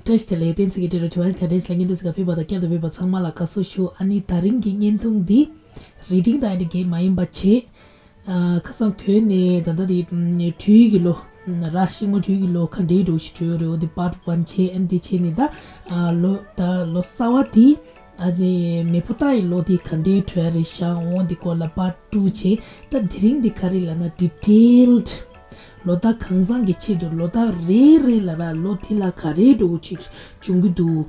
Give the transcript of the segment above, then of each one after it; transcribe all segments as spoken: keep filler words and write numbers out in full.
བཀྲ་ཤིས་བདེ་ལེགས། བསྟན་འཛིན་གྱི་འབྲི་རུ་དྲི་བ་ཁ་འདྲེས་ལ་སྙན་ཐོ་ཟིག་ག་ཕེབས་པ་དང་བསྐྱར་དུ་ཕེབས་པ་ཚང་མ་ལ་དགའ་བསུ་ཞུ། ཨ་ནི་ད་རིང་གི་བརྙན་ཐུང་འདི་རི་ཌིང་དང་ཨེ་འདྲ་གས་མ་ཡིན་པ་བྱས། ཨ་ཁ་སང་གོན་ནས་ད་ལྟ་དེ་དྲུག་གི་ལོ་ར་ཤིང་མོ་དྲུག་གི་ལོ་ག་འདྲའི་འགྲོ་ཞིག་འགྲོ་རེད། འོ་དེ་པར་ཊི་ཝན་བྱས། ཨ་ནི་དེ་བྱས་ནས་ད་ཨ་ལོ་ད་ལོ་གསར་བ་དེ་ཨ་ནི་མེ་ཕོ་རྟ་ཡི་ལོ་དེ་ག་འདྲའི་འགྲོ་ཡ་རེད་ཤག་འོ་དེ་སྐོར་ལ་པར་ཊི་ཊུ་བྱས། ད་དེ་རིང་འདི་ག་རེ་ལབ་ན་ཌི་ཊེལ་ཌི། ལོ་རྟགས་གང་ཚང་གི་ཆེད་དུ་ལོ་རྟགས་རེ་རེ་ལ་ར་ལོ་དེ་ལ་ག་རེ་འགྲོ་ཅིག་འབྱུང་གི་འདུག་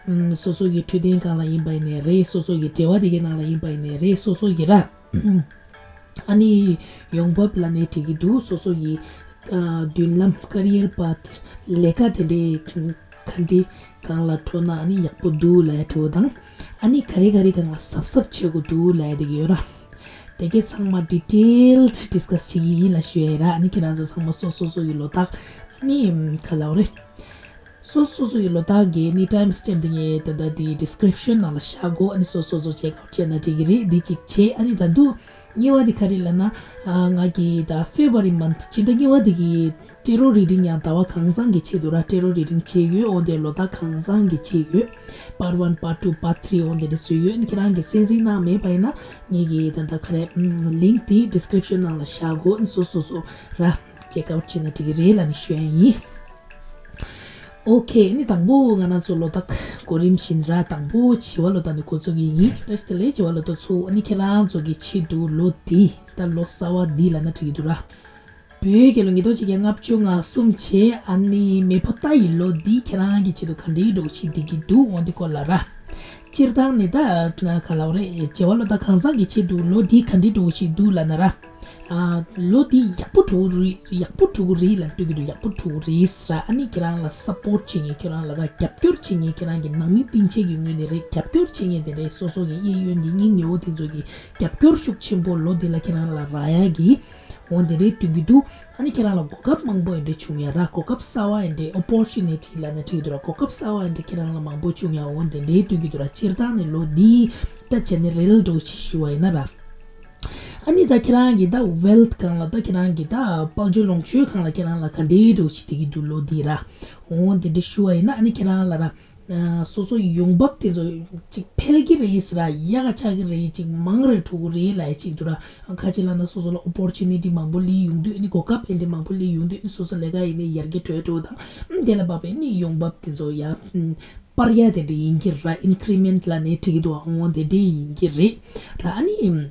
ཨམ། སོ་སོ་གི་འཕྲོད་བསྟེན་སྒང་ལ་ཡིན་པ་ཡིན་ནའི་རེད། སོ་སོ་གི་འབྲེལ་བ་དེ་གའི་ནང་ལ་ཡིན་པ་ཡིན་ནའི་རེད། སོ་སོ་གི་ར་ཨ་ནི་ཡོང་འབབ་ལབ་ནའི་འགྲིག་གི་འདུག་སོ་སོ་གི་ཨ་མདུན་ལམ་ཀ་རི་ཡར་པཱ་ཐི་ལས་ཀ་དེ་འདྲའི་ག་འདི་སྒང་ལ་འགྲོ་ན་ཨ་ནི་ཡག་པོ་འདུག་ལབ་ཡ་འདྲ་བོ་དང་། ཨ་ནི་ག་རེ་ག་རེ་སྒང་ལ་གཟབ་གཟབ་བྱེད་དགོས་འདུག་ལབ་ཡ་དེ་གི་ཡོད་ར། དེ་གའི་ཚང་མ་ཌི་ཊེལ་ཌི་ཌི་སི་ཀ་སི་བྱེད་ཀྱི་ཡིན་ལབ་ཞུ་ཡ་ཡིན་ར། ཨ་ནི་ཁྱེད་རང་ཚོ་ཚང་མ་སོ་སོ་སོ་ཡི་ལོ་རྟགས་ཨ་ནི་ག་ལབ་རེད། སོ་སོ་སོ་ཡི་ལོ་རྟགས་ཀྱི་ཨ་ནི་ཊའིམ་སི་ཊེམ་དེ་ངས་ད་ལྟ་དེ་ཌི་སི་ཀི་རིབ་ཤན་ནང་ལ་བཞག་གོ། ཨ་ནི་སོ་སོ་སོ་ཅེག་ཨའུཊ་བྱས་ན་འགྲིག་གི་རེད། འདི་གཅིག་བྱས། ཨ་ནི་ད་དུང་གཉིས་པ་དེ་ག་རེ་ལབ་ན། ཨ་ང་གི་ད་ཕེབ་རུ་ཝ་རི་མན་ཐི་སྤྱི་ཟླ་གཉིས་པ་དེ་གི་ཊེ་རོ་རི་ཌིང་ཡང་ཟླ་བ་གང་ཚང་གི་ཆེད་དུ་ར་ཊེ་རོ་རི་ཌིང་བྱས་ཡོད། འོ་དེ་ལོ་རྟགས་གང་ཚང་གི་བྱས་ཡོད། པར་ཊི་ཝན། པར་ཊི་ཊུ། པར་ཊི་ཐི་རི་འོ་དེ་འདྲ་བཟོས་ཡོད། ཨ་ནི་ཁྱེད་རང་གི་གསན་གཟིགས་གནང་མེད་པ་ཡིན་ན་ངེད་ཀྱི་ད་ལྟ་ག་རེ་ལིང་ཀི་དེ་ཌི་སི་ཀི་རིབ་ཤན་ནང་ལ་བཞག་གོ། ཨ་ནི་སོ་སོ་སོ་ར་ཅེག་ཨའུཊ་བྱས་ན་འགྲིག་གི་རེད་ལབ་ནས་ཞུ་ཡ་ཡིན། ཨོ་ཁེ། ཨ་ནི་དང་པོ་ང་རང་ཚོ་ལོ་རྟགས་གོ་རིམ་བཞིན་ར་དང་པོ་བྱི་བ་ལོ་རྟགས་ནས་འགོ་ཚུགས་ཀྱི་ཡིན། བཀྲ་ཤིས་བདེ་ལེགས་བྱི་བ་ལོ་རྟགས་ཚོ། ཨ་ནི་ཁྱེད་རང་ཚོ་གི་ཆེད་དུ་ལོ་འདི་ད་ལོ་གསར་བ་འདི་ལབ་ན་འགྲིག་གི་འདུག་ར། བོད་རྒྱལ་ལོ་ཉིས་སྟོང་ཆིག་བརྒྱ་ལྔ་བཅུ་ང་གསུམ་བྱས། ཨ་ནི་མེ་ཕོ་རྟ་ཡི་ལོ་འདི་ཁྱེད་རང་གི་ཆེད་དུ་ག་འདྲའི་འགྲོ་ཞིག་འགྲིག་གི་འདུག་འོ་འདི་སྐོར་ལ་ར། སྤྱིར་བཏང་ནི་ད་ག་ལབ་རེད། བྱི་བ་ལོ་རྟགས་གང་ཚང་གི་ཆེད་དུ་ལོ་འདི་ག་འདྲའི་འགྲོ་ཞིག་འདུག་ལབ་ན་ར། ཨ་ལོ་འདི་ཡག་པོ་འགྲོ་གི་རེད། ཡག་པོ་འགྲོ་གི་རེད་ལབ་སྟོན་གྱི་འདུག་ཡག་པོ་འགྲོ་གི་རེད་ཟེར་ར། ཨ་ནི་ཁྱེད་རང་ལ་སཔོར་ཊི་བྱེད་མཁན། ཁྱེད་རང་ལ་ར་རྒྱབ་སྐྱོར་བྱེད་མཁན། ཁྱེད་རང་གི་ནང་མི་སྤུན་མཆེད་ཀྱི་ངོས་ནས་རེད། རྒྱབ་སྐྱོར་བྱེད་མཁན་དེ་འདྲའི་སོ་སོ་གི་གཡས་གཡོན་གྱི་སྙིང་ཉེ་བོ་དེ་ཚོ་གི་རྒྱབ་སྐྱོར་ཤུགས་ཆེན་པོ་ལོ་འདི་ལ་ཁྱེད་རང་ལ་རག་ཡ་གི་འོ་དེ་འདྲའི་སྟོན་གྱི་འདུག་ཨ་ནི་ཁྱེད་རང་ལ་གོ་སྐབས་མང་པོ་ཡིན་འདྲ་བྱུང་ཡ་ར། གོ་སྐབས་གསར་བ་ཡིན་འདྲ། ཨོ་པོར་ཅུ་ནི་ཊི་ལབ་ན་འགྲིག་འདུག་ར། གོ་སྐབས་གསར་བ་ཡིན་འདྲ་ཁྱེད་རང་ལ་མང་པོ་བྱུང་ཡ་འོ་དེ་འདྲའི་སྟོན་གྱི་འདུག་ར། སྤྱིར་བཏང་ནས་ལོ་འདི་ད་ཇེ་ནེ་རལ་འདྲ་བོ་ཞིག་ཞུ་བ་ཡིན་ན་ར། ཨ་ནི་ད་ཁྱེད་རང་གི་ད་ཝེལ་ཐི་སྒང་ལ། ད་ཁྱེད་རང་གི་ད་དཔལ་འབྱོར་ལོངས་སྤྱོད་སྒང་ལ་ཁྱེད་རང་ལ་ག་འདྲའི་འདྲ་བོ་ཞིག་འགྲིག་གི་འདུག་ལོ་འདི་ར། འོ་དེ་འདྲ་ཞུ་བ་ཡིན་ན། ཨ་ནི་ཁྱེད་རང་ལ་ར། ཨ་སོ་སོ་ཡོང་འབབ་དེ་ཚོ་ཅིག་འཕེལ་གྱི་རེད་ཟེར་ར། ཡག་ག་ཆགས་ཀྱི་རེད། ཅིག་མང་རེ་འགྲོ་གི་རེད་ལབ་ཡ་ཅིག་འདུག་ར། ཁ་ཅིག་ལབ་ན་སོ་སོ་ལ་ཨོ་པོར་ཅུ་ནི་ཊི་མང་པོ་སླེབས་ཡོང་དུས། ཨ་ནི་གོ་སྐབས་ཨེ་འདྲ་མང་པོ་སླེབས་ཡོང་དུས། ཨ་ནི་སོ་སོ་ལས་ཀ་ཡིན་ནའི་ཡར་རྒྱས་འགྲོ་ཡ་འགྲོ་དང་། ཨ་དེ་ལ་བབས་པའི་ཨ་ནི་ཡོང་འབབ་དེ་ཚོ་ཡར་སྤར་ཡ་དེ་འདྲ་ཡིན་གྱི་ར། ཨིན་ཀི་རི་མེན་ཊི་ལབ་ནའི་འགྲིག་གི་འདུག་ཨ་འོ་དེ་འདྲ་ཡིན་གྱི་རེད་ར། ཨ་ནི།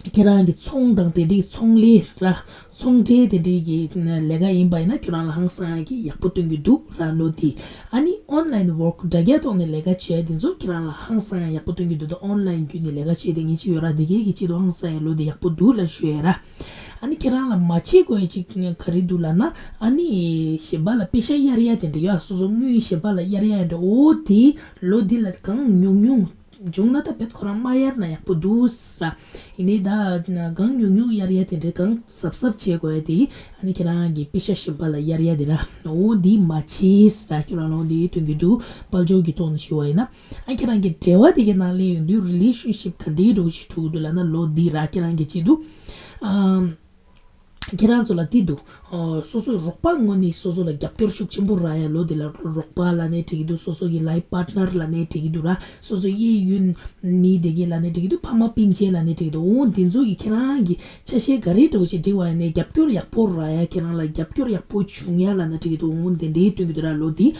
ཁྱེད་རང་གི་ཚོང་དང་དེ་འདྲའི་ཚོང་ལས་ར། ཚོང་འབྲེལ་དེ་འདྲའི་གི་ལས་ཀ་ཡིན་པ་ཡིན་ན་ཁྱོད་རང་ལ་ཧང་སང་ཡ་གི་ཡག་པོ་སྟོན་གྱི་འདུག་ར་ལོ་འདི། ཨ་ནི་ཨོན་ལའིན་ཝོརྐ་དྲ་རྒྱ་ཐོག་ནས་ལས་ཀ་བྱེད་ཡ་དེ་ཚོ་ཁྱེད་རང་ལ་ཧང་སང་ཡ་ཡག་པོ་སྟོན་གྱི་འདུག་ད་ཨོན་ལའིན་བརྒྱུད་ནས་ལས་ཀ་བྱེད་དེ་ངེས་ཅི་ཡོད་ར། དེ་གའི་གི་ཆེད་དུ་ཧང་སང་ཡ་ལོ་འདི་ཡག་པོ་འདུག་ལབ་ཞུ་ཡ་ར། ཨ་ནི་ཁྱེད་རང་ལ་མ་བྱེད་དགོས་ཡ་ཅིག་ག་རེ་འདུག་ལབ་ན། ཨ་ནི་གཞན་པ་ལ་པེ་ཤ་གཡར་ཡ་དེ་འདྲ་ཡོད། སོ་སོ་དངུལ་གཞན་པ་ལ་གཡར་ཡ་འདྲ། འོ་དེ་ལོ་འདི་ལ་གང་ཉུང་ཉུང་། བྱུང་ན་ད་བེད་ཁོ་རང་མ་གཡར་ན་ཡག་པོ་འདུག་ཟེར་ར། ཡིན་ནའི་ད་གང་ཉུང་ཉུང་གཡར་ཡ་དེ་འདྲའི་གང་གཟབ་གཟབ་བྱེད་དགོས་ཡ་དེ། ཨ་ནི་ཁྱེད་རང་གི་པེ་ཤ་གཞན་པ་ལ་གཡར་ཡ་དེ་ར། འོ་འདི་མ་བྱེད་ཟེར་ར། ཁྱེད་རང་ལ་འོ་འདི་སྟོན་གྱི་འདུག་དཔལ་འབྱོར་གྱི་ཐོག་ནས་ཞུ་བ་ཡིན་ན། ཨ་ཁྱེད་རང་གི་འབྲེལ་བ་དེ་གའི་ནང་སླེབས་ཡོང་དུས་རི་ལེ་ཤན་ཤིབ་ག་འདྲའི་འདྲ་བོ་ཞིག་འགྲོ་གི་འདུག་ལབ་ན་ལོ་འདི་ར། ཁྱེད་རང་གི་ཆེད་དུ། ཨམ། ཁྱེད་རང་ཚོ་ལ་དེ་འདུག་ཨ་སོ་སོའི་རོགས་པ་ངོས་ནས་སོ་སོ་ལ་རྒྱབ་སྐྱོར་ཤུགས་ཆེན་པོ་རག་ཡ། ལོ་དེ་ལ་རོགས་པ་ལབ་ནའི་འགྲིག་གི་འདུག་སོ་སོ་གི་ལའིཕ་པར་ཊི་ནར་ལབ་ནའི་འགྲིག་གི་འདུག་ར། སོ་སོའི་གཡས་གཡོན་མི་དེ་གའི་ལབ་ནའི་འགྲིག་གི་འདུག་ཕ་མ་སྤུན་མཆེད་ལབ་ནའི་འགྲིག་གི་འདུག་འོ་དེ་ཚོ་གི་ཁྱེད་རང་གི་ཆ་ཤས་ག་རེ་འདྲ་བོ་ཞིག་འགྲིག་པ་ཡིན་ནའི་རྒྱབ་སྐྱོར་ཡག་པོ་རག་ཡ། ཁྱེད་རང་ལ་རྒྱབ་སྐྱོར་ཡག་པོ་བྱུང་ཡ་ལབ་ན་འགྲིག་གི་འདུག་འོ་དེ་འདྲའི་སྟོན་གྱི་འདུག་ར་ལོ་དེ།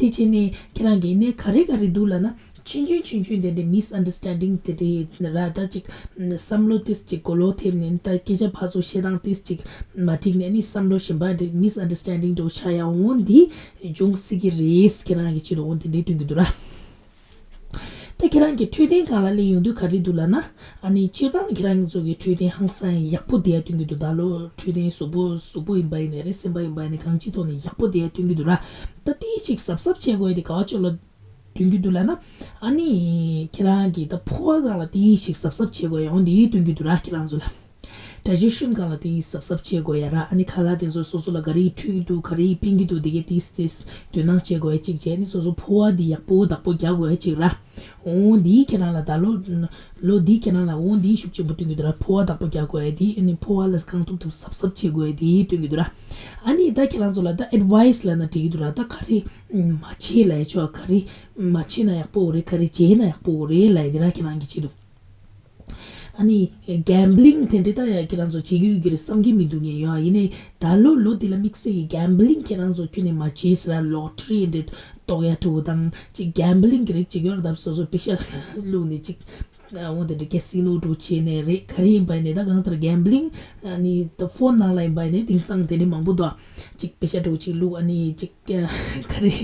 དེ་བྱས་ནས་ཁྱེད་རང་གི་ཡིན་ནའི་ག་རེ་ག་རེ་འདུག་ལབ་ན། ཆུང་ཆུང་ཆུང་ཆུང་དེ་འདྲའི་མིས་ཨན་ཌར་སི་ཊན་ཌིང་དེ་འདྲའི་ར། ད་ཅིག་བསམ་བློ་ཏིས་ཅིག་གོ་ལོག་ཐེབས་ནས། ད་སྐད་ཆ་ཕར་ཚུར་བཤད་སྟངས་ཏིས་ཅིག་མ་འགྲིག་ནས་ནི་བསམ་བློ་གཞན་པ་འདྲ། མིས་ཨན་ཌར་སི་ཊན་ཌིང་འདྲ་བོ་ཆགས་ཡ་འོ་འདི་འབྱུང་སྲིད་ཀྱི་རེད། ཁྱེད་རང་གི་ཆེད་དུ་འོ་དེ་འདྲའི་སྟོན་གྱི་འདུག་ར། ད་ཁྱེད་རང་གི་འཕྲོད་བསྟེན་སྒང་ལ་སླེབས་ཡོང་དུས་ག་རེ་འདུག་ལབ་ན། ཨ་ནི་སྤྱིར་བཏང་ཁྱེད་རང་ཚོ་གི་འཕྲོད་བསྟེན་ཧང་སང་ཡག་པོ་བསྡད་ཡ་སྟོན་གྱི་འདུག་ད་ལོ་འཕྲོད་བསྟེན་གཟུགས་པོ་གཟུགས་པོ་ཡིན་པ་ཡིན་ནའི་རེད། སེམས་པ་ཡིན་པ་ཡིན་ནའི་གང་ཅིའི་ཐོག་ནས་ཡག་པོ་བསྡད་ཡ་སྟོན་གྱི་འདུག་ར། ད་ཏིས་ཅིག་གཟབ་གཟབ་བྱེད་དགོས་ཡ་དེ་ག་བ་ཅོ་ལོ། སྟོན་གྱི་འདུག་ལབ་ན། ཨ་ནི་ཁྱེད་རང་གིས་ད་ཕོ་བ་སྒང་ལ་དེ་ཞིག་གཟབ་གཟབ་བྱེད་དགོས་ཡོང་དེ་སྟོན་གྱི་འདུག་ར། ཁྱེད་རང་ཚོ་ལ། ཌའི་ཇེ་ཤན་སྒང་ལ་དེ་གཟབ་གཟབ་བྱེད་དགོས་ཡ་ར། ཨ་ནི་ཁ་ལག་དེ་ཚོ་སོ་སོ་ལ་ག་རེ་འཕྲོད་ཀྱི་འདུག་ག་རེ་ཕན་གྱི་འདུག་དེ་གའི་དེ་དེ་དོ་སྣང་བྱེད་དགོས་ཡ་གཅིག་བྱས། ཨ་ནི་སོ་སོ་ཕོ་བ་དེ་ཡག་པོ་བདག་པོ་རྒྱག་དགོས་ཡ་གཅིག་ར། འོ་འདི་ཁྱེད་རང་ལ་ད་ལོ་ལོ་འདི་ཁྱེད་རང་ལ་འོ་འདི་ཤུགས་ཆེན་པོ་སྟོན་གྱི་འདུག་ར། ཕོ་བ་བདག་པོ་རྒྱག་དགོས་ཡ་དེ། ཨ་ནི་ཕོ་བ་ལ་གང་ཐུབ་ཐུབ་གཟབ་གཟབ་བྱེད་དགོས་ཡ་དེ་སྟོན་གྱི་འདུག་ར། ཨ་ནི་ད་ཁྱེད་རང་ཚོ་ལ་ད་ཨེཌ་ཝའི་སི་ལབ་ན་འགྲིག་གི་འདུག་ར། ད་ག་རེ་མ་བྱེད་ལབ་ཡ་ཆོག་ག་རེ་མ་བྱེད་ན་ཡག་པོ་རེད། ག་རེ་བྱས་ན་ཡག་པོ་རེད་ལབ་ཡ་དེ་ར་ཁྱེད་རང་གི་ཆེད་དུ། ཨ་ནི་གེམ་བི་ལིང་དེ་འདྲ་ད་ཡ་ཁྱེད་རང་ཚོ་བྱེད་ཀྱི་ཡོད་ཀྱི་རེད་བསམ་གྱི་མི་འདུག་ངས་ཡོད། ཨ་ཡིན་ནའི་ད་ལོ་ལོ་འདི་ལ་དམིགས་བསལ་གྱི་གེམ་བི་ལིང་ཁྱེད་རང་ཚོ་ཁྱོན་ནས་མ་བྱེད་ཟེར་ར། ལོ་ཊ་རི་འདྲ་གཏོགས་ཡ་འགྲོ་དང་ཅིག་གེམ་བི་ལིང་གི་རིགས་ཅིག་ཡོད་ར། ད་སོ་སོ་པེ་ཤ་བླུགས་ནས་ཅིག་འོ་དེ་འདྲ་ཀེ་སི་ནོ་འགྲོ་བྱས་ནས་རེད། ག་རེ་ཡིན་པ་ཡིན་ནའི་ད་གང་ལྟར་གེམ་བི་ལིང་ཨ་ནི་ད་ཕོན་ནང་ལ་ཡིན་པ་ཡིན་ནའི་དེང་སང་དེ་འདྲ་མང་པོ་འདུག་ཅིག་པེ་ཤ་འགྲོ་ཅིག་བླུགས། ཨ་ནི་ཅིག་ག་རེ་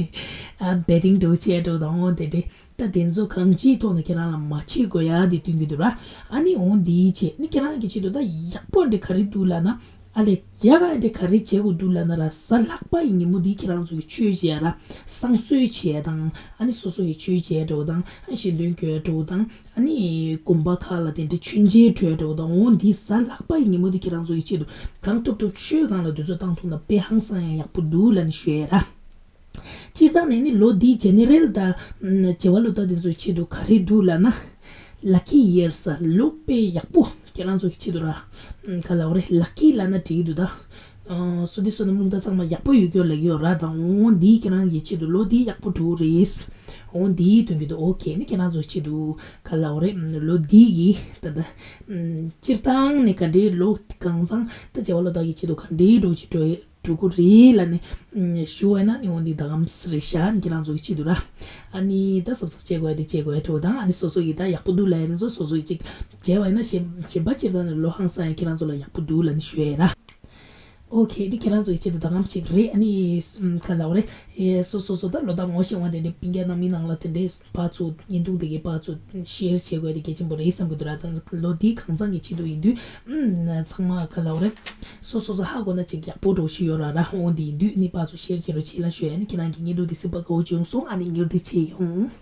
ཨ་བེ་ཊིང་འགྲོ་བྱས་འགྲོ་དང་འོ་དེ་འདྲ། ད་དེ་ཚོ་གང་ཅིའི་ཐོག་ནས་ཁྱེད་རང་ལ་མ་བྱེད་དགོས་ཡ་དེ་སྟོན་གྱི་འདུག་ར། ཨ་ནི་འོ་འདིའི་ཆེད་ནི་ཁྱེད་རང་གི་ཆེད་དུ་ད་ཡག་པོ་འདི་ག་རེ་འདུག་ལབ་ན། ཨ་ལས་ཡག་ག་འདི་ག་རེ་བྱེད་དགོས་འདུག་ལབ་ན་ར། གཟའ་ལྷག་པ་ཡི་ཉིན་མོ་འདི་ཁྱེད་རང་ཚོ་གི་ཆོས་བྱེད་ཡ་ར། བསང་གསོལ་བྱེད་ཡ་དང་། ཨ་ནི་སོ་སོ་གི་ཆོས་བྱེད་ཡ་འདྲ་བོ་དང་། ཨ་ཞལ་འདོན་སྐྱོན་ཡ་འདྲ་བོ་དང་། ཨ་ནི་དགོན་པ་ཁག་ལ་དེ་འདྲ་མཆོད་མཇལ་འགྲོ་ཡ་འདྲ་བོ་དང་། འོ་འདི་གཟའ་ལྷག་པ་ཡི་ཉིན་མོ་འདི་ཁྱེད་རང་ཚོ་གི་ཆེད་དུ་གང་ཐུབ་ཐུབ་ཆོས་སྒང་ལ་དུས་ཚོད་བཏང་ཐུབ་ན་དཔེ་ཧང་སང་ཡ་ཡག་པོ་འདུག་ལབ་ནས་ཞུ་ཡ་ར། སྤྱིར་བཏང་ནས་ནི་ལོ་འདིའི་ཇེ་ནེ་རལ་དང་བྱེ་བ་ལོ་ཟླ་དེ་ཚོའི་ཆེད་དུ་ག་རེ་འདུག་ལབ་ན། ལ་ཀི་ཡི་ཡར་ཟེར། ལོ་དཔེ་ཡག་པོ་ཁྱེད་རང་ཚོ་གི་ཆེད་དུ་ར། ག་ལབ་དགོས་རེད། ལ་ཀི་ལབ་ན་འགྲིག་གི་འདུག་ད། བསོད་བདེ་བསོད་ནམས་རླུང་རྟ་ཚང་མ་ཡག་པོ་ཡོད་རྒྱུ་ལབ་ཀྱི་ཡོད་ར། ད་འོ་འདིའི་ཁྱེད་རང་གི་ཆེད་དུ་ལོ་འདི་ཡག་པོ་འགྲོ་གི་རེད། འོ་འདིའི་དོན་གྱི་འདུག་ཨོ་ཁེ། ནི་ཁྱེད་རང་ཚོ་གི་ཆེད་དུ་ག་ལབ་དགོས་རེད། ལོ་འདི་གི་ད་ད། སྤྱིར་བཏང་ནས་ག་འདྲའི་ལོ་གང་ཚང་ད་བྱེ་བ་ལོ་ཟླ་གི་ཆེད་དུ་ག་འདྲའི་འགྲོ་གི་འགྲོ་གི་འགྲོ་གི་རེད་ལབ་ནས་ཞུ་བ་ཡིན་ན། ནི་འོ་འདི་ད་གམ་སི་རེད་ཤག་ཁྱེད་རང་ཚོ་གི་ཆེད་དུ་ར། ཨ་ནི་ད་གཟབ་གཟབ་བྱེད་དགོས་ཡ་དེ་བྱེད་དགོས་ཡ་འགྲོ་དང་། ཨ་ནི་སོ་སོ་ཡི་ད་ཡག་པོ་འདུག་ལབ་ཡ་དེ་ཚོ་སོ་སོ་ཡི་ཅིག་བྱས་པ་ཡིན་ན་གཞན་གཞན་པ་སྤྱིར་བཏང་ནས་ལོ་ཧང་སང་ཡ་ཁྱེད་རང་ཚོ་ལ་ཡག་པོ་འདུག་ལབ་ནས་ཞུ་ཡ་ཡིན་ར། ཨོ་ཁེ། འདི་ཁྱེད་རང་ཚོ་ཡི་ཆེད་དུ་ད་གམ་ཞིག་རེད། ཨ་ནི་ག་ལབ་དགོས་རེད། སོ་སོ་སོ་ད་ལོ་ཟླ་ངོ་ཤེས་པ་དེ་འདྲའི་སྤུན་ཀྱག་ནང་མི་ནང་ལ་དེ་འདྲའི་ཕར་ཚུར་བརྙན་ཐུང་དེ་གའི་ཕར་ཚུར་ཤེར་བྱེད་དགོས་དེ་གལ་ཆེན་པོ་རེད་བསམ་གྱི་འདུག་ར། ད་ལོ་འདི་གང་ཚང་གི་ཆེད་དུ་ཡིན་དུས། ཨུམ། ཚང་མ་ག་ལབ་དགོས་རེད། སོ་སོ་སོ་ཧ་གོ་ན་ཅིག་ཡག་པོ་འགྲོ་བཞིན་ཡོད་ར་ར། འོ་འདི་ཡིན་དུས་ནི་ཕར་ཚུར་ཤེར་བྱེད་རོགས་བྱེད་ལ་ཞུ་ཡ། ནི་ཁྱེད་རང་གི་བརྙན་ཐུང་འདི་གཟིགས་པ་དགའ་བོ་བྱུང་སོང་། ཨ་ནི་མྱུར་དུ་མཇལ་ཡོང་།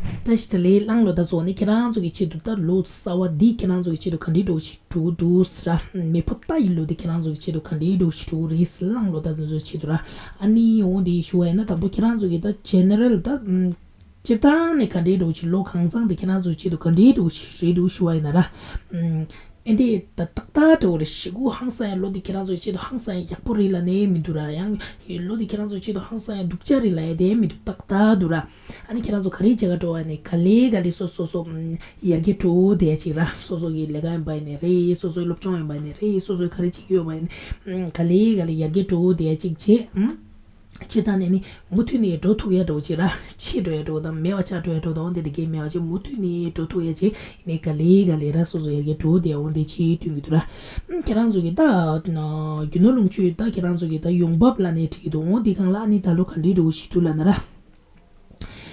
བཀྲ་ཤིས་བདེ་ལེགས། གླང་ལོ་ཟླ་ཚོ། ནི་ཁྱེད་རང་ཚོ་གི་ཆེད་དུ་ད་ལོ་གསར་བ་འདི་ཁྱེད་རང་ཚོ་གི་ཆེད་དུ་ག་འདྲའི་འགྲོ་བཞིན་འགྲོ་གི་འདུག་ཟེར་ར། མེ་ཕོ་རྟ་ཡི་ལོ་འདི་ཁྱེད་རང་ཚོ་གི་ཆེད་དུ་ག་འདྲའི་འགྲོ་བཞིན་འགྲོ་གི་རེད་ཟེར། གླང་ལོ་ཟླ་དེ་ཚོའི་ཆེད་དུ་ར། ཨ་ནི་འོ་འདི་ཞུ་བ་ཡིན་ན། དང་པོ་ཁྱེད་རང་ཚོ་གི་ད་ཇེ་ནེ་རལ་ད། སྤྱིར་བཏང་ནས་ག་འདྲའི་འགྲོ་བཞིན། ལོ་གང་ཚང་དེ་ཁྱེད་རང་ཚོའི་ཆེད་དུ་ག་འདྲའི་འགྲོ་བཞིན་རེད་འདུག་ཞུ་བ་ཡིན་ན་ར། ཨེ་འདྲས་ད་ཏག་ཏག་འགྲོ་གི་རེད། ཞེ་དགུ་ཧང་སང་ཡ་ལོ་འདི་ཁྱེད་རང་ཚོའི་ཆེད་དུ་ཧང་སང་ཡ་ཡག་པོ་རེད་ལབ་ནས་མི་འདུག་ར། ཡང་ལོ་འདི་ཁྱེད་རང་ཚོའི་ཆེད་དུ་ཧང་སང་ཡ་སྡུག་ཅག་རེད་ལབ་ཡ་དེ་མི་འདུག་ཏག་ཏག་འདུག་ར། ཨ་ནི་ཁྱེད་རང་ཚོ་ག་རེ་བྱེད་ག་འགྲོ་བ་ནས་ག་ལེ་ག་ལེ་སོ་སོ་སོ་ཡར་རྒྱས་འགྲོ་བསྡད་ཡ་ཅིག་ར། སོ་སོ་གི་ལས་ཀ་ཡིན་པ་ཡིན་ནའི་རེད། སོ་སོའི་སློབ་སྦྱོང་ཡིན་པ་ཡིན་ནའི་རེད། སོ་སོའི་ག་རེ་བྱེད་ཀྱི་ཡོད་པ་ཡིན་ནའི་ག་ལེ་ག་ལེ་ཡར་རྒྱས་འགྲོ་བསྡད་ཡ་ཅིག་བྱེད། སྤྱིར་བཏང་ནས་ནི་མུ་མཐུད་ནས་འགྲོ་ཐུབ་ཡ་འགྲོ་ཅིག་ར། ཕྱི་འགྲོ་ཡ་འགྲོ་དང་། མེད་པ་ཆགས་འགྲོ་ཡ་འགྲོ་དང་། འོ་དེ་དེ་གས་མེད་པ་ཅིག་མུ་མཐུད་ནས་འགྲོ་ཐུབ་ཡ་ཅིག་ནས་ག་ལེ་ག་ལེ་ར་སོ་སོ་ཡར་རྒྱས་འགྲོ་དེ་འོ་དེ་ཅིག་སྟོན་གྱི་འདུག་ར། ཁྱེད་རང་ཚོ་གི་ད་རྒྱུ་ནོར་ལོངས་སྤྱོད་ད་ཁྱེད་རང་ཚོ་གི་ད་ཡོང་འབབ་ལབ་ནས་འགྲིག་གི་འདུག་འོ་དེ་སྒང་ལ་ཨ་ནི་ད་ལོ་ག་འདྲའི་འགྲོ་བཞིན་འདུག་ལབ་ན་ར།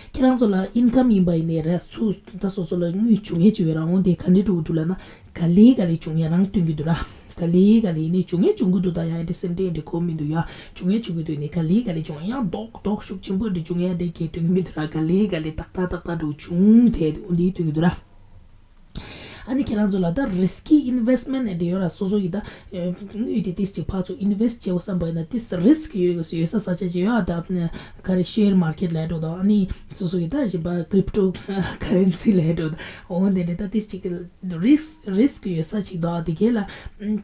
ཁྱེད་རང་ཚོ་ལ་ཨིན་ཀམ་ཡིན་པ་ཡིན་ནའི་ར། ཚུར་ད་སོ་སོ་ལ་དངུལ་འབྱུང་ཡས་ཅིག་ཡོད་ར། འོ་དེ་ག་འདྲས་འགྲོ་གི་འདུག་ལབ་ན། ག་ལེ་ག་ལེ་འབྱུང་ཡ་རང་སྟོན་གྱི་འདུག་ར། ག་ལེ་ག་ལེ་ཡིན་ནའི་འབྱུང་ཡས་འབྱུང་གི་འདུག་ད་ཡང་ཨེ་འདྲས་སེམས་ཁྲལ་འདྲས་དགོས་མི་འདུག་ཡ། འབྱུང་ཡས་འབྱུང་གི་འདུག་ནས་ག་ལེ་ག་ལེ་འབྱུང་ཡ། ཡང་རྡོག་རྡོག་ཤུགས་ཆེན་པོ་འདྲས་འབྱུང་ཡ་འདྲས་གས་སྟོན་གྱི་མི་འདུག་ར། ག་ལེ་ག་ལེ་ཏག་ཏག་ཏག་ཏག་འགྲོ་བྱུང་དེ་འོ་འདི་སྟོན་གྱི་འདུག་ར། ཨ་ནི་ཁྱེད་རང་ཚོ་ལ་ད་རིས་ཀི་ཨིན་ཝེ་སི་མེན་ཊི་འདྲ་ཡོད་ར། སོ་སོ་ཡི་ད་དངུལ་དེ་ཏིས་ཅིག་ཕར་ཚུར་ཨིན་ཝེ་སི་ཊི་བྱེད་དགོས་བསམ་པ་ཡིན་ན་ཏིས་རིས་ཀི་ཡོད་ཡོད་ས་ས་ཆ་ཅིག་ཡོད་ཨ། ད་ག་རེ་ཤེར་མར་ཀེཊ་ལབ་འགྲོ་དང་། ཨ་ནི་སོ་སོ་ཡི་ད་གཞན་པ་ཀྲིབ་ཊོ་ཀ་རེན་སི་ལབ་འགྲོ་དང་། འོ་དེ་འདྲ་ད་ཏིས་ཅིག་རིས་རིས་ཀི་ཡོད་ས་ཅིག་འདུག་ཨ། དེ་གས་ལ་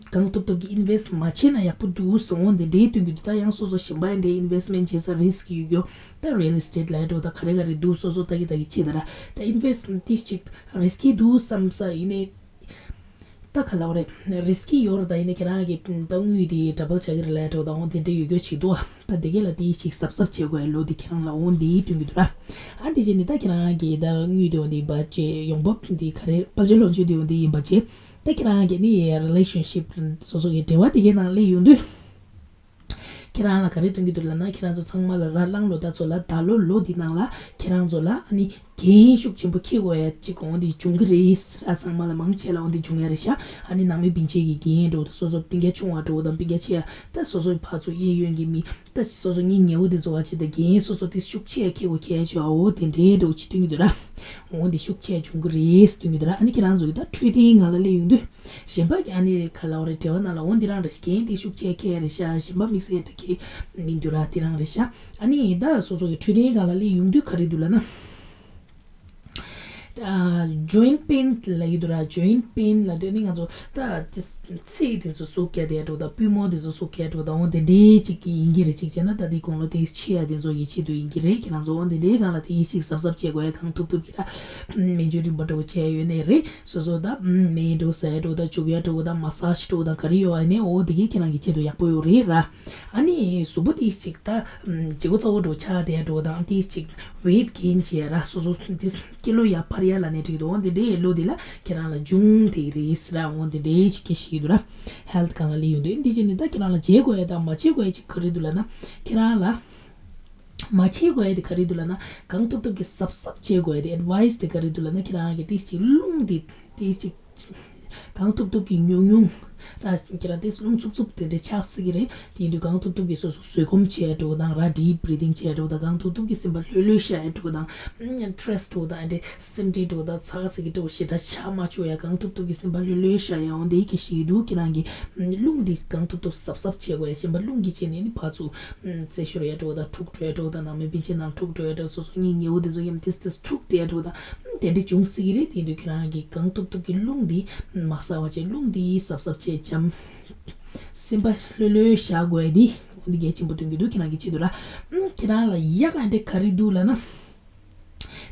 གང་ཐུབ་ཐུབ་ཀྱི་ཨིན་ཝེ་སི་མ་བྱས་ན་ཡག་པོ་འདུག་སོང་། འོ་དེ་འདྲའི་སྟོན་གྱི་འདུག་ད་ཡང་སོ་སོ་གཞན་པ་ཡིན་འདྲའི་ཨིན་ཝེ་སི་མེན་ཊི་བྱེད་ས་རིས་ཀི་ཡོད་ཡོད། ད་རི་ཡལ་ཨེ་སི་ཊེཊ་ལབ་འགྲོ་ད་ག་རེ་ག་རེ་འདུག་སོ་སོ་ལྟ་གི་ལྟ་གི་བྱེད་ད་ར། ད་ཨིན་ཝེ་སི་མེན་ཊི་ཏིས་ཅིག་རིས་ཀི་འདུག་བསམ་ས་ཡིན་ནའི། ད་ག་ལབ་དགོས་རེད། རིས་ཀི་ཡོད་རེད། ད་ཡིན་ནའི་ཁྱེད་རང་གི་ད་དངུལ་དེ་ཌབ་བལ་ཆགས་ཀྱི་རེད་ལབ་འགྲོ་དང་། འོ་དེ་འདྲ་ཡོད་རྒྱུ་ཅིག་འདུག་ད་དེ་གས་ལ་དེ་ཅིག་གཟབ་གཟབ་བྱེད་དགོས་ཡ་ལོ་འདི་ཁྱེད་རང་ལ་འོ་འདི་སྟོན་གྱི་འདུག་ར། ཨ་དེ་བྱས་ནས་ད་ཁྱེད་རང་གི་ད་དངུལ་དེ་འོ་འདི་ཡིན་པ་བྱས། ཡོང་འབབ་འདི་ག་རེ་དཔལ་འབྱོར་ལོངས་སྤྱོད་དེ་འོ་འདི་ཡིན་པ་བྱས། ད་ཁྱེད་རང་གི་ནི་རི་ལེ་ཤན་ཤིབ་སོ་སོ་གི་འབྲེལ་བ་དེ་གའི་ནང་སླེབས་ཡོང་དུས། ཁྱེད་རང་ལ་ག་རེ་སྟོན་གྱི་འདུག་ལབ་ན། ཁྱེད་རང་ཚོ་ཚང་མ་ལ་ར། གླང་ལོ་ཟླ་ཚོ་ལ་ད་ལོ་ལོ་འདི་ནང་ལ་ཁྱེད་རང་ཚོ་ལ་ཨ་ནི་ འགན་ཤུགས་ཆེན་པོ་འཁྱེར་དགོས་ཡ་གཅིག་འོང་དེ་འབྱུང་གི་རེད་ར། ཚང་མ་ལ་མང་ཆེ་ལ་འོང་དེ་འབྱུང་ཡ་རེད་ཤག་ཨ་ནི་ནང་མི་སྤུན་མཆེད་ཀྱི་འགན་འགྲོ་དང་སོ་སོ་སྤུན་ཀྱག་ཆུང་བ་འགྲོ་དང་སྤུན་ཀྱག་ཆེ་ཡ་ད་སོ་སོའི་ཕར་ཚུར་གཡས་གཡོན་གྱི་མི་ད་སོ་སོ་གཉེན་ཉེ་བོ་དེ་ཚོ་བ་ཆེ་ད་འགན་སོ་སོ་དེ་ཤུགས་ཆེ་འཁྱེར་དགོས་ཁྱེད་ཆོ་འོ་དེ་འདྲའི་འགྲོ་ཆེ་སྟོན་གྱི་འདུག་ར། འོང་དེ་ཤུགས་ཆེ་འབྱུང་གི་རེད་སྟོན་གྱི་འདུག་ར། ཨ་ནི་ཁྱེད་རང་ཚོ་ཡི་ད་འཕྲོད་བསྟེན་སྒང་ལ་སླེབས་ཡོང་དུས་གཞན་པ་གི་ཨ་ནི་ག་ལ་བ་རེད་འབྲེལ་བ་ནང་ལ་འོང་དེ་རང་རེད་ཤག་འགན་དེ་ཤུགས་ཆེ་འཁྱེར་རེད་ཤག་གཞན་པ་དམིགས་བསལ་འདྲ་གི་མི་འདུག་ར། དེ་རང་རེད་ཤག་ཨ་ནི་ད་སོ་སོ་གི་འཕྲོད་བསྟེན་སྒང་ལ་སླེབས་ཡོང་དུས་ག་རེ་འདུག་ལབ་ན། ཨ། joint pain ལབ་ཀྱི་འདུག་ར། joint pain ལབ་དུས་ནི་ང་ཚོ་ད་ཚེ་དེ་ཚོ་ཟུག་རྒྱག་དེ་འགྲོ་དང་པུས་མོ་དེ་ཚོ་ཟུག་རྒྱག་འགྲོ་དང་འོ་དེ་འདྲའི་ཅིག་ཡིན་གྱི་རེད། ཅིག་བྱས་ན་ད་དེ་དགུང་ལོ་དེ་ཆེ་ཡ་དེ་ཚོ་ཡིད་ཆེས་དུ་ཡིན་གྱི་རེད། ཁྱེད་རང་ཚོ་འོ་དེ་འདྲའི་སྒང་ལ་དེ་ཡིད་ཆེས་གཟབ་གཟབ་བྱེད་དགོས་ཡ་གང་ཐུབ་ཐུབ་ཀྱི་ར། སྨན་བཅོས་རིམ་པ་འགྲོ་བྱས་ཡོད་ནའི་རེད། སོ་སོ་ད་སྨན་འགྲོ་ཟ་ཡ་འགྲོ་དང་བྱུག་ཡ་འགྲོ་དང་མ་སཱ་ཇི་འགྲོ་དང་ག་རེ་ཡོད་ཨ་ནི་འོ་དེ་གས་ཁྱེད་རང་གི་ཆེད་དུ་ཡག་པོ་ཡོད་རེད་ར། ཨ་ནི་གཟུགས་པོ་ཏིས་ཅིག་ད་ལྗིད་ཁོག་ཚ་བོ་འགྲོ་ཆགས་དེ་འགྲོ་དང་ཏིས་ཅིག་ཝེཊ་གེན་བྱས་ར་སོ་སོ་ཏིས་ཀི་ལོ་ཡར་འཕར་ཡ་ལབ་ནས་འགྲིག་འདུག་འོ་འདི་འདྲའི་ལོ་འདི་ལ་ཁྱེད་རང་ལ་འབྱུང་དེ་རེད་ཟེར་ར། འོ་འདི་འདྲའི་ཅིག་སྐད་ཤེས་ཀྱི་འདུག་ར། ཧེལ་ཐི་སྒང་ལ་སླེབས་ཡོང་དུས་འདི་བྱས་ནས་ད་ཁྱེད་རང་ལ་བྱེད་དགོས་ཡ་དང་མ་བྱེད་དགོས་ཡ་ཅིག་ག་རེ་འདུག་ལབ་ན་ཁྱེད་རང་ལ། མ་བྱེད་དགོས་ཡ་དེ་ག་རེ་འདུག་ལབ་ན་གང་ཐུབ་ཐུབ་ཀྱིས་གཟབ་གཟབ་བྱེད་དགོས་ཡ་དེ་ཨེཌ་ཝའི་སི་དེ་ག་རེ་འདུག་ལབ་ན་ཁྱེད་རང་གིས་ཏིས་ཅིག་རླུང་དེ་ཏིས་ཅིག་གང་ཐུབ་ཐུབ་ཀྱིས་ཉུང་ཉུང་ར་ཁྱེད་རང་དེ་རླུང་འཚུབ་འཚུབ་དེ་འདྲ་ཆགས་སྲིད་ཀྱི་རེད། དེ་ཡིན་དུས་གང་ཐུབ་ཐུབ་ཀྱིས་སོ་སོ་བཟོད་སྒོམ་བྱེད་འགྲོ་དང་ར་ཌིབ་བྷི་རི་དིང་བྱེད་འགྲོ་དང་གང་ཐུབ་ཐུབ་ཀྱིས་སེམས་པ་ལྷོད་ལྷོད་བཞག་འགྲོ་དང་སི་ཊེ་རེ་སི་འགྲོ་དང་ཨ་འདྲེ་སེམས་ཁྲལ་འགྲོ་དང་ཚ་ཚ་གི་འགྲོ་ཞེ་དྲག་ཆགས་མ་བཅུག་ཡ་གང་ཐུབ་ཐུབ་ཀྱིས་སེམས་པ་ལྷོད་ལྷོད་བཞག་ཡ་འོང་དེ་གི་ཞིག་འདུག་ཁྱེད་རང་གི་རླུང་འདི་གང་ཐུབ་ཐུབ་གཟབ་གཟབ་བྱེད་དགོས་ཡ་གཞན་པ་རླུང་གི་བྱས་ནས་ནི་ཕར་ཚུར་རྩེ་ཤོར་ཡ་འགྲོ་དང་འཁྲུག་འགྲོ་ཡ་འགྲོ་དང་ནང་མི་སྤུན་མཆེད་ནང་འཁྲུག་འགྲོ་ཡ་འགྲོ་སོ་སོ་གཉེན་ཉེ་བོ་དེ་ཚོ་མཉམ་ཏིས་ཏིས་འཁྲུག་དེ་ཡ་འགྲོ་དང་དེ་འདྲ་བྱུང་སྲིད་ཀྱི་རེད། དེ་ཡིན་དུས་ཁྱེད་རང་གི་གང་ཐུབ་ཐུབ་ཀྱིས་རླུང་འདི་མ་གསར་བ་བྱས་རླུང་འདི་གཟབ་གཟབ་བྱས་འཇམ། སེམས་པ་ལྷོད་ལྷོད་བཞག་དགོས་ཡ་འདི་འོ་འདི་གལ་ཆེན་པོ་སྟོན་གྱི་འདུག་ཁྱེད་རང་གི་ཆེད་དུ་ར། ཁྱེད་རང་ལ་ཡག་ག་འདྲ་ག་རེ་འདུག་ལབ་ན།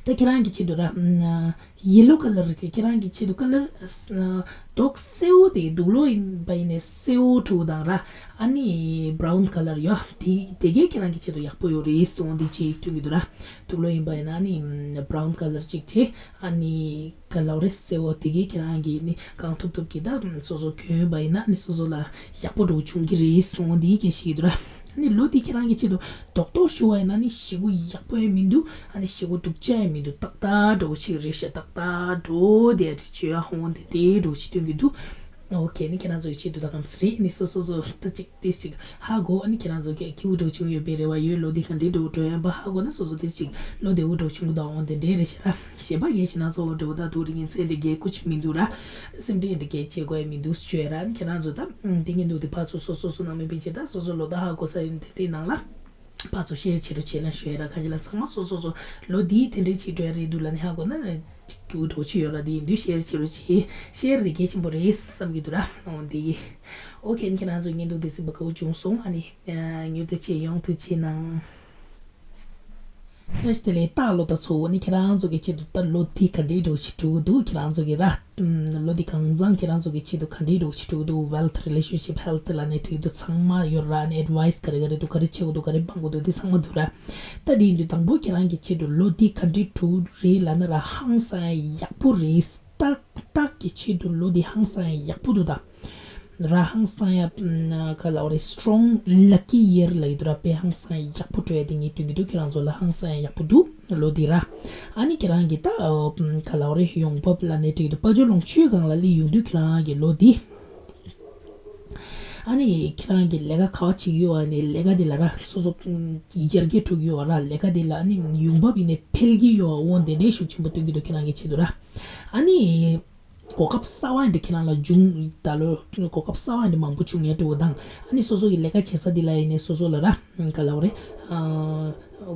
ད་ཁྱེད་རང་གི་ཆེད་དུ་ར། ཡེ་ལོ་ཀ་ལར་གི་ཁྱེད་རང་གི་ཆེད་དུ་ཀ་ལར་མདོག་སེར་པོ་དེ་དུག་ལོག་ཡིན་པ་ཡིན་ནའི་སེར་པོ་འདྲ་པོ་དང་ར། ཨ་ནི་བྷ་རའུན་ཀ་ལར་ཡོད་དེ་དེ་གས་ཁྱེད་རང་གི་ཆེད་དུ་ཡག་པོ་ཡོད་རེད་གསུངས་འདི་ཅིག་སྟོན་གྱི་འདུག་ར། དུག་ལོག་ཡིན་པ་ཡིན་ན་ཨ་ནི་བྷ་རའུན་ཀ་ལར་ཅིག་བྱས་ཨ་ནི་ག་ལབ་རེད་སེར་པོ་དེ་གས་ཁྱེད་རང་གི་ནི་གང་ཐུབ་ཐུབ་ཀྱིས་ད་སོ་སོ་གྱོན་པ་ཡིན་ན་ཨ་ནི་སོ་སོ་ལ་ཡག་པོ་འདྲ་པོ་བྱུང་གི་རེད་གསུངས་འདི་སྐད་ཤེས་ཀྱི་འདུག་ར། ཨ་ནི་ལོ་འདི་ཁྱེད་རང་གི་ཆེད་དུ་རྡོག་རྡོག་ཞུ་བ་ཡིན་ན་ནི་ཞེ་པོ་ཡག་པོ་ཡང་མི་འདུག་ཨ་ནི་ཞེ་པོ་སྡུག་ཅག་ཡང་མི་འདུག་ཏག་ཏག་འདྲ་པོ་ཅིག་རེད་ཤག་ཏག་ཏག་འདྲ་པོ་དེ་རེད་བྱོས་ཨ་ཧོང་དེ་དེ་འདྲ་པོ་ཅིག་སྟོན་གྱི་འདུག་ཨོ་ཁེ་ནི་ཁྱེད་རང་ཚོ་ཡི་ཆེད་དུ་ད་གམ་སི་རེད་ནི་སོ་སོ་སོ་ད་ཅིག་ཏིས་ཅིག་ཧ་གོ་ཨ་ནི་ཁྱེད་རང་ཚོ་གི་སྐྱིད་པོ་འདྲ་པོ་བྱུང་ཡོད་པའི་རེ་བ་ཡོད། ལོ་འདི་ག་འདྲའི་འདྲ་པོ་འགྲོ་ཡོད་པ་ཧ་གོ་ན་སོ་སོ་ཏིས་ཅིག་ལོ་བདེ་པོ་འདྲ་པོ་བྱུང་གི་འདུག་ཨོ་དེ་འདྲའི་རེད་ཤག་ར། གཞན་པ་གལ་ཆེ་ན་ཚོ་འདྲ་པོ་ད་དུ་རིགས་ངན་ཚན་འདྲ་གལ་ཁུ་ཆི་མི་འདུག་ར། སེམས་ཁྲལ་འདྲ་གལ་བྱེད་དགོས་ཡ་མི་འདུག་ཞུ་ཡ་ར། ཨ་ནི་ཁྱེད་རང་ཚོ་ད་དེ་ངན་འདུག་དེ་ཕར་ཚུར་སོ་སོ་སོ་ནང་མི་སྤུན་མཆེད་ད་སོ་སོ་ལོ་ད་ཧ་གོ་ས་ཡིན་དེ་འདྲའི་ནང་ལ། ཕར་ཚུར་ཤེར་བྱེད་རོགས་བྱེད་ལ་ཞུ་ཡ་ར། ཁ་ཅིག་ལ་ཚང་མ་སོ་སོ་སོ་ལོ་འདིའི་དེ་འདྲའི་ཅིག་འགྲོ་ཡ་རེད་འདུག་ལབ་ནས་ཧ་གོ་ན་སྐྱིད་པོ་འདྲ་པོ་ཅིག་ཡོད་ར། དེ་ཡིན་དུས་ཤེར་བྱེད་རོགས་བྱེད། ཤེར་དེ་གལ་ཆེན་པོ་རེད་བསམ་གྱི་འདུག་ར། འོ་འདི་ཡིན། ཨོ་ཁེ་ཁྱེད་རང་ཚོ་ངན་འདུག་དེ་སེམས་པ་དགའ་པོ་བྱུང་སོང་། ཨ་ནི་མྱུར་དུ་ཅིག་ཡོང་ཐུབ་ཅིག་གནང་། བཀྲ་ཤིས་བདེ་ལེགས་རྟགས་ལོ་ད་ཚོ་ནི་ཁྱེད་རང་ཚོ་གི་ཆེད་དུ་ད་ལོ་འདི་ག་འདྲའི་འདྲ་པོ་ཞིག་འགྲོ་གི་འདུག་ཁྱེད་རང་ཚོ་གི་ར། ལོ་འདི་གང་ཚང་ཁྱེད་རང་ཚོ་གི་ཆེད་དུ་ག་འདྲའི་འདྲ་པོ་ཞིག་འགྲོ་གི་འདུག་ཝེལ་ཐི་རི་ལེ་ཤན་ཤིབ་ཧེལ་ཐི་ལབ་ནས་འགྲིག་འདུག་ཚང་མ་ཡོད་ར། ནི་ཨེཌ་ཝའི་སི་ག་རེ་ག་རེ་འདུག་ག་རེ་བྱེད་དགོས་འདུག་ག་རེ་སྤང་དགོས་འདུག་དེ་ཚང་མ་འདུག་ར། ད་དེ་ཡིན་དུས་དང་པོ་ཁྱེད་རང་གི་ཆེད་དུ་ལོ་འདི་ག་འདྲའི་འགྲོ་རེད་ལབ་ན་ར་ཧང་སང་ཡག་པོ་རེད། ཏག་ཏག་གི་ཆེད་དུ་ལོ་འདི་ཧང་སང་ཡག་པོ་འདུག་ད། ར་ཧང་སང་ཡ། ཨ་ག་ལབ་རེད། སི་ཊོང་ལ་ཀི་ཡིར་ལབ་ཀྱི་འདུག་ར། དཔེ་ཧང་སང་ཡག་པོ་འགྲོ་ཡ་དེ་ངས་སྟོན་གྱི་འདུག་ཁྱེད་རང་ཚོ་ལ་ཧང་སང་ཡག་པོ་འདུག་ལོ་འདི་ར། ཨ་ནི་ཁྱེད་རང་གི་ད་ཨ་ག་ལབ་རེད། ཡོང་འབབ་ལབ་ནས་འགྲིག་འདུག་དཔལ་འབྱོར་ལོངས་སྤྱོད་སྒང་ལ་སླེབས་ཡོང་དུས་ཁྱེད་རང་གི་ལོ་འདི། ཨ་ནི་ཁྱེད་རང་གི་ལས་ཀ་ག་བ་བྱེད་ཀྱི་ཡོད་པ་ནི་ལས་ཀ་འདི་ལ་ར་སོ་སོ་ཡར་རྒྱས་འགྲོ་གི་ཡོད་པ་ར། ལས་ཀ་འདི་ལ་ཨ་ནི་ཡོང་འབབ་ཡིན་ནའི་འཕེལ་གྱི་ཡོད་པ་འོ་དེ་འདྲའི་ཤུགས་ཆེན་པོ་སྟོན་གྱི་འདུག་ཁྱེད་རང་གི་ཆེད་དུ་ར། ཨ་ནི། གོ་སྐབས་གསར་པ་འདི་ཁྱེད་རང་ལ་འབྱུང་ད་ལོ་གོ་སྐབས་གསར་པ་འདི་མང་པོ་བྱུང་ཡ་འདྲ་པོ་དང་ཨ་ནི་སོ་སོ་ཡི་ལས་ཀ་བྱེད་ས་འདི་ལ་ཡིན་ནའི་སོ་སོ་ལ་ར་ག་ལབ་རེད།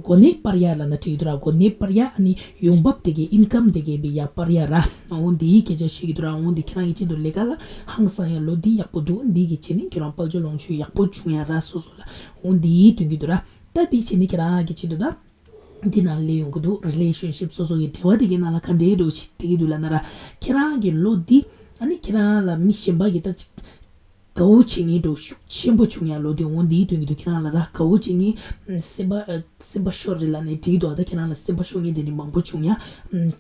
གོ་གནས་སྤར་ཡ་ལབ་ན་འགྲིག་འདུག་ར། གོ་གནས་སྤར་ཡ་ཨ་ནི་ཡོང་འབབ་དེ་གའི་ཨིན་ཀམ་དེ་གའི་བི་ཡ་སྤར་ཡ་ར། འོ་འདིའི་སྐད་ཆ་བཤད་ཀྱི་འདུག་ར། འོ་འདི་ཁྱེད་རང་གི་ཆེད་དུ་ལས་ཀ་ལ་ཧང་སང་ཡ་ལོ་འདི་ཡག་པོ་འདུག་འདི་གི་ཆེད་ནི་ཁྱེད་རང་དཔལ་འབྱོར་ལོངས་སྤྱོད་ཡག་པོ་བྱུང་ཡ་ར་སོ་སོ་ལ་འོ་འདིའི་སྟོན་གྱི་འདུག་ར། ད་འདི་ཆེད་ནི་ཁྱེད་རང་གི་ཆེད་དུ་ད། འདི་ནང་སླེབས་ཡོང་གི་འདུག་རི་ལེ་ཤན་ཤིབ་སོ་སོ་གི་འབྲེལ་བ་དེ་གའི་ནང་ལ་ག་འདྲའི་འདྲ་པོ་ཞིག་བསྡད་ཀྱི་འདུག་ལབ་ན་ར། ཁྱེད་རང་གི་ལོ་འདི་ཨ་ནི་ཁྱེད་རང་ལ་མི་གཞན་པ་གིས་ད་ཅིག་དགའ་པོ་བྱེད་མཁན་འདྲ་པོ་ཤུགས་ཆེན་པོ་བྱུང་ཡ་ལོ་འདི་འོང་འདིའི་དོན་གྱི་འདུག་ཁྱེད་རང་ལ་ར་དགའ་པོ་བྱེད་མཁན་སེམས་པ་སེམས་པ་ཤོར་རེད་ལབ་ནས་འགྲིག་འདུག་ད་ཁྱེད་རང་ལ་སེམས་པ་ཤོར་མཁན་དེ་འདྲ་མང་པོ་བྱུང་ཡ།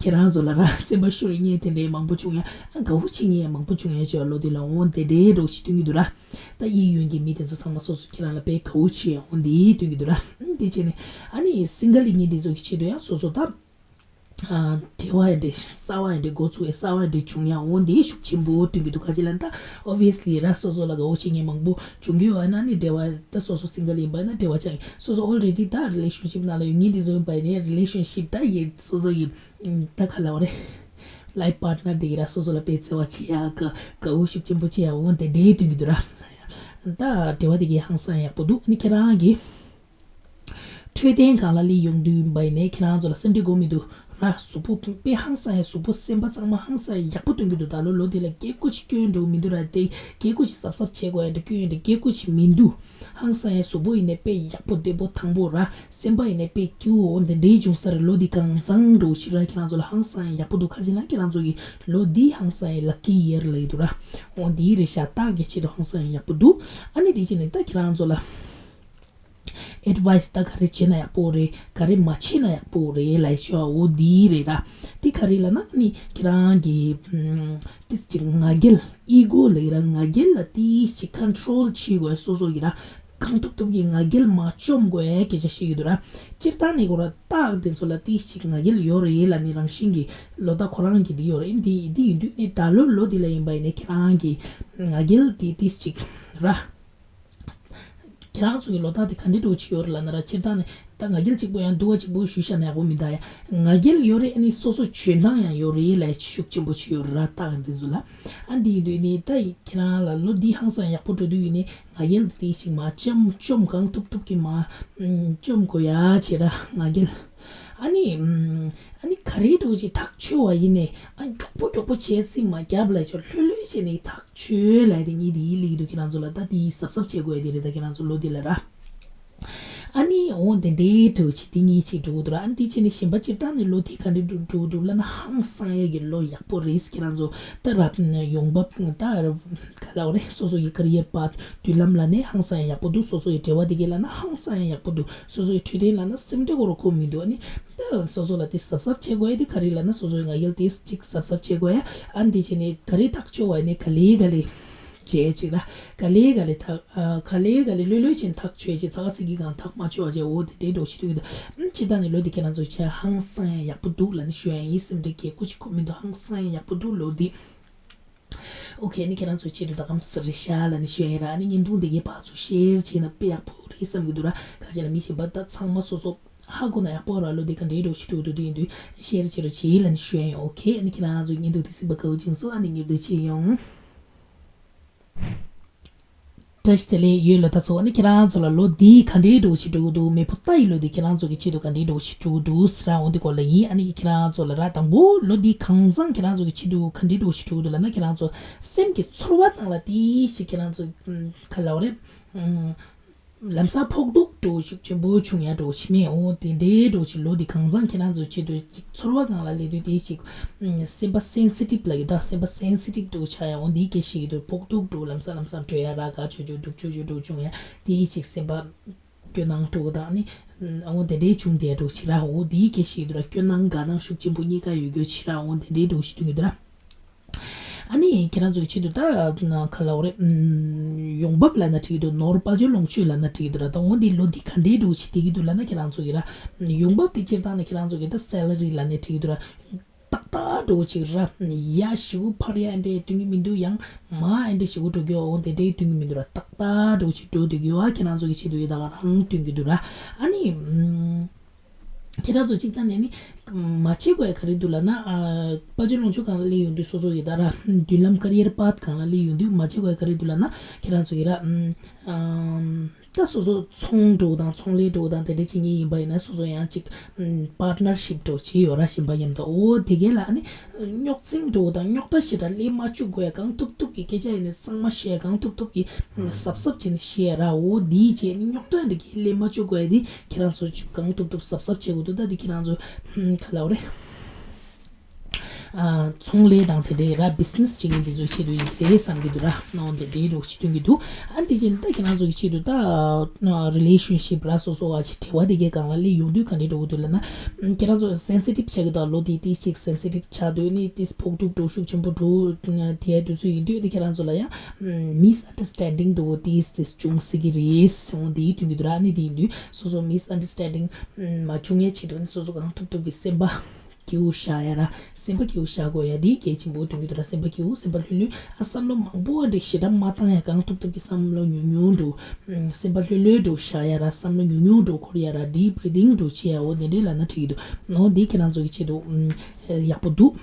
ཁྱེད་རང་ཚོ་ལ་ར་སེམས་པ་ཤོར་མཁན་དེ་འདྲ་མང་པོ་བྱུང་ཡ། དགའ་པོ་བྱེད་མཁན་ཡང་མང་པོ་བྱུང་ཡ་ཅེས་ལོ་འདི་ལ་འོང་དེ་འདྲའི་འདྲ་པོ་ཞིག་སྟོན་གྱི་འདུག་ར། ད་གཡས་གཡོན་གྱི་མི་དེ་ཚོ་ཚང་མ་སོ་སོ་ཁྱེད་རང་ལ་དཔེ་དགའ་པོ་བྱེད་ཡོང་འདི་སྟོན་གྱི་འདུག་ར། དེ་བྱས་ནས་ཨ་ནི་སིང་གལ་ཡིན་མཁན་དེ་ཚོ་གི་ཆེད་དུ་ཡང་སོ་སོ་ད་ ཨ་འབྲེལ་བ་ཡང་འདྲེ་གསར་བ་ཡང་འདྲེ་འགོ་ཚུགས་ཡ་གསར་བ་ཡང་འདྲེ་བྱུང་ཡ་འོ་འདི་ཤུགས་ཆེན་པོ་སྟོན་གྱི་འདུག་ག་ཅི་ལ་ད་obviously་ར་སོ་སོ་ལ་དགའ་བོ་བྱེད་མཁན་མང་པོ་བྱུང་གི་ཡོད་ན་ནི་འབྲེལ་བ་ད་སོ་སོ་single་ཡིན་པ་ན་འབྲེལ་བ་ཆགས་ཡིན་སོ་སོ་already་ད་relationship་ནང་ལ་ཡོད་ངེས་འདི་ཚོ་ཡིན་པ་ཡིན་ནའི་relationship་ད་ཡི་སོ་སོ་ཡི་ད་ག་ལ་བ་རེད། Life partner་དེ་གི་ར་སོ་སོ་ལ་དཔེ་བརྩེ་བ་བྱེད་ཡ་ག་དགའ་བོ་ཤུགས་ཆེན་པོ་བྱེད་ཡ་འོ་འདི་འདྲའི་སྟོན་གྱི་འདུག་ར། ད་འབྲེལ་བ་དེ་གི་ཧང་སང་ཡག་པོ་འདུག་ཨ་ནི་ཁྱེད་རང་གི་འཕྲོད་བསྟེན་སྒང་ལ་སླེབས་ཡོང་དུས་ཡིན་པ་ཡིན་ནའི་ཁྱེད་རང་ཚོ་ལ་སེམས་ཁྲལ་དགོས་མི་འདུག་ར། གཟུགས་པོ་དཔེ་ཧང་སང་ཡ་གཟུགས་པོ་སེམས་པ་ཚང་མ་ཧང་སང་ཡ་ཡག་པོ་སྟོན་གྱི་འདུག་ད་ལོ་ལོ་འདི་ལ་སྐྱེ་སྒོ་ཅིག་སྐྱོན་འགྲོ་མི་འདུག་ར། དེ་སྐྱེ་སྒོ་ཅིག་གཟབ་གཟབ་བྱེད་དགོས་ཡ་འདྲ་སྐྱོན་ཡ་འདྲ་སྐྱེ་སྒོ་ཅིག་མི་འདུག་ཧང་སང་ཡ་གཟུགས་པོ་ཡིན་ནའི་དཔེ་ཡག་པོ་བདེ་པོ་ཐང་པོ་ར། སེམས་པ་ཡིན་ནའི་དཔེ་སྐྱིད་པོ་འདི་འདྲའི་བྱུང་ས་རེད། ལོ་འདི་གང་བཟང་འགྲོ་ཞིག་ར། ཁྱེད་རང་ཚོ་ལ་ཧང་སང་ཡ་ཡག་པོ་འདུག་ག་ཅི་ལ་ཁྱེད་རང་ཚོ་གི་ལོ་འདི་ཧང་སང་ཡ་lucky year་ལ་ཡི་འདུག་ར། འོ་འདི་རེད་ཤག་སྟག་གི་ཆེད་དུ་ཧང་སང་ཡ་ཡག་པོ་འདུག་ཨ་ནི་དེ་ཅི་ནས་ད་ཁྱེད་རང་ཚོ་ལ། advice་ད་ག་རེ་བྱེད་ན་ཡག་པོ་རེད། ག་རེ་མ་བྱེད་ན་ཡག་པོ་རེད་ལབ་ཤོག་འོ་འདི་རེད་ར། དེ་ག་རེ་ལབ་ན་ནི་ཁྱེད་རང་གི་ཏིས་ཅིག་ང་རྒྱལ་ego་ལབ་ཀྱི་ར། ང་རྒྱལ་ལ་ཏིས་ཅིག་control་བྱེད་དགོས་སོ་སོ་གི་ར། གང་ཐུབ་ཐུབ་ཀྱིས་ང་རྒྱལ་མ་བཅོམ་དགོས་སྐད་ཆ་བཤད་ཀྱི་འདུག་ར། སྤྱིར་བཏང་ནས་ཁོ་ར་སྟག་དེ་ཚོ་ལ་ཏིས་ཅིག་ང་རྒྱལ་ཡོད་རེད་ལབ་ནི་རང་བཞིན་གྱི་ལོ་ཟླ་ཁོ་རང་གི་འདི་ཡོད་རེད། འདི་འདི་ཡིན་དུས་ནི་ད་ལོ་ལོ་འདི་ལ་ཡིན་པ་ཡིན་ནའི་ཁྱེད་རང་གི་ང་རྒྱལ་དེ་ཏིས་ཅིག་ར། ཁྱེད་རང་ཚོ་གི་ལོ་རྟགས་དེ་ག་འདྲ་འདྲ་བོ་ཅིག་ཡོད་རེད་ལབ་ན་ར། སྤྱིར་བཏང་ནས་ད་ང་རྒྱལ་གཅིག་པོ་ཡང་སྡུག་པ་གཅིག་པོ་ཞུས་བཞག་ན་ཡག་པོ་མི་འདུག་ཡ། ང་རྒྱལ་ཡོད་རེད། ཨ་ནི་སོ་སོ་འཇོན་ཐང་ཡང་ཡོད་རེད་ལབ་ཤུགས་ཆེན་པོ་ཅིག་ཡོད་རེད་ར། སྟག་འདི་ཚོ་ལ་ཨ་འདི་ཡིན་དུས་ནི་ད་ཁྱེད་རང་ལ་ལོ་འདི་ཧང་སང་ཡག་པོ་འགྲོ་དུས་ཡིན་ནི་ང་རྒྱལ་འདི་དེ་ཞིག་མ་བཅོམ་བཅོམ་གང་ཐུབ་ཐུབ་ཀྱིས་མ་བཅོམ་དགོས་ཡ་བྱེད་ར་ང་རྒྱལ། ཨ་ནི་ཨ་ནི་ག་རེ་འདྲ་བོ་ཅིག་ཐག་ཆོད་པ་ཡིན་ནི་ཨ་མགྱོགས་པོ་མགྱོགས་པོ་བྱས་ཚིག་མ་རྒྱབ་ལབ་ཆོག་ལྷོད་ལྷོད་བྱས་ནི་ཐག་ཆོད་ལབ་དེ་གཉིས་དེ་ཡིད་ལེགས་འདུག་ཁྱེད་རང་ཚོ་ལ་ད་དེ་གཟབ་གཟབ་བྱེད་དགོས་དེ་རེད། ད་ཁྱེད་རང་ཚོ་ལོ་འདི་ལ་ར། ཨ་ནི་འོ་དེ་འདྲའི་འདྲ་བོ་ཅིག་དེ་གཉིས་ཅིག་འགྲོ་གི་འདུག་ར། ཨ་ནི་དེ་བྱས་ནས་གཞན་པ་སྤྱིར་བཏང་ནས་ལོ་དེ་ག་འདྲ་འགྲོ་གི་འདུག་ལབ་ན་ཧང་སང་ཡ་གི་ལོ་ཡག་པོ་རེད། ཁྱེད་རང་ཚོ་ད་ར་ཡོང་འབབ་ད་ག་ལབ་རེད། སོ་སོ་ཡི་career path་མདུན་ལམ་ལ་ནས་ཧང་སང་ཡ་ཡག་པོ་འདུག་སོ་སོ་ཡི་འབྲེལ་བ་དེ་གའི་ལབ་ན་ཧང་སང་ཡ་ཡག་པོ་འདུག་སོ་སོ་ཡི་འཕྲོད་བསྟེན་ལབ་ན་སེམས་ཁྲལ་དགོས་རོགས་ཁོ་མི་འདུག་ཨ་ནི་ད་སོ་སོ་ལ་དེ་གཟབ་གཟབ་བྱེད་དགོས་ཡ་དེ་ག་རེ་ལབ་ན་སོ་སོ་ཡི་ང་རྒྱལ་དེ་ཅིག་གཟབ་གཟབ་བྱེད་དགོས་ཡ། ཨ་ནི་དེ་བྱས་ནས་ག་རེ་ཐག་ཆོད་པ་ཡིན་ནས་ག་ལེ་ག་ལེ། བྱས་ཅིག་ལ། ག་ལེ་ག་ལེ་ཐག་ཨ། ག་ལེ་ག་ལེ་ལྷོད་ལྷོད་ཅིག་ཐག་ཆོད་ཅིག་ཚ་ག་ཚི་གི་གང་ཐག་མ་ཆོད་བ་བྱས་འོ་དེ་འདྲའི་འགྲོ་ཞིག་ཐུག་གི་འདུག་ཨམ་ཅི་ད་ནི་ལོ་འདི་ཁྱེད་རང་ཚོ་བྱས་ཧང་སང་ཡ་ཡག་པོ་འདུག་ལབ་ནི་ཞུ་ཡ་ཡིན། སེམས་ཁྲལ་གྱི་སྐུ་ཅིག་ཁོ་མི་འདུག་ཧང་སང་ཡ་ཡག་པོ་འདུག་ལོ་འདི། ཨོ་ཁེ་ནི་ཁྱེད་རང་ཚོའི་ཆེད་དུ་ད་གམ་སི་རི་ཤ་ལབ་ནི་ཞུ་ཡ་ཡིན་ར། ཨ་ནི་བརྙན་ཐུང་འདི་གའི་བར་ཚོ་ཤེར་བྱས་ན་དཔེ་ཡག་པོ་རེད་བསམ་གི་འདུག་ར། ཁ་ཅིག་ལ་མི་གཞན་པ་ད་ཚང་མ་སོ་སོ་ཧ་གོ་ན་ཡག་པོ་ར། ལོ་འདི་ག་འདྲའི་འགྲོ་ཞིག་འགྲོ་འདུག་དེ་ཡིན་དུས་ཤེར་བྱེད་རོགས་བྱེད་ལབ་ནི་ཞུ་ཡ་ཡིན། ཨོ་ཁེ་ཨ་ནི་ཁྱེད་རང་ཚོའི་བརྙན་ཐུང་འདི་གཟིགས་པ་དགའ་བོ་བྱུང་སོང་། ཨ་ནི་ཉེ་བར་ཆེ་ཡོང་། བཀྲ་ཤིས་བདེ་ལེགས་ཡོད་ལ་ད་ཚོ། ཨ་ནི་ཁྱེད་རང་ཚོ་ལ་ལོ་འདི་ག་འདྲའི་འགྲོ་ཞིག་འགྲོ་གི་འདུག་མེ་ཕོ་རྟ་ཡི་ལོ་འདི་ཁྱེད་རང་ཚོ་གི་ཆེད་དུ་ག་འདྲའི་འགྲོ་ཞིག་འགྲོ་གི་འདུག་ཟེར་འོ་འདི་སྐོར་ལ་ཡིན། ཨ་ནི་ཁྱེད་རང་ཚོ་ལ་ར་དང་པོ་ལོ་འདི་གང་ཚང་ཁྱེད་རང་ཚོ་གི་ཆེད་དུ་ག་འདྲའི་འགྲོ་ཞིག་འགྲོ་གི་འདུག་ལབ་ན་ཁྱེད་རང་ཚོ་སེམས་ཀྱི་ཚོར་བ་སྟེང་ལ་ཏིས་ཞིག་ཁྱེད་རང་ཚོ་ག་ལབ་རེད། ལམ་སང་ཕོག་ཐུག་འགྲོ་ཞིག་ཆེན་པོ་བྱུང་ཡ་འགྲོ་ཞིག་མེད། འོ་དེ་འདྲའི་འགྲོ་ཞིག་ལོ་འདི་གང་ཚང་ཁྱེད་རང་ཚོ་ཆེད་དུ་ཅིག་ཚོར་བ་སྒང་ལ་སླེབས་དུས་དེ་ཞིག་སེམས་པ་སེན་སི་ཊིབ་ལ་ཡོད་ད་སེམས་པ་སེན་སི་ཊིབ་འགྲོ་ཆགས་ཡ་འོ་འདི་སྐད་ཤིག་ཡོད་དུ་ཕོག་ཐུག་འགྲོ་ལམ་སང་ལམ་སང་བྲོས་ཡ་ར་ག་ཆོས་ཆོས་སྡུག་ཆོས་ཆོས་འགྲོ་བྱུང་ཡ་དེ་ཞིག་སེམས་པ་སྐྱོ་སྣང་འགྲོ་དང་ནི་འོ་དེ་འདྲའི་བྱུང་དེ་འགྲོ་ཞིག་ར། འོ་དེ་སྐད་ཤིག་ཡོད་དུ་ར་སྐྱོ་སྣང་དགའ་སྣང་ཤུགས་ཆེན་པོ་གཉིས་ཀ་ཡོད་རྒྱུ་ཞིག་ར། འོ་དེ་འདྲའི་འགྲོ་ཞིག་ཐུག་ཡོད་དུ་ར། ཨ་ནི་ཁྱེད་རང་ཚོའི་ཆེད་དུ་ད་ག་ལབ་རེད། ཡོང་འབབ་ལབ་ན་འགྲིག་འདུག་ནོར་དཔལ་འབྱོར་ལོངས་སྤྱོད་ལབ་ན་འགྲིག་འདུག་ར། ད་འོ་འདི་ལོ་འདི་ག་འདྲའི་འགྲོ་ཞིག་བསྡད་ཀྱི་འདུག་ལབ་ན་ཁྱེད་རང་ཚོ་གི་ར་ཡོང་འབབ་དེ་སྤྱིར་བཏང་ནས་ཁྱེད་རང་ཚོ་གི་ད་སེ་ལ་རི་ལབ་ནས་འགྲིག་འདུག་ར། ཏག་ཏག་འགྲོ་ཅིག་ར། ཡ་ཞིག་ཕར་ཡ་འདྲས་སྟོན་གྱི་མི་འདུག་ཡང་མ་འདྲས་ཞིག་འགྲོ་རྒྱུ་འོ་དེ་འདྲས་སྟོན་གྱི་མི་འདུག་ར། ཏག་ཏག་འགྲོ་ཅིག་འགྲོ་བསྡད་ཀྱི་ཡོད། ཨ་ཁྱེད་རང་ཚོ་གི་ཆེད་དུ་ཡོད་ད་ག་རང་སྟོན་གྱི་འདུག་ར། ཨ་ནི། ཁྱེད་རང་ཚོ་གཅིག་ད་ནས་ནི། མ་བྱེད་དགོས་ཡ་ག་རེ་འདུག་ལབ་ན། དཔལ་འབྱོར་ལོངས་སྤྱོད་སྒང་ལ་སླེབས་ཡོང་དུས་སོ་སོ་ཡི་ད་ར། མདུན་ལམ་ཀ་རི་ཡར་པཱཐ་སྒང་ལ་སླེབས་ཡོང་དུས་མ་བྱེད་དགོས་ཡ་ག་རེ་འདུག་ལབ་ན། ཁྱེད་རང་ཚོ་ཡི་ར། ད་སོ་སོ་ཚོང་འགྲོ་དང་ཚོང་ལས་འགྲོ་དང་དེ་འདྲ་བྱེད་མཁན་ཡིན་པ་ཡིན་ན་སོ་སོ་ཡང་གཅིག་པཱར་ཊི་ནར་ཤིབ་འགྲོ་བྱེད་ཡོད་ར་གཞན་པ་མཉམ་དུ། འོ་དེ་གས་ལ་ཨ་ནི། རྙོག་འཛིང་འགྲོ་དང་རྙོག་དྲ་ཞེ་དྲག་སླེབས་མ་བཅུག་དགོས་ཡ་གང་ཐུབ་ཐུབ་ཀྱི་སྐད་ཆ་ཡིན་ན་གཙང་མ་བཤད་གང་ཐུབ་ཐུབ་ཀྱི་གཟབ་གཟབ་བྱས་ནས་བཤད་ར། འོ་འདིའི་རྗེས་ནི་རྙོག་དྲ་འདི་གི་སླེབས་མ་བཅུག་དགོས་ཡ་འདི་ཁྱེད་རང་ཚོ་གང་ཐུབ་ཐུབ་གཟབ་གཟབ་བྱེད་དགོས་འདུག་ད་འདི་ཁྱེད་རང་ཚོ་ག་ལབ་རེད། ཚོང་ལས་དང་དེ་འདྲའི་ར་བི་ཛི་ནེ་སི་བྱེད་མཁན་དེ་ཚོའི་ཆེད་དུ་ཡིན་རེད་བསམ་གྱི་འདུག་ར། ནོ་དེ་འདྲའི་རོགས་ཞིག་སྟོན་གྱི་འདུག་ཨ་འདི་བྱས་ནས་ད་ཁྱེད་རང་ཚོ་གི་ཆེད་དུ་ད་རི་ལེ་ཤན་ཤིབ་ར་སོ་སོ་བ་ཞིག་འབྲེལ་བ་དེ་གའི་སྒང་ལ་སླེབས་ཡོང་དུས་ག་འདྲའི་འགྲོ་གི་འདུག་ལབ་ན། ཁྱེད་རང་ཚོ་སེན་སི་ཊིབ་ཆགས་ཀྱི་འདུག་ལོ་དེ་ཏིས་ཅིག་སེན་སི་ཊིབ་ཆགས་དུས་ནི་ཏིས་ཕོག་ཐུག་འགྲོ་ཤུགས་ཆེན་པོ་འགྲོ་དེ་དུས་ཚོད་ཡིན་དུས་ནི་ཁྱེད་རང་ཚོ་ལ་ཡང་མིས་ཨན་ཌར་སི་ཊེན་ཌིང་འགྲོ་ཏིས་ཏིས་བྱུང་སྲིད་ཀྱི་རེད། འོ་དེའི་དོན་གྱི་འདུག་ར། ནི་དེ་ཡིན་དུས་སོ་སོ་མིས་ཨན་ཌར་སི་ཊེན་ཌིང་མ་བྱུང་ཡའི་ཆེད་དུ་ནི་སོ་སོ་གང་ཐུབ་ཐུབ་ཀྱི་སེམས་པ། སྐྱིད་པོ་བཞག་ཡ་ར། སེམས་པ་སྐྱིད་པོ་བཞག་དགོས་ཡ་དེ་གལ་ཆེན་པོ་སྟོན་གྱི་འདུག་ར། སེམས་པ་སྐྱིད་པོ་སེམས་པ་ལྷོད་ལྷོད། ཨ་བསམ་བློ་མང་པོ་འདྲ་ཞེ་དྲག་མ་བཏང་ཡ། གང་ཐུབ་ཐུབ་ཀྱི་བསམ་བློ་ཉུང་ཉུང་འགྲོ། སེམས་པ་ལྷོད་ལྷོད་འགྲོ་བཞག་ཡ་ར། བསམ་བློ་ཉུང་ཉུང་འགྲོ་འཁོར་ཡ་ར། ཌིབ་བྷི་རི་ཐིང་འགྲོ་བྱེད་ཡ། འོ་དེ་འདྲས་ལབ་ན་འགྲིག་གི་འདུག་འོ་འདི་ཁྱེད་རང་ཚོ་གི་ཆེད་དུ་ཡག་པོ་འདུག་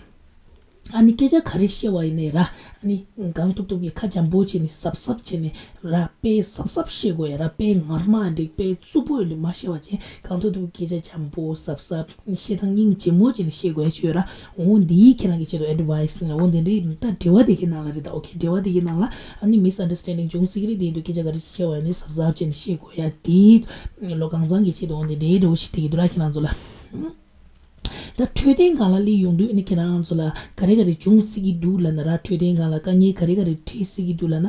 ཨ་ནི་སྐད་ཆ་ག་རེ་བཤད་པ་ཡིན་ནའི་ར། ཨ་ནི་གང་ཐུབ་ཐུབ་ཀྱིས་ཁ་འཇམ་པོ་བྱས་ནས་གཟབ་གཟབ་བྱས་ནས་ར། དཔེ་གཟབ་གཟབ་བཤད་དགོས་ཡ་ར། དཔེ་ངར་མ་འདྲ་དཔེ་རྩུབ་པོ་འདྲ་མ་བཤད་པ་བྱས། གང་ཐུབ་ཐུབ་སྐད་ཆ་འཇམ་པོ་གཟབ་གཟབ་བཤད་སྟངས་སྙིང་རྗེ་མོ་བྱས་ནས་བཤད་དགོས་ཡ་ཅིག་ཡོད་ར། འོ་འདི་ཁྱེད་རང་གི་ཆེད་དུ་ཨེཌ་ཝའི་སི་ཡིན་ར། འོ་འདི་འདྲའི་ད་འབྲེལ་བ་དེ་གའི་ནང་ལ་རེད། ད་ཨོ་ཁེ་འབྲེལ་བ་དེ་གའི་ནང་ལ་ཨ་ནི་མི་སི་ཨན་ཌར་སི་ཊེན་ཌིང་འབྱུང་སྲིད་ཀྱི་རེད། དེ་ཡིན་དུས་སྐད་ཆ་ག་རེ་བཤད་པ་ཡིན་ནའི་གཟབ་གཟབ་བྱས་ནས་བཤད་དགོས་ཡ་དེ་ལོ་གང་ཚང་གི་ཆེད་དུ། འོ་འདི་འདྲའི་འདྲ་བོ་ཞིག་དེ་གི་འདུག་ར་ཁྱེད་རང་ཚོ་ལ། ད་འཕྲོད་བསྟེན་སྒང་ལ་སླེབས་ཡོང་དུས་ནི་ཁྱེད་རང་ཚོ་ལ་ག་རེ་ག་རེ་འབྱུང་སྲིད་ཀྱི་འདུག་ལབ་ན་ར། འཕྲོད་བསྟེན་སྒང་ལ་དཀའ་ངལ་ག་རེ་ག་རེ་འཕྲད་སྲིད་ཀྱི་འདུག་ལབ་ན།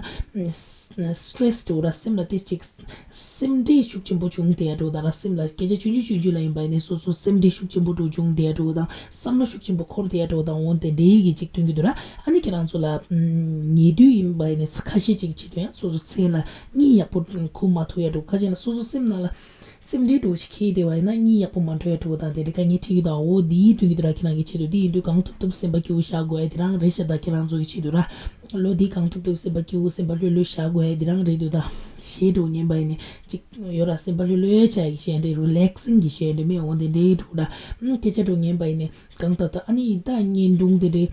སི་ཊེ་རེ་སི་འདྲ་བོ་ར། སེམས་ལ་ཏོག་ཙམ་ཅིག་སེམས་ཁྲལ་ཤུགས་ཆེན་པོ་བྱུང་བསྡད་ཡ་འདྲ་བོ་དང་ར། སེམས་ལ་སྐད་ཆ་ཆུང་ཆུང་ཆུང་ཆུང་ལ་ཡིན་པ་ཡིན་ནའི་སོ་སོ་སེམས་ཁྲལ་ཤུགས་ཆེན་པོ་འདྲ་བོ་བྱུང་བསྡད་ཡ་འདྲ་བོ་དང་། བསམ་བློ་ཤུགས་ཆེན་པོ་འཁོར་བསྡད་ཡ་འདྲ་བོ་དང་། འོ་དེ་འདྲའི་གི་ཅིག་སྟོན་གྱི་འདུག་ར། ཨ་ནི་ཁྱེད་རང་ཚོ་ལ་ཉལ་དུས་ཡིན་པ་ཡིན་ནའི་ཁ་ཤས་ཅིག་བྱེད་དུས་ཡང་སོ་སོ་མཚན་ལ་གཉིད་ཡག་པོ་ཁུག་མ་ཐུབ་ཡ་འདྲ་བོ། ཁ་ཤས་ལ་སོ་སོ་སེམས་ནང་ལ་སེམས་ཁྲལ་འདྲ་བོ་ཞིག་འཁྱེར་བསྡད་པ་ཡིན་ན་གཉིད་ཡག་པོ་མ་འགྲོ་ཡ་འདྲ་བོ་དང་། དེ་འདྲའི་དཀའ་ངལ་འཕྲད་ཀྱི་འདུག་འོ་འདི་སྟོན་གྱི་འདུག་ར་ཁྱེད་རང་གི་ཆེད་དུ། འདི་ཡིན་དུས་གང་ཐུབ་ཐུབ་སེམས་པ་སྐྱིད་པོ་བཞག་དགོས་ཡ་དེ་རང་རེད་ཤག་ད་ཁྱེད་རང་ཚོ་གི་ཆེད་དུ་ར། ལོ་འདི་གང་ཐུབ་ཐུབ་སེམས་པ་སྐྱིད་པོ་སེམས་པ་ལྷོད་ལྷོད་བཞག་དགོས་ཡ་དེ་རང་རེད་འདུག་ད་གཞས་འདྲ་བོ་ཉན་པ་ཡིན་ནའི་ཅིག་ཡོད་ར། སེམས་པ་ལྷོད་ལྷོད་བྱ་ཡ་གི་གཞས་འདྲ། རི་ལེག་སིང་གི་གཞས་འདྲ་མེད། འོ་འདི་འདྲའི་འདྲ་བོ་ར། སྐད་ཆ་འདྲ་བོ་ཉན་པ་ཡིན་ནའི་གང་ལྟར་ད་ཨ་ནི་ད་བརྙན་ཐུང་དེ་འདྲའི་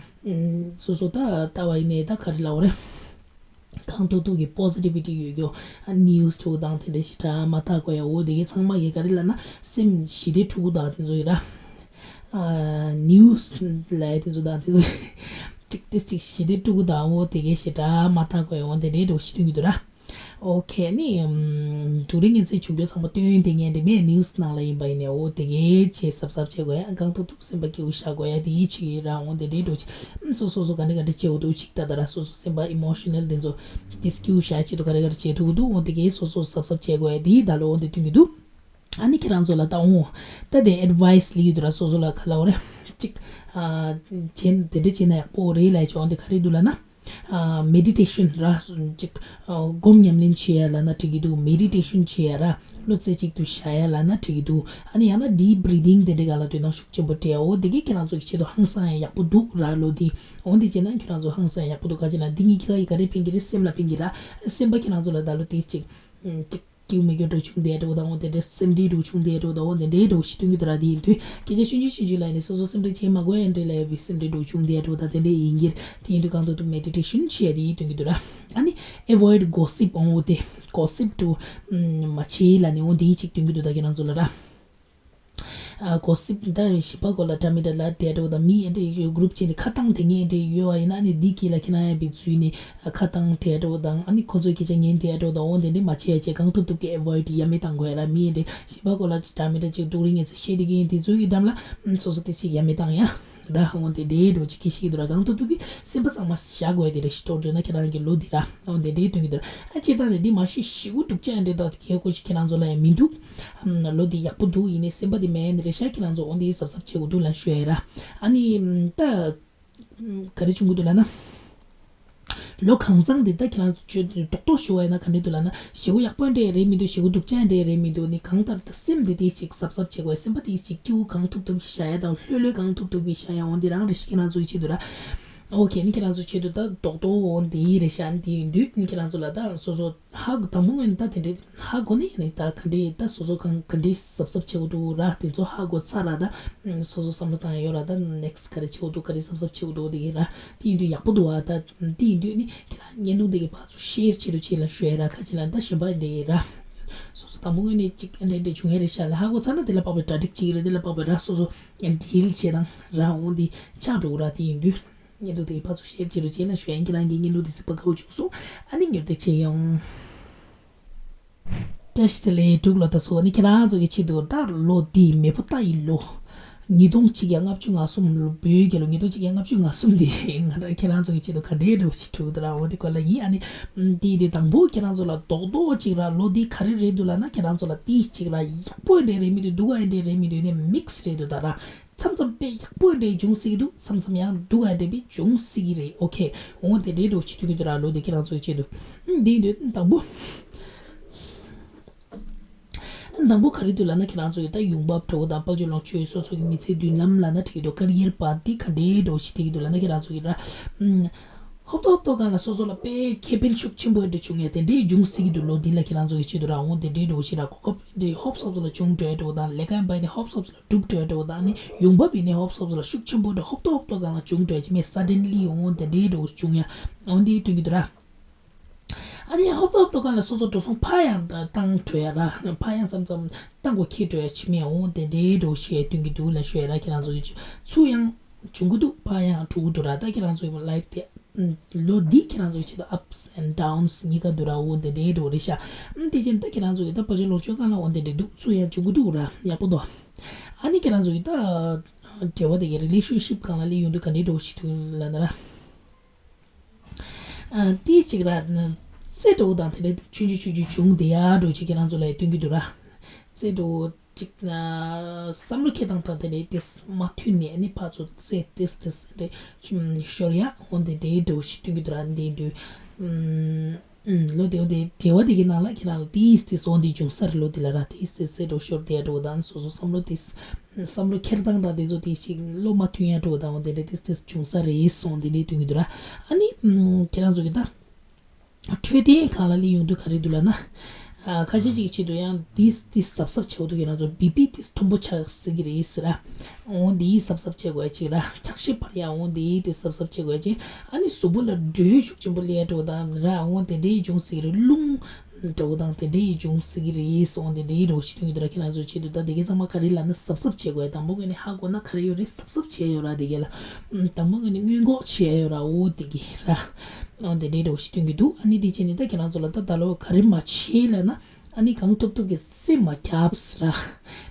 སོ་སོ་ད་ལྟ་བ་ཡིན་ནའི་ད་ག་རེ་ལབ་དགོས་རེད། གང་ཐུབ་ཐུབ་ཀྱི་པོ་སི་ཊི་བི་ཊི་ཡོད་རྒྱུ། ཨ་ནིའུ་སི་འདྲ་བོ་དང་དེ་འདྲ་ཞེ་དྲག་མ་ལྟ་དགོས་ཡ། འོ་དེ་གའི་ཚང་མ་གི་ག་རེ་ལབ་ན་སེམས་ཞི་བདེ་ཕྲུ་གུ་དང་དེ་ཚོ་ཡོད་ར། ཨ་ནིའུ་སི་ལབ་ཡ་དེ་ཚོ་དང་དེ་ཚོ་ཅིག་ཏོག་ཙམ་ཞི་བདེ་ཕྲུ་གུ་དང་འོ་དེ་གའི་ཞེ་དྲག་མ་ལྟ་དགོས་ཡ། འོ་དེ་འདྲའི་འདྲ་བོ་ཞིག་སྟོན་གྱི་འདུག་ར། ཨོ་ཁེ། ནི་ཨམ། སྡུག་རུས་ངན་ཚད་བྱུང་རྒྱུ་ཚང་མ་སྟོན་དེ་ངན་རེད་མེད། ནིའུ་སི་ནང་ལ་ཡིན་པ་ཡིན་ནའི་འོ་དེ་གའི་བྱས་གཟབ་གཟབ་བྱེད་དགོས་ཡ། གང་ཐུབ་ཐུབ་སེམས་པ་སྐྱིད་པོ་བཞག་དགོས་ཡ་དེ་ཡིད་ཆེས་ཡོད་ར། འོ་དེ་འདྲའི་འགྲོ་ཆེ། ཨམ། སོ་སོ་སོ་ག་འདྲ་ག་འདྲ་བྱེད་འོ་འདུག་ཅིག་ད་ད་ར་སོ་སོ་སེམས་པ་ཨི་མོ་ཤི་ནལ་དེ་ཚོ་དེ་སྐྱིད་པོ་བཞག་ཆེད་དུ་ག་རེ་ག་རེ་བྱེད་ཐུབ་འདུག་འོ་དེ་གའི་སོ་སོ་གཟབ་གཟབ་བྱེད་དགོས་ཡ་དེ་ད་ལོ་འོ་དེ་སྟོན་གྱི་འདུག་ཨ་ནི་ཁྱེད་རང་ཚོ་ལ་ད་འོ་ད་དེ་ཨེཌ་ཝའི་སི་ལི་ཡོད་དུ་ར། སོ་སོ་ལ་ག་ལ་འོ་རེ་ཅིག་ཨ། བྱེད་དེ་འདྲ་བྱེད་ན་ཡག་པོ་རེད་ལབ་ཡ་ཅིག་འོ་དེ་ག་རེ་འདུག་ལབ་ན། ཨ། མེ་ཌི་ཊེ་ཤན་ར། ཅིག་ཨ། སྒོམ་ཉམས་ལེན་བྱེད་ཡ་ལབ་ན་འགྲིག་གི་འདུག་མེ་ཌི་ཊེ་ཤན་བྱེད་ཡ་ར། བློ་རྩེ་གཅིག་ཏུ་བཞག་ཡ་ལབ་ན་འགྲིག་གི་འདུག་ཨ་ནི་ཡང་ན་ཌིབ་བྷི་རི་ཐིང་དེ་འདྲའི་སྒང་ལ་དོ་སྣང་ཤུགས་ཆེན་པོ་སྤྲད་ཡ། འོ་དེ་གས་ཁྱེད་རང་ཚོ་གི་ཆེད་དུ་ཧང་སང་ཡ་ཡག་པོ་འདུག་ར། ལོ་འདི་འོ་འདི་བྱས་ན་ཁྱེད་རང་ཚོ་ཧང་སང་ཡ་ཡག་པོ་འདུག་ག་ཅི་ན་འདི་གཉིས་ཀ་གི་ག་རེ་ཕན་གི་རེད། སེམས་ལ་ཕན་གི་ར། སེམས་པ་ཁྱེད་རང་ཚོ་ལ་ད་ལོ་དེ་ཅིག་ཨ། ཅིག་སྐྱིད་པོ་མེད་རྒྱུ་འདྲ་བྱུང་བསྡད་འགྲོ་དང་འོ་དེ་འདྲའི་སེམས་ཁྲལ་འདྲ་བྱུང་བསྡད་འགྲོ་དང་འོ་དེ་འདྲའི་འདྲ་ཞིག་སྟོན་གྱི་འདུག་ར། དེ་ཡིན་དུས་སྐད་ཆ་ཆུང་ཆུང་ཆུང་ཆུང་ལབ་ནས་སོ་སོ་སེམས་ཁྲལ་བྱེད་མ་དགོས་ཡ་འདྲ་ལབ་ཡ་བའི་སེམས་ཁྲལ་འདྲ་བྱུང་བསྡད་འགྲོ་དང་དེ་འདྲ་ཡིན་གྱི་རེད། དེ་ཡིན་དུས་གང་ཐུབ་ཐུབ་མེ་ཌི་ཊེ་ཤན་བྱེད་ཡ་དེ་སྟོན་གྱི་འདུག་ར། ཨ་ནི་ཨེ་ཝོའིཌ་གོ་སིབ་འོ་དེ་གོ་སིབ་འདྲ་མ་བྱེད་ལབ་ནས་འོ་དེ་ཅིག་སྟོན་གྱི་འདུག་ད་ཁྱེད་རང་ཚོ་ལ་ར། ཨ། གོ་སིབ་ད་གཞན་པ་སྐོར་ལ་འདྲ་མི་འདྲ་ལབ་བསྡད་འགྲོ་དང་མི་ཨེ་འདྲ་ཡོད་གུ་རུབ་བྱས་ནས་ཁ་བཏང་བསྡད་མཁན་ཨེ་འདྲ་ཡོད་པ་ཡིན་ན་ཨ་ནི་འདི་དཀྱིལ་ལ་ཁྱེད་རང་ཡང་བི་འཛུལ་ནས་ཁ་བཏང་བསྡད་འགྲོ་དང་ཨ་ནི་ཁོ་ཚོའི་སྐད་ཆ་ཉན་བསྡད་འགྲོ་དང་འོ་དེ་འདྲ་མ་བྱེད་ཡ་བྱས་གང་ཐུབ་ཐུབ་ཀྱིས་ཨེ་ཝོའིཌ་ཡ་མེད་བཏང་དགོས་ཡ་ར། མི་ཨེ་འདྲ་གཞན་པ་སྐོར་ལ་འདྲ་མི་འདྲ་ཅིག་སྡུག་རུས་ངན་ཚད་བཤད་བསྡད་མཁན་དེ་ཚོའི་གི་འགྲམ་ལ་སོ་སོ་དེ་ཅིག་ཡ་མེད་བཏང་ཡ་ར། འོ་དེ་འདྲའི་འགྲོ་ཅིག་གི་ཤེས་འདུག་ར། གང་ཐུབ་ཐུབ་ཀྱིས་སེམས་པ་གཙང་མ་བཞག་དགོས་ཡ་དེ་རེད། ཤི་གཏོར་འདོད་ན་ཁྱེད་རང་གི་ལོ་འདི་ར། འོ་དེ་འདྲའི་སྟོན་གྱི་འདུག་ཨ་སྤྱིར་བཏང་ནས་འདི་མ་གཞི་ཞེ་པོ་སྡུག་ཅག་འདྲ་དང་གལ་ཁོ་ཞིག་ཁྱེད་རང་ཚོ་ལ་ཡང་མི་འདུག་ཨམ། ལོ་འདི་ཡག་པོ་འདུག་ཡིན་ནའི་སེམས་པ་འདི་མེད་ནི་རེད་ཤག་ཁྱེད་རང་ཚོ་འོ་འདི་གཟབ་གཟབ་བྱེད་དགོས་འདུག་ལབ་ཞུ་ཡ་ར། ཨ་ནི་ད་ག་རེ་བྱུང་གི་འདུག་ལབ་ན། ལོ་གང་ཚང་འདི་ད་ཁྱེད་རང་ཚོ་རྡོག་རྡོག་ཞུ་བ་ཡིན་ན་ག་འདྲ་འདུག་ལབ་ན་ཞེ་པོ་ཡག་པོ་འདྲ་རེད་མི་འདུག་ཞེ་པོ་སྡུག་ཅག་འདྲ་རེད་མི་འདུག་ནི་གང་ལྟར་ད་སེམས་འདི་དེ་ཞིག་གཟབ་གཟབ་བྱེད་དགོས། སེམས་པ་དེ་ཞིག་སྐྱིད་པོ་གང་ཐུབ་ཐུབ་བཞག་ཡ་དང་ལྷོད་ལྷོད་གང་ཐུབ་ཐུབ་ཀྱིས་བཞག་ཡ་འོ་འདི་རང་རེ་ཞིག་ཁྱེད་རང་ཚོ་གི་ཆེད་དུ་ར། ཨོ་ཁེ། ནི་ཁྱེད་རང་ཚོ་ཆེད་དུ་ད་རྡོག་རྡོག་འོ་འདི་རེད་ཤག་འདི་ཡིན་དུས་ནི་ཁྱེད་རང་ཚོ་ལ་ད་སོ་སོ་ཧ་གོ་དང་པོ་ངོས་ནས་ད་དེ་འདྲའི་ཧ་གོ་ནི་ཡིན་ནི་ད་ག་འདྲའི་ད་སོ་སོ་གང་ག་འདྲའི་གཟབ་གཟབ་བྱེད་དགོས་འདུག་ར། དེ་ཚོ་ཧ་གོ་ཚར་ར་ད་སོ་སོ་བསམ་བློ་བཏང་ཡ་ཡོད་ར། ད་ནེག་སི་ག་རེ་བྱེད་དགོས་འདུག་ག་རེ་གཟབ་གཟབ་བྱེད་དགོས་འདུག་དེ་ཡིན་ར། དེ་ཡིན་དུས་ཡག་པོ་འདུག་བ། ད་དེ་ཡིན་དུས་ནི་ཁྱེད་རང་བརྙན་ཐུང་དེ་གི་ཕར་ཚུར་ཤེར་བྱེད་རོགས་བྱེད་ལ་ཞུ་ཡ་ར། ཁ་ཅིག་ལ་ད་གཞན་པ་འདྲ་ཡིན་ར། སོ་སོ་དང་པོ་ངོས་ནས་ཅིག་འདྲ་འདྲ་བྱུང་ཡ་རེད་ཤག་ལ་ཧ་གོ་ཚར་ན་དེ་ལ་དཔག་པའི་གྲ་སྒྲིག་བྱེད་ཀྱི་རེད། དེ་ལ་དཔག་པའི་ར་སོ་སོ་ཌིལ་བྱེད་སྟངས་ར་འོ་འདི་ཆགས་འགྲོ་གི་ར། དེ་ཡིན་དུས། བརྙན་ཐུང་དེ་ཕར་ཚུར་ཤེར་བྱེད་རོགས་བྱེད་ལ་ཞུ་ཡ་ཡིན། ཁྱེད་རང་གིས་བརྙན་ཐུང་དེ་གཟིགས་པ་དགའ་བོ་བྱུང་སོང་། ཨ་ནི་མྱུར་དུ་མཇལ་ཡོང་། བཀྲ་ཤིས་བདེ་ལེགས་འབྲུག་ལོ། ད་ཚོ་ནི་ཁྱེད་རང་ཚོ་གི་ཆེད་དུ་ད་ལོ་འདི་མེ་ཕོ་རྟ་ཡི་ལོ། ཉིས་སྟོང་གཅིག་བརྒྱ་ལྔ་བཅུ་ང་གསུམ་ལོ། བོད་རྒྱལ་ལོ་ཉིས་སྟོང་གཅིག་བརྒྱ་ལྔ་བཅུ་ང་གསུམ་འདི་ང་རང་ཁྱེད་རང་ཚོ་གི་ཆེད་དུ་ག་འདྲའི་འདྲ་བོ་ཞིག་གྲུབ་འདུག་ར། འོ་དེ་སྐོར་ལ་ཡིན། ཨ་ནི་དེ་དུས་དང་པོ་ཁྱེད་རང་ཚོ་ལ་རྡོག་རྡོག་ཅིག་ར་ལོ་འདི་ག་རེ་རེད་འདུག་ལབ་ན་ཁྱེད་རང་ཚོ་ལ་ཏིས་ཅིག་ར་ཡག་པོ་འདྲ་རེད་མི་འདུག་སྡུག་ག་འདྲ་རེད་མི་འདུག་ནས་མིག་སི་རེད་འདུག་ད་ར། མཚམས་མཚམས་དཔེ་ཡག་པོ་འདྲ་འབྱུང་སྲིད་ཀྱི་འདུག་མཚམས་མཚམས་ཡང་སྡུག་ག་འདྲ་བའི་འབྱུང་སྲིད་ཀྱི་རེད། ཨོ་ཁེ། འོ་དེ་འདྲའི་འདྲ་བོ་ཞིག་ཐུག་གི་འདུག་ར། ལོ་དེ་ཁྱེད་རང་ཚོ་གི་ཆེད་དུ། ཨང་། དེ་ཡིན་དུས་དང་པོ། དང་པོ་ག་རེ་འདུག་ལབ་ན། ཁྱེད་རང་ཚོ་གི་ད་ཡོང་འབབ་འདྲ་བོ་དང་། དཔལ་འབྱོར་ལོངས་སྤྱོད། སོ་སོ་གི་མི་ཚེའི་མདུན་ལམ་ལབ་ན་འགྲིག་གི་འདུག career path འདི་ག་འདྲའི་འདྲ་བོ་ཞིག་འགྲིག་གི་འདུག་ལབ་ན། ཁྱེད་རང་ཚོ་གི་ད་ཧོབ་ཏོ་ཧོབ་ཏོ་སྒང་ལ་སོ་སོ་ལ་དཔེ་ཁེ་ཕན་ཤུགས་ཆེན་པོ་འདྲ་བྱུང་ཡ་དེ་འདྲའི་འབྱུང་སྲིད་ཀྱི་འདུག་ལོ་འདི་ལ་ཁྱེད་རང་ཚོ་གི་ཆེད་དུ་ར། འོ་དེ་འདྲའི་འདྲ་བོ་ཞིག་ར། གོ་སྐབས་འདི་ཧོབ་སོབ་སོབ་ལ་བྱུང་འགྲོ་ཡ་འདྲ་བོ་དང་། ལས་ཀ་ཡིན་པ་ཡིན་ནའི་ཧོབ་སོབ་སོབ་ལ་འགྲུབ་འགྲོ་ཡ་འདྲ་བོ་དང་། ཨ་ནི་ཡོང་འབབ་ཡིན་ནའི་ཧོབ་སོབ་སོབ་ལ་ཤུགས་ཆེན་པོ་འདྲ་ཧོབ་ཏོ་ཧོབ་ཏོ་སྒང་ལ་བྱུང་འགྲོ་ཡ་ཅིག་མེད། suddenly འོ་དེ་འདྲའི་འདྲ་བོ་བྱུང་ཡ། འོ་འདི་སྟོན་གྱི་འདུག་ར། ཨ་ནི་ཧོབ་ཏོ་ཧོབ་ཏོ་སྒང་ལ་སོ་སོ་འགྲོ་སོང་འཕར་ཡང་བཏང་འགྲོ་ཡ་ར། འཕར་ཡང་མཚམས་མཚམས་བཏང་དགོས་འཁེལ་འགྲོ་ཡ་ཅིག་མེད། འོ་དེ་འདྲའི་འདྲ་བོ་ཞིག་སྟོན་གྱི་འདུག་ལབ་ཞུ་ཡ་ར། ཁྱེད་རང་ཚོ་གི་ཚུར་ཡང་བྱུང་གི་འདུག་འཕར་ཡང་འགྲོ་གི་འདུག་ར། ད་ཁྱེད་རང་ཚོ་གི་life དེ་ལོ་འདི་ཁྱེད་རང་ཚོ་གི་ཆེད་དུ་ups and downs གཉིས་ཀ་འདུག་ར། འོ་དེ་འདྲའི་འདྲ་བོ་རེད་ཤག་ཨམ་དེ་བཞིན་ད་ཁྱེད་རང་ཚོ་གི་ད་དཔལ་འབྱོར་ལོངས་སྤྱོད་སྒང་ལ་འོ་དེ་འདྲ་འདུག་ཚུར་ཡང་བྱུང་གི་འདུག་ར། ཡག་པོ་འདུག་ཨ་ནི་ཁྱེད་རང་ཚོ་གི་ད་འབྲེལ་བ་དེ་གི་relationship སྒང་ལ་སླེབས་ཡོང་དུས་ག་འདྲའི་འདྲ་བོ་ཞིག་འདུག་ལབ་ན་ར། ཨ་དེ་གཅིག་ར། རྩེ་འདྲ་བོ་དང་དེ་འདྲ་ཆུང་ཆུང་ཆུང་ཆུང་བྱུང་བསྡད་ཡ་འདྲ་བོ་ཅིག་ཁྱེད་རང་ཚོ་ལ་སྟོན་གྱི་འདུག་ར། རྩེ་འདྲ་བོ་ཅིག་ན་བསམ་བློ་འཁྱེར་སྟངས་དང་དེ་འདྲའི་ཏིས་མ་མཐུན་ནས། ཨ་ནི་ཕར་ཚུར་རྩེ་ཏིས་ཏིས་དེ་ཤོར་ཡ། འོ་དེ་འདྲའི་འདྲ་བོ་ཞིག་སྟོན་གྱི་འདུག་ར། འདི་འདུག་ཨུམ། ཨུམ། ལོ་དེ་འོ་དེ་འབྲེལ་བ་དེ་གི་ནང་ལ་ཁྱེད་རང་ལ་ཏིས་ཏིས་འོ་འདི་བྱུང་ས་རེད། ལོ་དེ་ལ་ར་ཏིས་ཏིས་རྩེ་འདྲ་བོ་ཤོར་བསྡད་ཡ་འདྲ་བོ་དང་། སོ་སོ་བསམ་བློ་ཏིས་བསམ་བློ་འཁྱེར་སྟངས་དང་དེ་ཚོ་དེ་ཞིག་བློ་མ་མཐུན་ཡ་འདྲ་བོ་དང་། འོ་དེ་འདྲ་ཏིས་ཏིས་བྱུང་ས་རེད་སོང་། དེ་འདྲའི་སྟོན་གྱི་འདུག་ར། ཨ་ནི་ཨམ་ཁྱེད་རང་ཚོ་གི་ད་འཕྲོད་བསྟེན་སྒང་ལ་སླེབས་ཡོང་དུས་ག་རེ་འདུག་ལབ་ན། ཨ་ཁ་ཤས་ཅིག་གི་ཆེད་དུ་ཡང་ཏིས་ཏིས་གཟབ་གཟབ་བྱེད་དགོས་འདུག་ཁྱེད་རང་ཚོ་བི་པི་ཏིས་མཐོན་པོ་ཆགས་སྲིད་ཀྱི་རེད་ཟེར་ར། འོ་འདི་གཟབ་གཟབ་བྱེད་དགོས་ཅིག་ར། ཆག་ཤས་འཕར་ཡ་འོ་འདི་ཏིས་གཟབ་གཟབ་བྱེད་དགོས་ཅིག་ཨ་ནི་གཟུགས་པོ་ལ་དྲོད་ཤུགས་ཆེན་པོ་སླེབས་ཡ་འདྲ་བོ་དང་ར། འོ་དེ་འདྲའི་འབྱུང་སྲིད་ཀྱི་རེད། རླུང་འདྲ་བོ་དང་དེ་འདྲའི་འབྱུང་སྲིད་ཀྱི་རེད་སོང་། དེ་འདྲའི་འདྲ་བོ་ཞིག་སྟོན་གྱི་འདུག་ར། ཁྱེད་རང་ཚོའི་ཆེད་དུ་ད་དེ་གའི་ཚང་མ་ག་རེ་ལབ་ན་གཟབ་གཟབ་བྱེད་དགོས་ཡ། དང་པོ་ངོས་ནས་ཧ་གོ་ན་ག་རེ་ཡོད་རེད། གཟབ་གཟབ་བྱས་ཡོད་ར། དེ་གའི་ལ་དང་པོ་ངོས་ནས་སྔོན་འགོག་བྱས་ཡོད་ར། འོ་དེ་གའི་ར། འོ་དེ་འདྲའི་འདྲ་བོ་ཞིག་སྟོན་གྱི་འདུག་ཨ་ནི་དེ་བྱས་ནས་ད་ཁྱེད་རང་ཚོ་ལ་ད་ད་ལོ་ག་རེ་མ་བྱེད་ལབ་ན། ཨ་ནི་གང་ཐུབ་ཐུབ་ཀྱིས་རྩེད་མ་རྒྱབ་ཟེར་ར།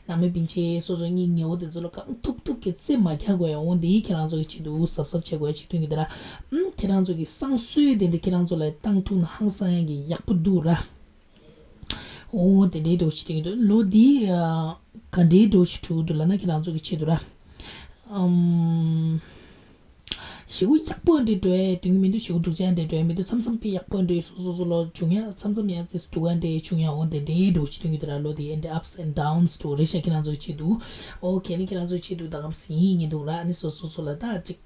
ནང་མི་སྤུན་མཆེད་སོ་སོ་གཉེན་ཉེ་བོ་དེ་ཚོ་ལ་གང་ཐུབ་ཐུབ་ཀྱིས་རྩེད་མ་རྒྱག་དགོས་ཡ། འོ་འདི་ཁྱེད་རང་ཚོ་གི་ཆེད་དུ་གཟབ་གཟབ་བྱེད་དགོས་ཡ་ཅིག་སྟོན་གྱི་འདུག་ར། ཨུམ། ཁྱེད་རང་ཚོ་གི་བསང་གསོལ་དེ་འདྲ་ཁྱེད་རང་ཚོ་ལ་བཏང་ཐུབ་ན་ཧང་སང་ཡ་གི་ཡག་པོ་འདུག་ར། འོ་དེ་འདྲའི་འདྲ་བོ་ཞིག་སྟོན་གྱི་འདུག་ལོ་འདི་ཨ་ག་འདྲའི་འདྲ་བོ་ཞིག་འགྲོ་གི་འདུག་ལབ་ན་ཁྱེད་རང་ཚོ་གི་ཆེད་དུ་ར། ཨུམ། ཞེ་པོ་ཡག་པོ་འདྲ་འགྲོ་ཡ་སྟོན་གྱི་མི་འདུག་ཞེ་པོ་སྡུག་ཅག་འདྲ་འགྲོ་ཡ་མི་འདུག་མཚམས་མཚམས་དཔེ་ཡག་པོ་འདྲ་སོ་སོ་སོ་ལོ་བྱུང་ཡ། མཚམས་མཚམས་ཡང་དེ་སྡུག་ག་འདྲ་བྱུང་ཡ། འོ་དེ་འདྲའི་འདྲ་བོ་ཞིག་སྟོན་གྱི་འདུག་ར། ལོ་དེ་ཨེ་འདྲ་ups and downs འདྲ་བོ་རེད་ཤག་ཁྱེད་རང་ཚོའི་ཆེད་དུ། ཨོ་ཁེ་ནི་ཁྱེད་རང་ཚོའི་ཆེད་དུ་ད་གམ་སྲིད་ཡིན་འདུག་ར། ཨ་ནི་སོ་སོ་སོ་ལ་ད་ཅིག་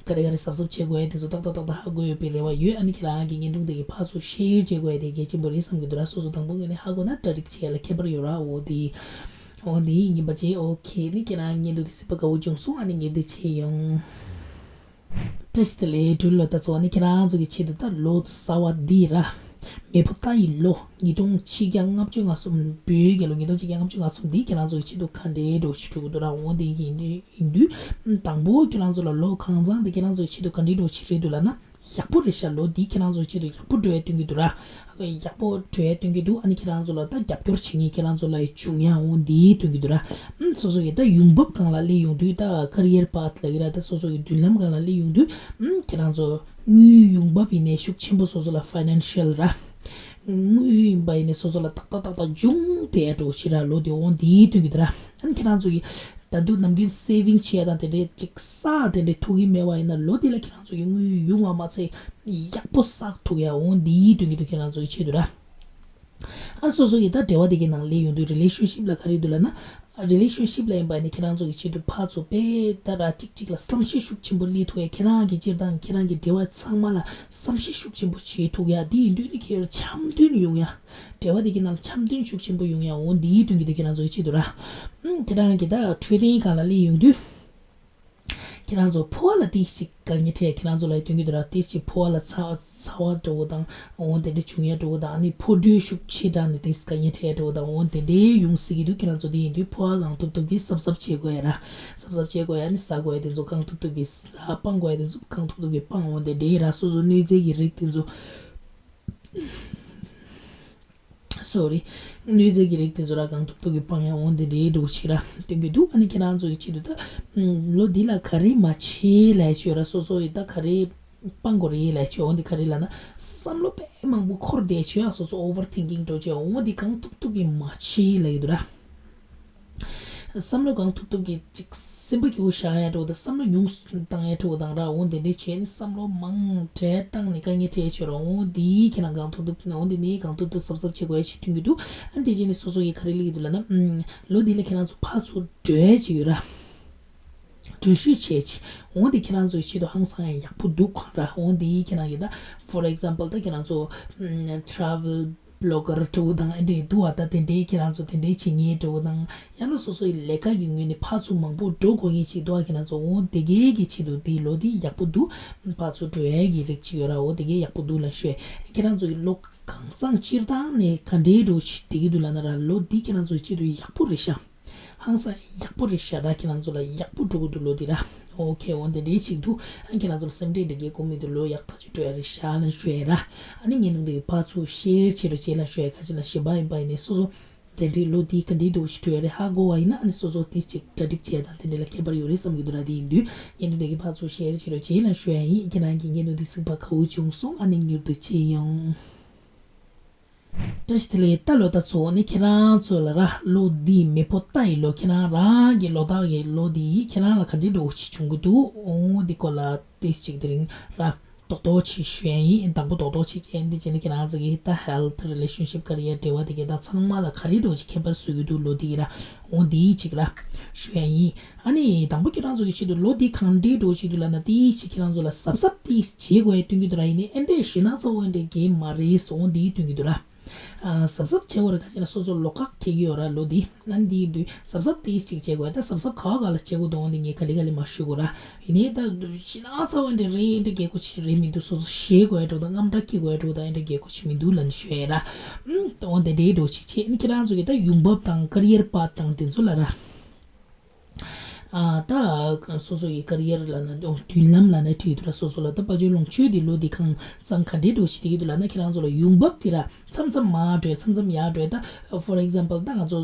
ག་རེ་ག་རེ་གཟབ་གཟབ་བྱེད་དགོས་ཡ་དེ་ཚོ་ཏག་ཏག་ཏག་ཏག་ཧ་གོ་ཡོད་པའི་རེ་བ་ཡོད། ཨ་ནི་ཁྱེད་རང་གི་བརྙན་ཐུང་དེ་གི་ཕར་ཚུར་ཤེར་བྱེད་དགོས་ཡ་དེ་གལ་ཆེན་པོ་རེད་བསམ་གྱི་འདུག་ར། སོ་སོ་དང་པོ་ངོས་ནས་ཧ་གོ་ན་གྲ་སྒྲིག་བྱེད་ཡ་ལ་ཁྱད་པར་ཡོད་ར། འོ་དེ། འོ་འདི་ཡིན་པ་བྱས། ཨོ་ཁེ་ནི་ཁྱེད་རང་བརྙན་ཐུང་འདི་གཟིགས་པ་དགའ་བོ་བྱུང་སོང་། ཨ་ནི་ཉེ་འདི་བྱེད་ཡོང་། བཀྲ་ཤིས་བདེ་ལེགས་སྤྲུལ་ལོ་ད་ཚོ། ཨ་ནི་ཁྱེད་རང་ཚོ་གི་ཆེད་དུ་ད་ལོ་གསར་བ་འདི་ར། མེ་ཕོ་རྟ་ཡི་ལོ་ཉིས་སྟོང་ཆིག་བརྒྱ་ལྔ་བཅུ་ང་གསུམ། བོད་རྒྱལ་ལོ་ཉིས་སྟོང་ཆིག་བརྒྱ་ལྔ་བཅུ་ང་གསུམ་འདི་ཁྱེད་རང་ཚོ་གི་ཆེད་དུ་ག་འདྲའི་འདྲ་བོ་ཞིག་འགྲོ་གི་འདུག་ར། འོ་འདི་ཡིན་དུས་ཡིན་དུས་དང་པོ་ཁྱེད་རང་ཚོ་ལ་ལོ་གང་བཟང་འདི་ཁྱེད་རང་ཚོ་གི་ཆེད་དུ་ག་འདྲའི་འདྲ་བོ་ཞིག་རེད་འདུག་ལབ་ན། ཡག་པོ་རེད་ཤག་ལོ་འདི་ཁྱེད་རང་ཚོའི་ཆེད་དུ་ཡག་པོ་འགྲོ་ཡ་སྟོན་གྱི་འདུག་ར། ཡག་པོ་འགྲོ་ཡ་སྟོན་གྱི་འདུག་ཨ་ནི་ཁྱེད་རང་ཚོ་ལ་ད་རྒྱབ་སྐྱོར་བྱེད་མཁན་ཁྱེད་རང་ཚོ་ལ་ཡི་བྱུང་ཡ་འོ་འདི་སྟོན་གྱི་འདུག་ར། ཨམ་སོ་སོ་ཡི་ད་ཡོང་འབབ་སྒང་ལ་སླེབས་ཡོང་དུས་ད་career path ལབ་ཀྱི་ར། ད་སོ་སོ་ཡི་མདུན་ལམ་སྒང་ལ་སླེབས་ཡོང་དུས་ཨམ་ཁྱེད་རང་ཚོ་དངུལ་ཡོང་འབབ་ཡིན་ནའི་ཤུགས་ཆེན་པོ་སོ་སོ་ལ་financial ར། དངུལ་ཡིན་པ་ཡིན་ནའི་སོ་སོ་ལ་ཏག་ཏག་ཏག་ཏག་འབྱུང་བསྡད་ཡ་འདྲ་བོ་ཞིག་ར། ལོ་འདི་འོ་འདི་སྟོན་གྱི་འདུག་ར། ཨ་ནི་ཁྱེད་རང་ཚོ་ཡི་ད་དུང་ནམ་རྒྱུན་saving བྱེད་ཡ་དང་དེ་འདྲའི་ཅིག་བསགས་དེ་འདྲའི་ཐུག་གི་མེད་པ་ཡིན་ན། ལོ་འདི་ལ་ཁྱེད་རང་ཚོ་ཡི་དངུལ་ཡོང་བ་མ་ཚད་ཡག་པོ་བསགས་ཐུབ་ཡ་འོ་འདི་སྟོན་གྱི་འདུག་ཁྱེད་རང་ཚོ་ཡི་ཆེད་དུ་ར། ཨ་སོ་སོ་ཡི་ད་འབྲེལ་བ་དེ་གའི་ནང་སླེབས་ཡོང་དུས་relationship ལ་ག་རེ་འདུག་ལབ་ན། relationship ལ་ཡིན་པ་ནི་ཁྱེད་རང་ཚོ་གི་ཆེད་དུ་ཕར་ཚུར་དཔེ་ད་ར་གཅིག་གཅིག་ལ་བསམ་ཤེས་ཤུགས་ཆེན་པོ་སླེབས་ཐུབ་ཡ། ཁྱེད་རང་གི་སྤྱིར་བཏང་ཁྱེད་རང་གི་འབྲེལ་བ་ཚང་མ་ལ་བསམ་ཤེས་ཤུགས་ཆེན་པོ་བྱེད་ཐུབ་ཡ། དེ་ཡིན་དུས་ནི་ཁྱེད་རང་འཆམ་མཐུན་ཡོང་ཡ། འབྲེལ་བ་དེ་གའི་ནང་འཆམ་མཐུན་ཤུགས་ཆེན་པོ་ཡོང་ཡ་འོ་འདི་སྟོན་གྱི་འདུག་ཁྱེད་རང་ཚོ་གི་ཆེད་དུ་ར། ཨུམ་ཁྱེད་རང་གི་ད་འཕྲོད་བསྟེན་སྒང་ལ་སླེབས་ཡོང་དུས། ཁྱེད་རང་ཚོ་ཕོ་བ་ལ་ཏིག་ཅིག་དཀའ་ངལ་འཕྲད། ཁྱེད་རང་ཚོ་ལ་སྟོན་གྱི་འདུག་ར། ཏིག་ཅིག་ཕོ་བ་ལ་ཚ་ཚ་བ་འདྲ་བོ་དང་འོ་དེ་འདྲ་བྱུང་ཡ་འདྲ་བོ་དང་། ཨ་ནི་ཕོ་དྲོད་ཤུགས་ཆེ་དྲགས་ནས་ཏིག་དཀའ་ངལ་འཕྲད་འདྲ་བོ་དང་འོ་དེ་འདྲའི་ཡོང་སྲིད་ཀྱི་འདུག་ཁྱེད་རང་ཚོ་དེ་ཡིན་དུས་ཕོ་བ་གང་ཐུབ་ཐུབ་ཀྱིས་གཟབ་གཟབ་བྱེད་དགོས་ཡ་ར། གཟབ་གཟབ་བྱེད་དགོས་ཡ། ཨ་ནི་ཟ་དགོས་ཡ་དེ་ཚོ་གང་ཐུབ་ཐུབ་ཀྱིས་ཟ། སྤང་དགོས་ཡ་དེ་ཚོ་གང་ཐུབ་ཐུབ་ཀྱིས་སྤང་། འོ་དེ་འདྲའི་ར། སོ་སོ་གནོད་འཚེ་གི་རིགས་དེ་ཚོ། སོ་རི། གནོད་འཚེ་གི་རིགས་དེ་ཚོ་ར་གང་ཐུབ་ཐུབ་ཀྱིས་སྤང་ཡ་འོ་འདི་འདྲའི་འདྲ་བོ་ཞིག་ར་སྟོན་གྱི་འདུག་ཨ་ནི་ཁྱེད་རང་ཚོ་ཡི་ཆེད་དུ་ད། ལོ་འདི་ལ་ག་རེ་མ་བྱེད་ལབ་ཡ་ཅིག་ཡོད་ར། སོ་སོ་ཡི་ད་ག་རེ་སྤང་དགོས་རེད་ལབ་ཡ་ཅིག་འོ་འདི་ག་རེ་ལབ་ན། བསམ་བློ་དཔེ་མང་པོ་འཁོར་བསྡད་ཅིག་ཡོད་ར། སོ་སོ་overthinking འདྲ་བོ་ཅིག་འོ་འདི་གང་ཐུབ་ཐུབ་ཀྱིས་མ་བྱེད་ལབ་ཀྱི་འདུག་ར། བསམ་བློ་གང་ཐུབ་ཐུབ་ཀྱིས་ཅིག་སེམས་པ་སྐྱིད་པོ་བཞག་ཡ་འདྲ་བོ་དང་བསམ་བློ་ཉུང་སུ་བཏང་ཡ་འདྲ་བོ་དང་ར། འོ་དེ་འདྲས་བྱས་ནས་བསམ་བློ་མང་དྲགས་བཏང་ནས་དཀའ་ངལ་འཕྲད་བྱས་ར། འོ་དེ་ཁྱེད་རང་གང་ཐུབ་ཐུབ་འོ་དེ་ནས་གང་ཐུབ་ཐུབ་གཟབ་གཟབ་བྱེད་དགོས་ཡ་ཞིག་ཐོན་གྱི་འདུག་ཨ་ནི་དེ་བྱས་ནས་སོ་སོ་ཡིས་ག་རེ་ལབ་ཀྱི་འདུག་ལབ་ན། ལོ་འདི་ལ་ཁྱེད་རང་ཚོ་ཕར་ཚུར་འགྲོ་ཡ་ཅིག་ཡོད་ར། འགྲུལ་བཞུད་བྱས་ཅིག་འོ་དེ་ཁྱེད་རང་ཚོའི་ཆེད་དུ་ཧང་སང་ཡག་པོ་འདུག་ར། འོ་དེ་ཁྱེད་རང་གིས་ད་for example ད་ཁྱེད་རང་ཚོ་travel blogger འདྲ་བོ་དང་ཨེ་འདྲས་འདུག་བ། ད་དེ་འདྲས་ཁྱེད་རང་ཚོ་དེ་འདྲས་བྱེད་མཁན་འདྲ་བོ་དང་ཡང་ན་སོ་སོའི་ལས་ཀ་གི་ངོས་ནས་ཕར་ཚུར་མང་པོ་འགྲོ་དགོས་མཁན་ཅིག་འདུག་བ། ཁྱེད་རང་ཚོ་འོ་དེ་གའི་གི་ཆེད་དུ་དེ་ལོ་དེ་ཡག་པོ་འདུག་ཕར་ཚུར་འགྲོ་ཡས་ཀྱི་རིགས་ཅིག་ཡོད་ར། འོ་དེ་གའི་ཡག་པོ་འདུག་ལབ་ཤོད། ཁྱེད་རང་ཚོ་གི་ལོ་གང་ཚང་སྤྱིར་བཏང་ནས་ག་འདྲའི་འགྲོ་ཞིག་བསྡད་ཀྱི་འདུག་ལབ་ན་ར། ལོ་འདི་ཁྱེད་རང་ཚོའི་ཆེད་དུ་ཡག་པོ་རེད་ཤག་ཧང་སང་ཡག་པོ་རེད་ཤག་ར། ཁྱེད་རང་ཚོ་ལ་ཡག་པོ་འགྲོ་གི་འདུག་ལོ་འདི་ར། ཨོ་ཁེ། འོ་དེ་འདྲའི་ཞིག་འདུག་ཨ་ཁྱེད་རང་ཚོ་ལ་སེམས་ཁྲལ་འདྲ་གའི་དགོས་མི་འདུག་ལོ་ཡག་ཐག་ཆོད་འགྲོ་ཡ་རེད་ཤག་ལབ་ཞུ་ཡ་ར། ཨ་ནི་ངའི་ནང་དུ་ཕར་ཚུར་ཤེར་བྱེད་རོགས་བྱེད་ལབ་ཞུ་ཡ། ག་ཅི་ལབ་ན་གཞན་པ་ཡིན་པ་ཡིན་ནའི་སོ་སོ་དེ་འདྲའི་ལོ་འདི་ག་འདྲའི་འགྲོ་ཞིག་འགྲོ་ཡ་རེད་ཧ་གོ་བ་ཡིན་ན། ཨ་ནི་སོ་སོ་དེ་ཅིག་གྲ་སྒྲིག་བྱས་དང་དེ་འདྲ་ལ་ཁྱད་པར་ཡོད་རེད་བསམ་གྱི་འདུག་ར། དེ་ཡིན་དུས་ངའི་ནང་དུ་ཕར་ཚུར་ཤེར་བྱེད་རོགས་བྱེད་ལབ་ཞུ་ཡ་ཡིན། ཁྱེད་རང་གིས་ངའི་ནང་དུ་གཟིགས་པ་ག་བོ་བྱུང་སོང་། ཨ་ནི་མྱུར་དུ་བྱེད་ཡོང་། བཀྲ་ཤིས་བདེ་ལེགས། ད་ལོ་ད་ཚོ་ནི་ཁྱེད་རང་ཚོ་ལ་ར། ལོ་འདི་མེ་ཕོ་རྟ་ཡི་ལོ། ཁྱེད་རང་རང་གི་ལོ་རྟགས་ཀྱི་ལོ་འདི་ཁྱེད་རང་ལ་ག་འདྲའི་འགྲོ་ཞིག་བྱུང་གི་འདུག་འོ་འདི་སྐོར་ལ་ཏིས་ཅིག་དེ་རིང་ར་རྡོག་རྡོག་ཅིག་ཞུ་ཡ་ཡིན། དང་པོ་རྡོག་རྡོག་ཅིག་བྱས་འདི་བྱས་ནས་ཁྱེད་རང་ཚོ་གི་ད་health relationship career འབྲེལ་བ་དེ་གའི་ད་ཚང་མ་ལ་ག་རེ་འགྲོ་ཞིག་ཁྱད་པར་བཟོ་གི་འདུག་ལོ་འདི་ཡི་ར། འོ་འདི་ཅིག་ར་ཞུ་ཡ་ཡིན། ཨ་ནི་དང་པོ་ཁྱེད་རང་ཚོ་གི་ཆེད་དུ་ལོ་འདི་གང་འདྲའི་འགྲོ་ཞིག་འདུག་ལབ་ན། ཏིས་ཅིག་ཁྱེད་རང་ཚོ་ལ་གཟབ་གཟབ་ཏིས་བྱེད་དགོས་ཡ་སྟོན་གྱི་འདུག་ར། ཡིན་ནའི་ཨེ་འདྲས་ཞེད་སྣང་ཚ་བོ་ཨེ་འདྲས་གས་མ་རེད་སོང་འདི་སྟོན་གྱི་འདུག་ར། ཨ། གཟབ་གཟབ་བྱེད་དགོས་རེད། ག་ཅི་ན་སོ་སོ་ལོག་ཁག་ཁེལ་གྱི་ཡོད་ར་ལོ་འདི། ཨ་ནི་འདི་ཡིན་དུས་གཟབ་གཟབ་ཏིས་ཅིག་བྱེད་དགོས། ད་གཟབ་གཟབ་ག་བ་ག་ལ་བྱེད་དགོས་འདུག་འོ་འདི་ངས་ག་ལེ་ག་ལེ་མ་ཞུ་དགོས་ར། ཡིན་ནའི་ད་ཞེད་སྣང་ཚ་བོ་ཨེ་འདྲས་རེད། ཨེ་འདྲས་གས་གོ་ཆི་རེད་མི་འདུག་སོ་སོ་ཞེད་དགོས་ཡ་འགྲོ་དང་དངངས་སྐྲག་སྐྱེ་དགོས་ཡ་འགྲོ་དང་ཨེ་འདྲས་གས་གོ་ཆི་མི་འདུག་ལབ་ནས་ཞུ་ཡ་ར། ཨུམ། འོ་འདི་འདྲའི་འགྲོ་ཅིག་བྱེད། ཨ་ནི་ཁྱེད་རང་ཚོ་གི་ད་ཡོང་འབབ་དང་career path དང་དེ་ཚོ་ལ་ར། ཨ། ད་སོ་སོ་ཡི་career ལབ་ན་མདུན་ལམ་ལབ་ན་འགྲིག་འདུག་ར། སོ་སོ་ལ་ད་དཔལ་འབྱོར་ལོངས་སྤྱོད་དེ་ལོ་འདི་གང་ཙམ་ག་འདྲའི་འགྲོ་ཞིག་འགྲིག་གི་འདུག་ལབ་ན། ཁྱེད་རང་ཚོ་ལ་ཡོང་འབབ་དེ་ར་མཚམས་མཚམས་མར་འགྲོ་མཚམས་མཚམས་ཡར་འགྲོ། ད་for example ད་ང་ཚོ་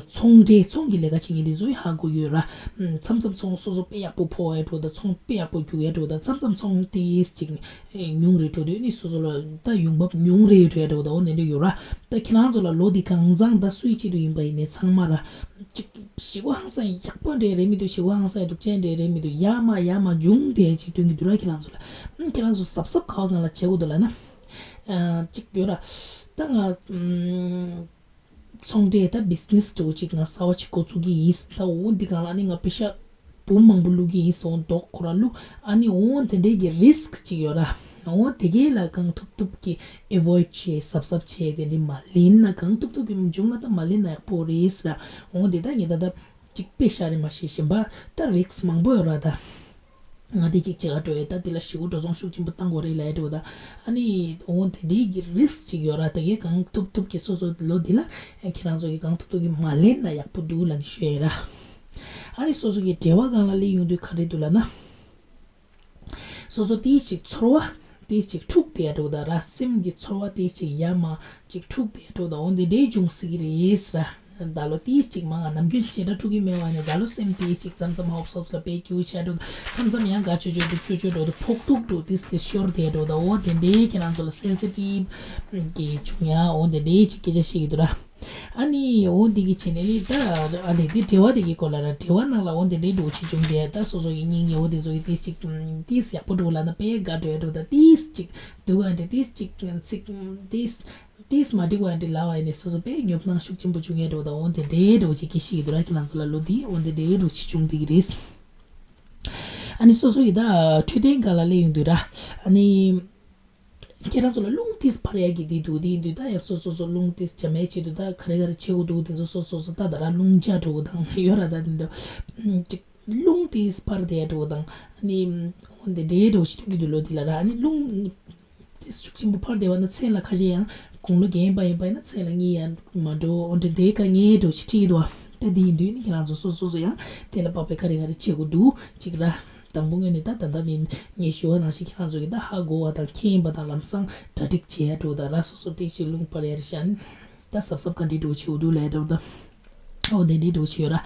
ཚོང་འབྲེལ་ཚོང་གི་ལས་ཀ་བྱེད་མཁན་དེ་ཚོ་ཡི་ཧ་གོ་ཡོད་ར། མཚམས་མཚམས་ཚོང་སོ་སོ་དཔེ་ཡག་པོ་ཕོག་ཡ་འགྲོ་དང་ཚོང་དཔེ་ཡག་པོ་རྒྱུག་ཡ་འགྲོ་དང་མཚམས་མཚམས་ཚོང་དེ་ཅིག་ཉུང་རེ་འགྲོ་དུས་ནི་སོ་སོ་ལ་ད་ཡོང་འབབ་ཉུང་རེ་འགྲོ་ཡ་འགྲོ་དང་འོ་དེ་འདྲ་ཡོད་ར། ད་ཁྱེད་རང་ཚོ་ལ་ལོ་འདི་གང་ཚང་ད་སུའི་ཆེད་དུ་ཡིན་པ་ཡིན་ནའི་ཚང་མ་ར། ཅིག་ཞི་གོ་ཧང་སང་ཡག་པོ་འདྲ་རེད་མི་འདུག་ཞི་གོ་ཧང་སང་ཡག་སྟོབས་ཅན་འདྲ་རེད་མི་འདུག་ཡ་མ་ཡ་མ་འབྱུང་དེ་ཅིག་སྟོན་གྱི་འདུག་ར། ཁྱེད་རང་ཚོ་ལ། ཨམ། ཁྱེད་རང་ཚོ་གཟབ་གཟབ་ག་བ་གང་ལ་བྱེད་དགོས་འདུག་ལབ་ན། ཨ། ཅིག་ཡོད་ར། ད་ང་ཨམ། ཚོང་འབྲེལ་ད་business འདྲ་བོ་ཅིག་ང་གསར་བ་ཅིག་འགོ་བཙུགས་ཀྱི་ཡིན། ད་འོ་འདི་སྒང་ལ་ནི་ང་པེ་ཤ་འབུམ་མང་པོ་བླུག་གི་ཡིན་སོང་། རྡོག་ཁོ་ར་བླུག་ཨ་ནི་འོ་དེ་འདྲའི་གི་risk ཅིག་ཡོད་ར། འོ་དེ་གའི་ལ་གང་ཐུབ་ཐུབ་ཀྱི་avoid བྱེད། གཟབ་གཟབ་བྱེད། དེ་འདྲའི་མ་ལེན་ན་གང་ཐུབ་ཐུབ་ཀྱི་འབྱུང་ན་ད་མ་ལེན་ན་ཡག་པོ་རེད་ཟེར་ར། འོ་དེ་ད་ངས་ད་ད་ཅིག་དཔེ་བཞག་རེད། མ་གཞི་གཞན་པ་ད་risk མང་པོ་ཡོད་ར། ད་ང་དེ་ཅིག་ཅིག་ག་འགྲོ་ཡ་ད་དེ་ལ་ཞི་གོ་འགྲོ་སོང་ཤུགས་ཆེན་པོ་བཏང་དགོས་རེད་ལབ་ཡ་འགྲོ་ད། ཨ་ནི་འོ་དེ་འདྲའི་གི་risk ཅིག་ཡོད་ར། དེ་གའི་གང་ཐུབ་ཐུབ་ཀྱི་སོ་སོ་ལོ་འདི་ལ་ཁྱེད་རང་ཚོ་གི་གང་ཐུབ་ཐུབ་ཀྱི་མ་ལེན་ན་ཡག་པོ་འདུག་ལབ་ནས་ཞུ་ཡ་ར། ཨ་ནི་སོ་སོ་གི་འབྲེལ་བ་སྒང་ལ་སླེབས་ཡོང་དུས་ག་རེ་འདུག་ལབ་ན། སོ་སོ་ཏིས་ཅིག་ཚོར་བ་ཏིས་ཅིག་འཁྲུག་བསྡད་ཡ་འགྲོ་ད་ར། སེམས་ཀྱི་ཚོར་བ་ཏིས་ཅིག་ཡ་མ་ཅིག་འཁྲུག་བསྡད་ཡ་འགྲོ་ད། འོ་འདི་འདྲའི་འབྱུང་སྲིད་ཀྱི་རེད་ཟེར་ར། ད་ལོ་ཏིས་ཅིག་མང་ང་ནམ་རྒྱུན་ཞེ་དྲག་འཁྲུག་གི་མེད་པ་ནི་ད་ལོ་སེམས་ཏིས་ཅིག་མཚམས་མཚམས་ཧོབ་སོབ་ལ་དཔེ་སྐྱིད་པོ་ཆགས་འགྲོ་ད། མཚམས་མཚམས་ཡང་དགའ་ཆོ་ཆོ་འདུག་ཆོ་ཆོ་འགྲོ་ད། ཕོག་ཐུག་འགྲོ་ཏིས་ཏིས་ཤོར་བསྡད་འགྲོ་ད། འོ་དེ་འདྲའི་ཁྱེད་རང་ཚོ་ལ་sensitive གི་བྱུང་ཡ་འོ་དེ་འདྲའི་ཅིག་སྐད་ཆ་བཤད་ཀྱི་འདུག་ར། ཨ་ནི་འོ་འདི་གི་བྱས་ནས་ནི་ད་ཨ་ལས་དེ་འབྲེལ་བ་དེ་གི་སྐོར་ལ་ར། འབྲེལ་བ་ནང་ལ་འོ་དེ་འདྲའི་འགྲོ་ཆེ་བྱུང་དེ་ད་སོ་སོ་ཡི་སྙིང་ཡོད་དེ་ཚོ་ཡི་ཏིས་ཅིག་ཏིས་ཡག་པོ་འགྲོ་ལབ་ན་དཔེ་དགའ་འགྲོ་ཡ་འགྲོ་ད། ཏིས་ཅིག་སྡུག་ག་འདྲ་ཏིས་ཅིག་ཚིག་ཏིས། ཏིས་མ་འགྲིག་པ་འདི་ལབ་པ་ཡིན་ནས་སོ་སོ་དཔེ་ཉོབ་སྣང་ཤུགས་ཆེན་པོ་བྱུང་ཡས་འགྲོ་དང་འོ་དེ་འདྲའི་འགྲོ་ཅིག་གི་ཤི་ཡི་འདུག་ར། ཁྱེད་རང་ཚོ་ལ་ལོ་འདི་འོ་དེ་འདྲའི་འགྲོ་ཅིག་བྱུང་བསྡད་ཀྱི་རེད། ཨ་ནི་སོ་སོ་ཡི་ད་འཕྲོད་བསྟེན་སྒང་ལ་སླེབས་ཡོང་དུས་ར། ཨ་ནི་ཁྱེད་རང་ཚོ་ལ་རླུང་ཏིས་འཕར་ཡ་གི་འདི་འདུག་འདི་ཡིན་དུས་ད་ཡང་སོ་སོ་སོ་རླུང་ཏིས་འཇམ་མའི་ཆེད་དུ་ད་ག་རེ་ག་རེ་བྱེད་དགོས་འདུག་དེ་ཚོ་སོ་སོ་སོ་ད་ད་ར་རླུང་ལྕག་འགྲོ་དང་ཡོད་ར། ད་དེ་འདྲ་ཅིག་རླུང་ཏིས་འཕར་བསྡད་ཡ་འགྲོ་དང་ཨ་ནི་འོ་དེ་འདྲའི་འགྲོ་ཅིག་སྟོན་གྱི་འདུག་ལོ་འདི་ལ་ར། ཨ་ནི་རླུང་ཏིས་ཤུགས་ཆེན་པོ་འཕར་བསྡད་པ་ན་མཚན་ལ་ཁ་ཤས་ཡང་དགུང་ལོ་རྒན་པ་ཡིན་པ་ཡིན་ན་མཚན་ལ་གཉིད་ཡང་མ་འགྲོ། འོ་འདྲ་འདྲའི་དཀའ་ངལ་འགྲོ་ཞིག་འཕྲད་ཀྱི་འདུག་ད་འདི་ཡིན་དུས་ནི་ཁྱེད་རང་ཚོ་སོ་སོ་སོ་ཡང་དེ་ལ་དཔག་པའི་ག་རེ་ག་རེ་བྱེད་དགོས་འདུག་ཅིག་ར། དང་པོ་ངོས་ནས་ད་ད་ལྟ་ནི་ངས་ཞུ་བ་ནང་བཞིན་ཁྱེད་རང་ཚོ་གིས་ད་ཧ་གོ་བ་དང་མཁྱེན་པ་དང་ལམ་སང་གྲ་སྒྲིག་བྱེད་ཡ་འགྲོ་ད་ར། སོ་སོ་ཏིས་ཅིག་རླུང་འཕར་ཡ་རེད་ཤག་ད་གཟབ་གཟབ་ག་འདྲའི་འགྲོ་བྱེད་དགོས་འདུག་ལས་འགྲོ་ད། འོ་དེ་འདྲའི་འགྲོ་བྱེད་ཡོད་ར།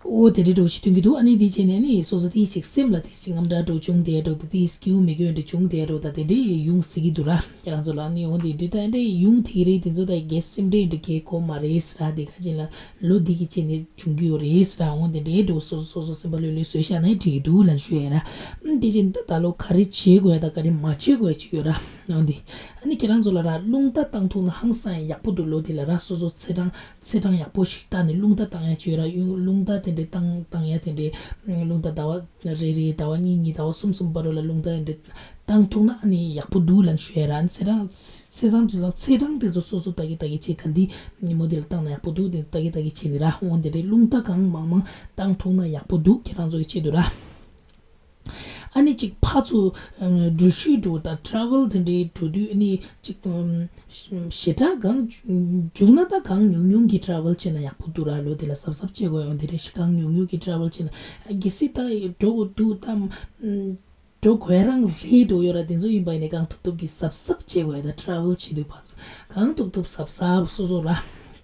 ཨོ་དེ་འདྲའི་འདྲ་བོ་ཞིག་སྟོན་གྱི་འདུག་ཨ་ནི་དེ་བྱས་ནས་ནི་སོ་སོ་དེའི་ཞིག་སེམས་ལ་དེ་ཞིག་དངངས་སྐྲག་འདྲ་བོ་བྱུང་བསྡད་འགྲོ། དེ་དེའི་སྐྱིད་པོ་མི་དགོས་འདྲ་བྱུང་བསྡད་འགྲོ། ད་དེ་འདྲའི་ཡོང་སྲིད་ཀྱི་འདུག་ར། ཁྱེད་རང་ཚོ་ལ་ནི་འོ་དེ་འདྲའི་ད་འདྲའི་ཡོང་ཐིག་རེད། དེ་ཚོ་ད་གའི་སེམས་ཁྲལ་འདྲ་གའི་གོ་མ་རེད་ཟེར་ར། དེ་ག་ཅིག་ལ་ལོ་འདི་གི་བྱས་ནས་བྱུང་གི་ཡོད་རེད་ཟེར་ར། འོ་དེ་འདྲའི་འདྲ་བོ་སོ་སོ་སོ་སོ་སེམས་པ་ལྷོད་ལྷོད་བཟོས་བཞག་ན་འགྲིག་གི་འདུག་ལབ་ཞུ་ཡ་ར། ཨ་དེ་བྱས་ནས་ད་ད་ལོ་ག་རེ་བྱེད་དགོས་ད་ག་རེ་མ་བྱེད་དགོས་ཅིག་ཡོད་ར། འོ་འདི་ཨ་ནི་ཁྱེད་རང་ཚོ་ལ་ར་རླུང་རྟ་བཏང་ཐུབ་ན་ཧང་སང་ཡག་པོ་འདུག་ལོ་འདི་ལ་ར། སོ་སོ་ཚེས་གྲངས་ཚེས་གྲངས་ཡག་པོ་ཞིག་བལྟས་ནས་རླུང་རྟ་བཏང་ཡ་ཅིག་ཡོད་ར། རླུང་རྟ་དེ་འདྲའི་བཏང་བཏང་ཡ་དེ་འདྲའི་རླུང་རྟ་ཟླ་བ་རེ་རེ་ཟླ་བ་གཉིས་གཉིས་ཟླ་བ་གསུམ་གསུམ་བར་ལ་རླུང་རྟ་དེ་འདྲའི་བཏང་ཐུབ་ན་ཨ་ནི་ཡག་པོ་འདུག་ལབ་ཞུ་ཡ་ར། ཨ་ནི་ཚེས་གྲངས་ཚེས་གྲངས་དུས་ཚང་ཚེས་གྲངས་དེ་ཚོ་སོ་སོ་ལྟ་གི་ལྟ་གི་བྱེད་ག་འདི་ཉིན་མོ་དེ་ལ་བཏང་ན་ཡག་པོ་འདུག་དེ་ལྟ་གི་ལྟ་གི་བྱེད་ནི་ར། འོ་དེ་འདྲའི་རླུང་རྟ་གང་མང་མང་བཏང་ཐུབ་ན་ཡག་པོ་འདུག་ཁྱེད་རང་ཚོ་གི་ཆེད་དུ་ར། ཨ་ནི་གཅིག་ཕར་ཚུར་འགྲུལ་བཞུད་འགྲོ་དང་travel དེ་འདྲའི་འགྲོ་དུས་ཨ་ནི་གཅིག་ཞེ་དྲག་གང་བྱུང་ན་ད་གང་ཉུང་ཉུང་གི་travel བྱས་ན་ཡག་པོ་འདུག་ར། ལོ་དེ་ལ་གཟབ་གཟབ་བྱེད་དགོས་ཡོང་། དེ་རེད་ཤག་གང་ཉུང་ཉུང་གི་travel བྱས་ན་གལ་སྲིད་ད་འགྲོ་དགོས་འདུག་ད་འགྲོ་དགོས་རང་རེད་འགྲོ་ཡོད་ར། དེ་ཚོ་ཡིན་པ་ཡིན་ནའི་གང་ཐུབ་ཐུབ་ཀྱིས་གཟབ་གཟབ་བྱེད་དགོས་ཡ། ད་travel བྱེད་དུས་ཕར་གང་ཐུབ་ཐུབ་གཟབ་གཟབ་སོ་སོ་ར།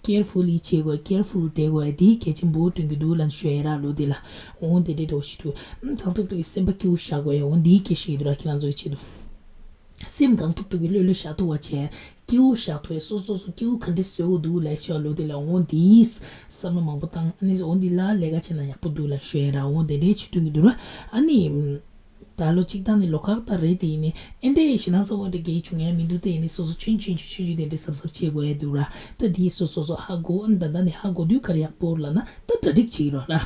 carefully བྱེད་དགོས། careful བསྡད་དགོས་ཡ་དེ་གལ་ཆེན་པོ་སྟོན་གྱི་འདུག་ལབ་ཞུ་ཡ་ར། ལོ་འདི་ལ་འོ་དེ་འདྲའི་འདྲ་བོ་ཞིག་འདུག་གང་ཐུབ་ཐུབ་ཀྱིས་སེམས་པ་སྐྱིད་པོ་བཞག་དགོས་ཡ། འོ་འདིའི་སྐད་ཆ་ཡིན་འདུག་ར། ཁྱེད་རང་ཚོ་གི་ཆེད་དུ་སེམས་གང་ཐུབ་ཐུབ་ཀྱིས་ལྷོད་ལྷོད་བཞག་ཐུབ་པ་བྱས། སྐྱིད་པོ་བཞག་ཐུབ་ཡ། སོ་སོ་སོ་སྐྱིད་པོ་ག་འདྲ་བཟོ་དགོས་འདུག་ལབ་ཤོག་ལོ་འདི་ལ་འོ་འདིའི་བསམ་བློ་མང་པོ་བཏང་། ཨ་ནི་འོ་འདི་ལ་ལས་ཀ་བྱས་ན་ཡག་པོ་འདུག་ལབ་ཞུ་ཡ་ར། འོ་དེ་འདྲའི་ཆེད་དུ་གི་འདུག་ར། ཨ་ནི་ད་ལོ་གཅིག་བཏང་ནས་ལོ་ཁག་ད་རེད། དེ་ཡིན་ནའི་ཨེ་འདྲའི་ཞེ་སྡང་ཚ་བོ་འདྲ་གའི་བྱུང་ཡ་མི་འདུག་དེ་ཡིན་ནའི་སོ་སོ་ཆུང་ཆུང་ཆུང་ཆུང་དེ་འདྲའི་གཟབ་གཟབ་བྱེད་དགོས་ཡ་འདུག་ར། ད་དེ་སོ་སོ་སོ་ཧ་གོ། ཨ་ནི་ད་ལྟ་ནས་ཧ་གོ་དུས་ག་རེ་ཡག་པོ་ལབ་ན་ད་གྲ་སྒྲིག་བྱེད་ཀྱི་རོགས་ར།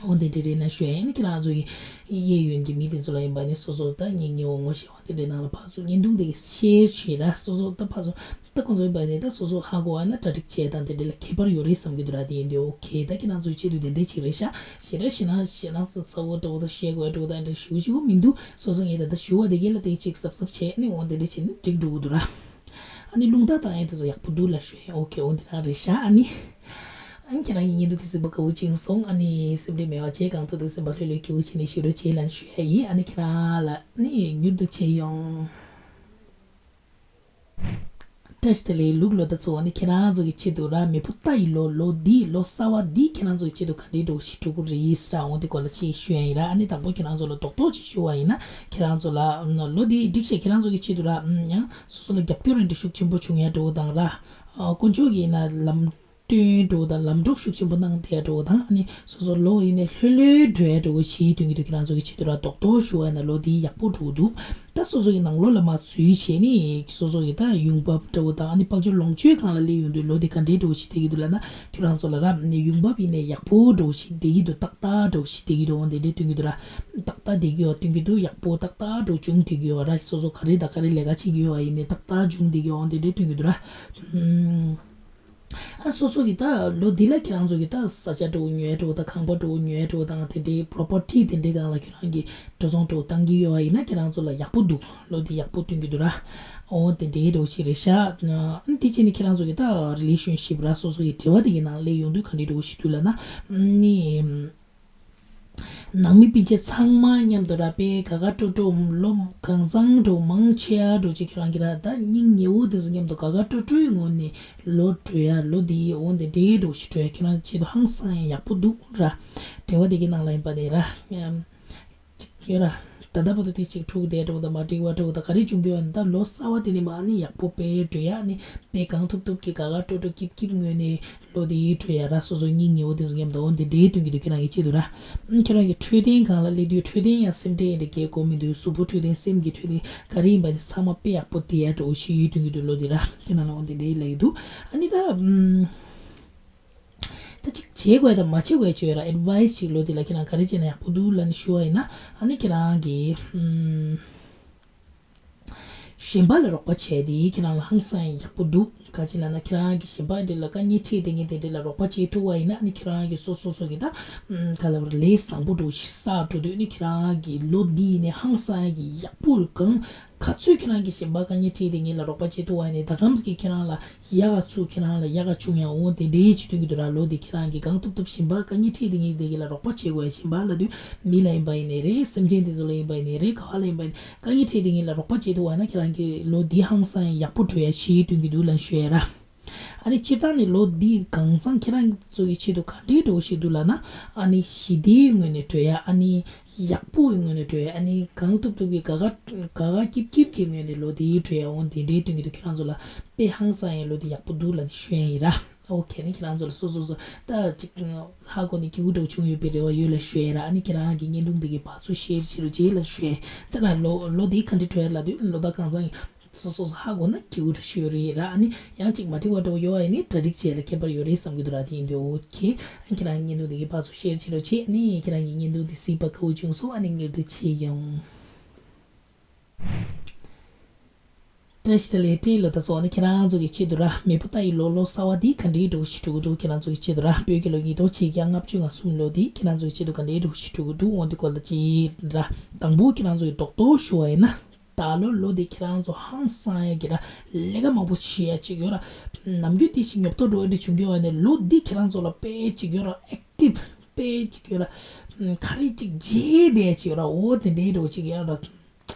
འོ་དེ་འདྲ་རེད་ན་ཞུ་ཡ་ཡིན། ཁྱེད་རང་ཚོ་གི་གཡས་གཡོན་གྱི་མི་དེ་ཚོ་ལ་ཡིན་པ་ནི་སོ་སོ་ད་སྙིང་ཉེ་བོ་ངོ་ཤེས་པ་དེ་འདྲའི་ནང་ལ་ཕར་ཚུར་བརྙན་ཐུང་དེ་གི་share བྱེད་ར། སོ་སོ་ད་ཕར་ཚུར་ད་ཁོང་ཚོ་ཡིན་པ་ནི་ད་སོ་སོ་ཧ་གོ་བ་ན་གྲ་སྒྲིག་བྱེད་དང་དེ་འདྲ་ལ་ཁྱད་པར་ཡོད་རེད་བསམ་གྱི་འདུག་ར། དེ་ཡིན་དུས་ཨོ་ཁེ། ད་ཁྱེད་རང་ཚོའི་ཆེད་དུ་དེ་འདྲའི་ཅིག་རེད་ཤག་ཞེ་དྲག་ཞེ་ན་ཞེ་ན་ཚ་ཚ་བོ་འདྲ་བོ་ད་བཤད་དགོས་འདྲ་བོ་ད་འདྲ་ཞུ་ཞུ་བོ་མི་འདུག་སོ་སོ་ངས་ད་ད་ཞུ་བ་དེ་གི་ལ་དེ་ཅིག་གཟབ་གཟབ་བྱས་ནི་འོ་དེ་འདྲ་བྱས་ནི་འགྲིག་འགྲོ་གི་འདུག་ར། ཨ་ནི་རླུང་རྟ་བཏང་ཡ་དེ་ཚོ་ཡག་པོ་འདུག་ལབ་ཞུ་ཡ། ཨོ་ཁེ། འོ་འདི་རང་རེད་ཤག་ཨ་ནི། ཨ་ནི་ཁྱེད་རང་གི་བརྙན་ཐུང་དེ་གཟིགས་པ་དགའ་བོ་བྱུང་སོང་། ཨ་ནི་སེམས་ཁྲལ་མེད་པ་བྱས་གང་ཐུབ་ཐུབ་སེམས་པ་ལྷོད་ལྷོད་སྐྱིད་པོ་བྱས་ནས་བཞུགས་རོགས་བྱེད་ལབ་ཞུ་ཡ་ཡིན། ཨ་ནི་ཁྱེད་རང་ལ་ནི་མྱུར་དུ་མཇལ་ཡོང་། བཀྲ་ཤིས་བདེ་ལེགས། ལུག་ལོ་ད་ཚོ། ཨ་ནི་ཁྱེད་རང་ཚོ་གི་ཆེད་དུ་ར། མེ་ཕོ་རྟ་ཡི་ལོ། ལོ་འདི་ལོ་གསར་བ་འདི་ཁྱེད་རང་ཚོ་གི་ཆེད་དུ་ག་འདྲའི་འགྲོ་ཞིག་འགྲོ་གི་རེད་ཟེར་འོང་དེ་སྐོར་ལ་ཅིག་ཞུ་ཡ་ཡིན་ར། ཨ་ནི་དང་པོ་ཁྱེད་རང་ཚོ་ལ་རྡོག་རྡོག་ཅིག་ཞུ་བ་ཡིན་ན། ཁྱེད་རང་ཚོ་ལ་ལོ་འདི་འགྲིག་ཤག་ཁྱེད་རང་ཚོ་གི་ཆེད་དུ་ར། ཡང་སོ་སོ་ལ་རྒྱབ་སྐྱོར་རེ་འདྲ་ཤུགས་ཆེན་པོ་བྱུང་ཡ་འགྲོ་དང་ར། དཀོན་མཆོག་གིས་ན་ལམ་སྟོན་འགྲོ་དང་ལམ་གྲོགས་ཤུགས་ཆེན་པོ་གནང་དེ་འགྲོ་དང་། ཨ་ནི་སོ་སོ་ལོ་ཡིན་ནས་ལྷོད་ལྷོད་འགྲོ་ཡ་འགྲོ་ཞིག་སྟོན་གྱི་འདུག་ཁྱེད་རང་ཚོ་གི་ཆེད་དུ་ར་རྡོག་རྡོག་ཞུ་བ་ཡིན་ན་ལོ་འདི་ཡག་པོ་འགྲོ་འདུག་ད་སོ་སོ་གི་ནང་ལོ་ལ་མ་འཛུལ་བྱས་ནི་སོ་སོ་གི་ད་ཡོང་འབབ་འདྲ་བོ་དང་། ཨ་ནི་དཔལ་འབྱོར་ལོངས་སྤྱོད་སྒང་ལ་སླེབས་ཡོང་དུས་ལོ་འདི་ག་འདྲའི་འགྲོ་ཞིག་དེ་གི་འདུག་ལབ་ན། ཁྱེད་རང་ཚོ་ལ་ར་ཡོང་འབབ་ཡིན་ནས་ཡག་པོ་འགྲོ་ཞིག་དེ་གི་འདུག་ཏག་ཏག་འགྲོ་ཞིག་དེ་གི་འདུག་འོ་དེ་འདྲའི་སྟོན་གྱི་འདུག་ར། ཏག་ཏག་དེ་གི་འོ་སྟོན་གྱི་འདུག་ཡག་པོ་ཏག་ཏག་འགྲོ་བྱུང་དེ་གི་འོ་ར། སོ་སོ་ག་རེ་དང་ག་རེ་ལས་ཀ་བྱེད་ཀྱི་ཡོད་པ་ཡིན་ནས་ཏག་ཏག་བྱུང་དེ་གི་འོ་དེ་འདྲའི་སྟོན་གྱི་འདུག་ར། ཨ་སོ་སོ་གི་ད་ལོ་འདི་ལ་ཁྱེད་རང་ཚོ་གི་ད་ས་ཆ་འདྲ་བོ་ཉོ་ཡ་འདྲ་བོ་དང་ཁང་པ་འདྲ་བོ་ཉོ་ཡ་འདྲ་བོ་དང་དེ་འདྲའི་པོ་རོ་པར་ཊི་དེ་འདྲའི་སྒང་ལ་ཁྱེད་རང་གི་འགྲོ་སོང་འདྲ་བོ་བཏང་གི་ཡོད་པ་ཡིན་ན་ཁྱེད་རང་ཚོ་ལ་ཡག་པོ་འདུག་ལོ་འདི་ཡག་པོ་སྟོན་གྱི་འདུག་ར། འོ་དེ་འདྲའི་འདྲ་བོ་ཞིག་རེད་ཤག་ཨ་དེ་བྱས་ནས་ཁྱེད་རང་ཚོ་གི་ད་རི་ལེ་ཤན་ཤིབ་ར་སོ་སོ་གི་འབྲེལ་བ་དེ་གི་ནང་སླེབས་ཡོང་དུས་ག་འདྲའི་འདྲ་བོ་ཞིག་འདུག་ལབ་ན། ནི། ནང་མི་སྤུན་མཆེད་ཚང་མ་མཉམ་དུ་ར་དཔེ་དགའ་དགའ་སྤྲོ་སྤྲོ་ལོ་གང་ཚང་འདྲ་བོ་མང་ཆེ་བ་འདྲ་བོ་ཅིག་ཁྱོད་རང་གི་ར་ད་སྙིང་ཉེ་བོ་དེ་ཚོ་མཉམ་དུ་དགའ་དགའ་སྤྲོ་སྤྲོའི་ངང་ནས་ལོ་འགྲོ་ཡ། ལོ་འདི་འོ་འདི་འདྲའི་འདྲ་བོ་ཞིག་འགྲོ་ཡ་ཁྱོད་རང་ཆེད་དུ་ཧང་སང་ཡག་པོ་འདུག་ར། འབྲེལ་བ་དེ་གི་ནང་ལ་ཡིན་པ་ནས་ར། ཅིག་ཡོད་ར། ད་ལྟ་བར་དུ་དེ་ཅིག་འཁྲུག་བསྡད་འདྲ་བོ་དང་མ་འགྲིག་པ་འདྲ་བོ་དང་ག་རེ་བྱུང་གི་ཡོད་ན། ད་ལོ་གསར་བ་དེ་ནས་མར་ནི་ཡག་པོ་དཔེ་འགྲོ་ཡ། ནི་དཔེ་གང་ཐུབ་ཐུབ་ཀྱིས་དགའ་དགའ་སྤྲོ་སྤྲོ་སྐྱིད་སྐྱིད་ངང་ནས་ལོ་དེ་འགྲོ་ཡ་ར། སོ་སོ་སྙིང་ཉེ་བོ་དེ་ཚོ་མཉམ་དུ་འོ་འདི་འདྲའི་སྟོན་གྱི་འདུག་ཁྱེད་རང་གི་ཆེད་དུ་ར། ཁྱེད་རང་གི་འཕྲོད་བསྟེན་སྒང་ལ་སླེབས་དུས་འཕྲོད་བསྟེན་ཡང་སེམས་ཁྲལ་འདྲ་གའི་དགོས་མི་འདུག་གཟུགས་པོ་འཕྲོད་བསྟེན་སེམས་ཀྱི་འཕྲོད་བསྟེན་ག་རེ་ཡིན་པ་དེ་ཚང་མ་དཔེ་ཡག་པོ་བསྡད་ཡ་འདྲ་བོ་ཞིག་ཡོད་སྟོན་གྱི་འདུག་ལོ་འདི་ར། ཁྱེད་རང་ལ་འོ་འདི་འདྲའི་ལབ་ཀྱི་འདུག་ཨ་ནི་ད་ཨམ། ད་ཅིག་བྱེད་དགོས་དང་མ་བྱེད་དགོས་ཅིག་ཡོད་ར། ཨེཌ་ཝའི་སི་ཅིག་ལོ་འདི་ལ་ཁྱེད་རང་ག་རེ་བྱས་ན་ཡག་པོ་འདུག་ལབ་ནས་ཞུ་བ་ཡིན་ན། ཨ་ནི་ཁྱེད་རང་གིས་ཨམ། གཞན་པ་ལ་རོགས་པ་བྱས་ཏེ་ཁྱེད་རང་ལ་ཧང་སང་ཡག་པོ་འདུག་ག་ཅི་ལབ་ན་ཁྱེད་རང་གིས་གཞན་པ་འདི་ལ་དཀའ་ངལ་འཕྲད་དེ་ངས་དེ་འདྲ་ལ་རོགས་པ་བྱེད་ཐུབ་པ་ཡིན་ན། ཨ་ནི་ཁྱེད་རང་གིས་སོ་སོ་སོ་གི་ད་ཨམ། ག་ལབ་ར། ལས་བཟང་པོ་འདྲ་བོ་ཞིག་བསགས་འགྲོ་དུས་ནི་ཁྱེད་རང་གི་ལོ་འདི་ནས་ཧང་སང་ཡག་གི་ཡག་པོ་གང་ག་ཚོད་ཁྱེད་རང་གིས་གཞན་པ་དཀའ་ངལ་འཕྲད་དེ་ངེད་ལ་རོགས་པ་བྱེད་ཐུབ་པ་ཡིན་ནའི་ད་གམ་ཟིག་གིས་ཁྱེད་རང་ལ་ཡག་ག་ཚུགས་ཁྱེད་རང་ལ་ཡག་ག་བྱུང་ཡང་འོ་དེ་འདྲའི་བྱེད་སྟོན་གྱི་འདུག་ར། ལོ་འདི་ཁྱེད་རང་གིས་གང་ཐུབ་ཐུབ་གཞན་པ་དཀའ་ངལ་འཕྲད་དེ་ངེད་དེ་གི་ལ་རོགས་པ་བྱེད་དགོས་ཡ། གཞན་པ་ལབ་དུས་མི་ལ་ཡིན་པ་ཡིན་ནའི་རེད། སེམས་ཅན་དེ་ཚོ་ལ་ཡིན་པ་ཡིན་ནའི་རེད། ག་བ་ལ་ཡིན་པ་ཡིན་དཀའ་ངལ་འཕྲད་དེ་ངེད་ལ་རོགས་པ་བྱེད་ཐུབ་པ་ཡིན་ན་ཁྱེད་རང་གི་ལོ་འདི་ཧང་སང་ཡག་པོ་འགྲོ་ཡ་བྱེད་སྟོན་གྱི་འདུག་ལབ་ཞུ་ཡ་ར། ཨ་ནི་སྤྱིར་བཏང་ནི་ལོ་འདི་གང་ཚང་ཁྱེད་རང་ཚོ་གི་ཆེད་དུ་ག་འདྲའི་འགྲོ་ཞིག་འདུག་ལབ་ན། ཨ་ནི་ཞི་བདེའི་ངོས་ནས་བྲོས་ཡ། ཨ་ནི་ཡག་པོའི་ངོས་ནས་བྲོས་ཡ། ཨ་ནི་གང་ཐུབ་ཐུབ་ཀྱི་ག་ག་ག་ག་སྐྱིབ་སྐྱིབ་ཀྱི་ངོས་ནས་ལོ་འདི་བྲོས་ཡ། འོ་དེ་འདྲའི་སྟོན་གྱི་འདུག་ཁྱེད་རང་ཚོ་ལ་དཔེ་ཧང་སང་ཡ་ལོ་འདི་ཡག་པོ་འདུག་ལབ་ནས་ཞུ་ཡ་ཡིན་ར། ཨོ་ཁེ་ནི་ཁྱེད་རང་ཚོ་ལ་སོ་སོ་སོ་ད་ཅིག་ཧ་གོ་ནས་སྐྱིད་པོ་འདྲ་བྱུང་ཡོད་པའི་རེ་བ་ཡོད་ལ་ཞུ་ཡ་ར། ཨ་ནི་ཁྱེད་རང་གི་བརྙན་ཐུང་འདི་གི་ཕར་ཚུར་ཤེར་བྱེད་རོགས་བྱེད་ལ་ཞུ་ཡ། ད་ལ་ལོ་ལོ་འདི་ག་འདྲ་བྲོས་ཡ་ལབ་དུས་ལོ་ཟླ་གང་ཚང་ཡིན། སོ་སོ་སོ་ཧ་གོ་ན་སྐྱིད་པོ་འདྲ་ཞིག་ཡོད་རེད་ར། ཨ་ནི་ཡང་ཅིག་མ་འགྲིག་པ་འདྲ་བོ་ཡོད་པ་ཡིན་ནི་གྲ་སྒྲིག་བྱེད་ལ་ཁྱད་པར་ཡོད་རེད་བསམ་གྱི་འདུག་ར། དེ་ཡིན་དུས་ཨོ་ཁེ། ཨ་ཁྱེད་རང་གི་བརྙན་ཐུང་འདི་གི་ཕར་ཚུར་ཤེར་བྱེད་རོགས་བྱེད། ཨ་ནི་ཁྱེད་རང་གི་བརྙན་ཐུང་འདི་གཟིགས་པ་དགའ་བོ་བྱུང་སོང་། ཨ་ནི་བསྔགས་བརྗོད་ཆེ་ཡང་བཀྲ་ཤིས་བདེ་ལེགས་བཀྲ་ཤིས་བདེ་ལེགས་ལོ། ད་སོ་ཨ་ནི་ཁྱེད་རང་ཚོ་གི་ཆེད་དུ་ར། མེས་པོ་ཏཱ་ཡི་ལོ་ལོ་གསར་བ་འདི་ག་འདྲའི་འགྲོ་ཞིག་འགྲོ་གི་འདུག་ཁྱེད་རང་ཚོ་གི་ཆེད་དུ་ར། བོད་ཀྱི་ལོ་ཉིས་སྟོང་ཆིག་བརྒྱ་ལྔ་བཅུ་ང་གསུམ་ལོ་འདི་ཁྱེད་རང་ཚོ་གི་ཆེད་དུ་ག་འདྲའི་འགྲོ་ཞིག་འགྲོ་གི་འདུག་འོ་འདི་སྐོར་ལ་ཅིག་ར། དང་པོ་ཁྱེད་རང་ཚོ་གི་རྡོག་རྡོག་ཞུ་བ་ཡིན་ན། ད་ལོ་ལོ་འདི་ཁྱེད་རང་ཚོ་ཧང་སང་ཡ་གི་ར། ལས་ཀ་མང་པོ་བྱེད་ཡ་ཅིག་ཡོད་ར། ནམ་རྒྱུན་དེ་ཞིག་ཉོབ་ཏོ་འགྲོ་ཡ་འདྲ་བྱུང་གི་ཡོད་པ་ནས་ལོ་འདི་ཁྱེད་རང་ཚོ་ལ་དཔེ་ཅིག་ཡོད་ར། ཨེག་ཊིབ་དཔེ་ཅིག་ཡོད་ར། ག་རེ་ཅིག་བྱེད་བསྡད་ཡ་ཅིག་ཡོད་ར། འོ་དེ་འདྲའི་འགྲོ་ཅིག་ཡོད་ར།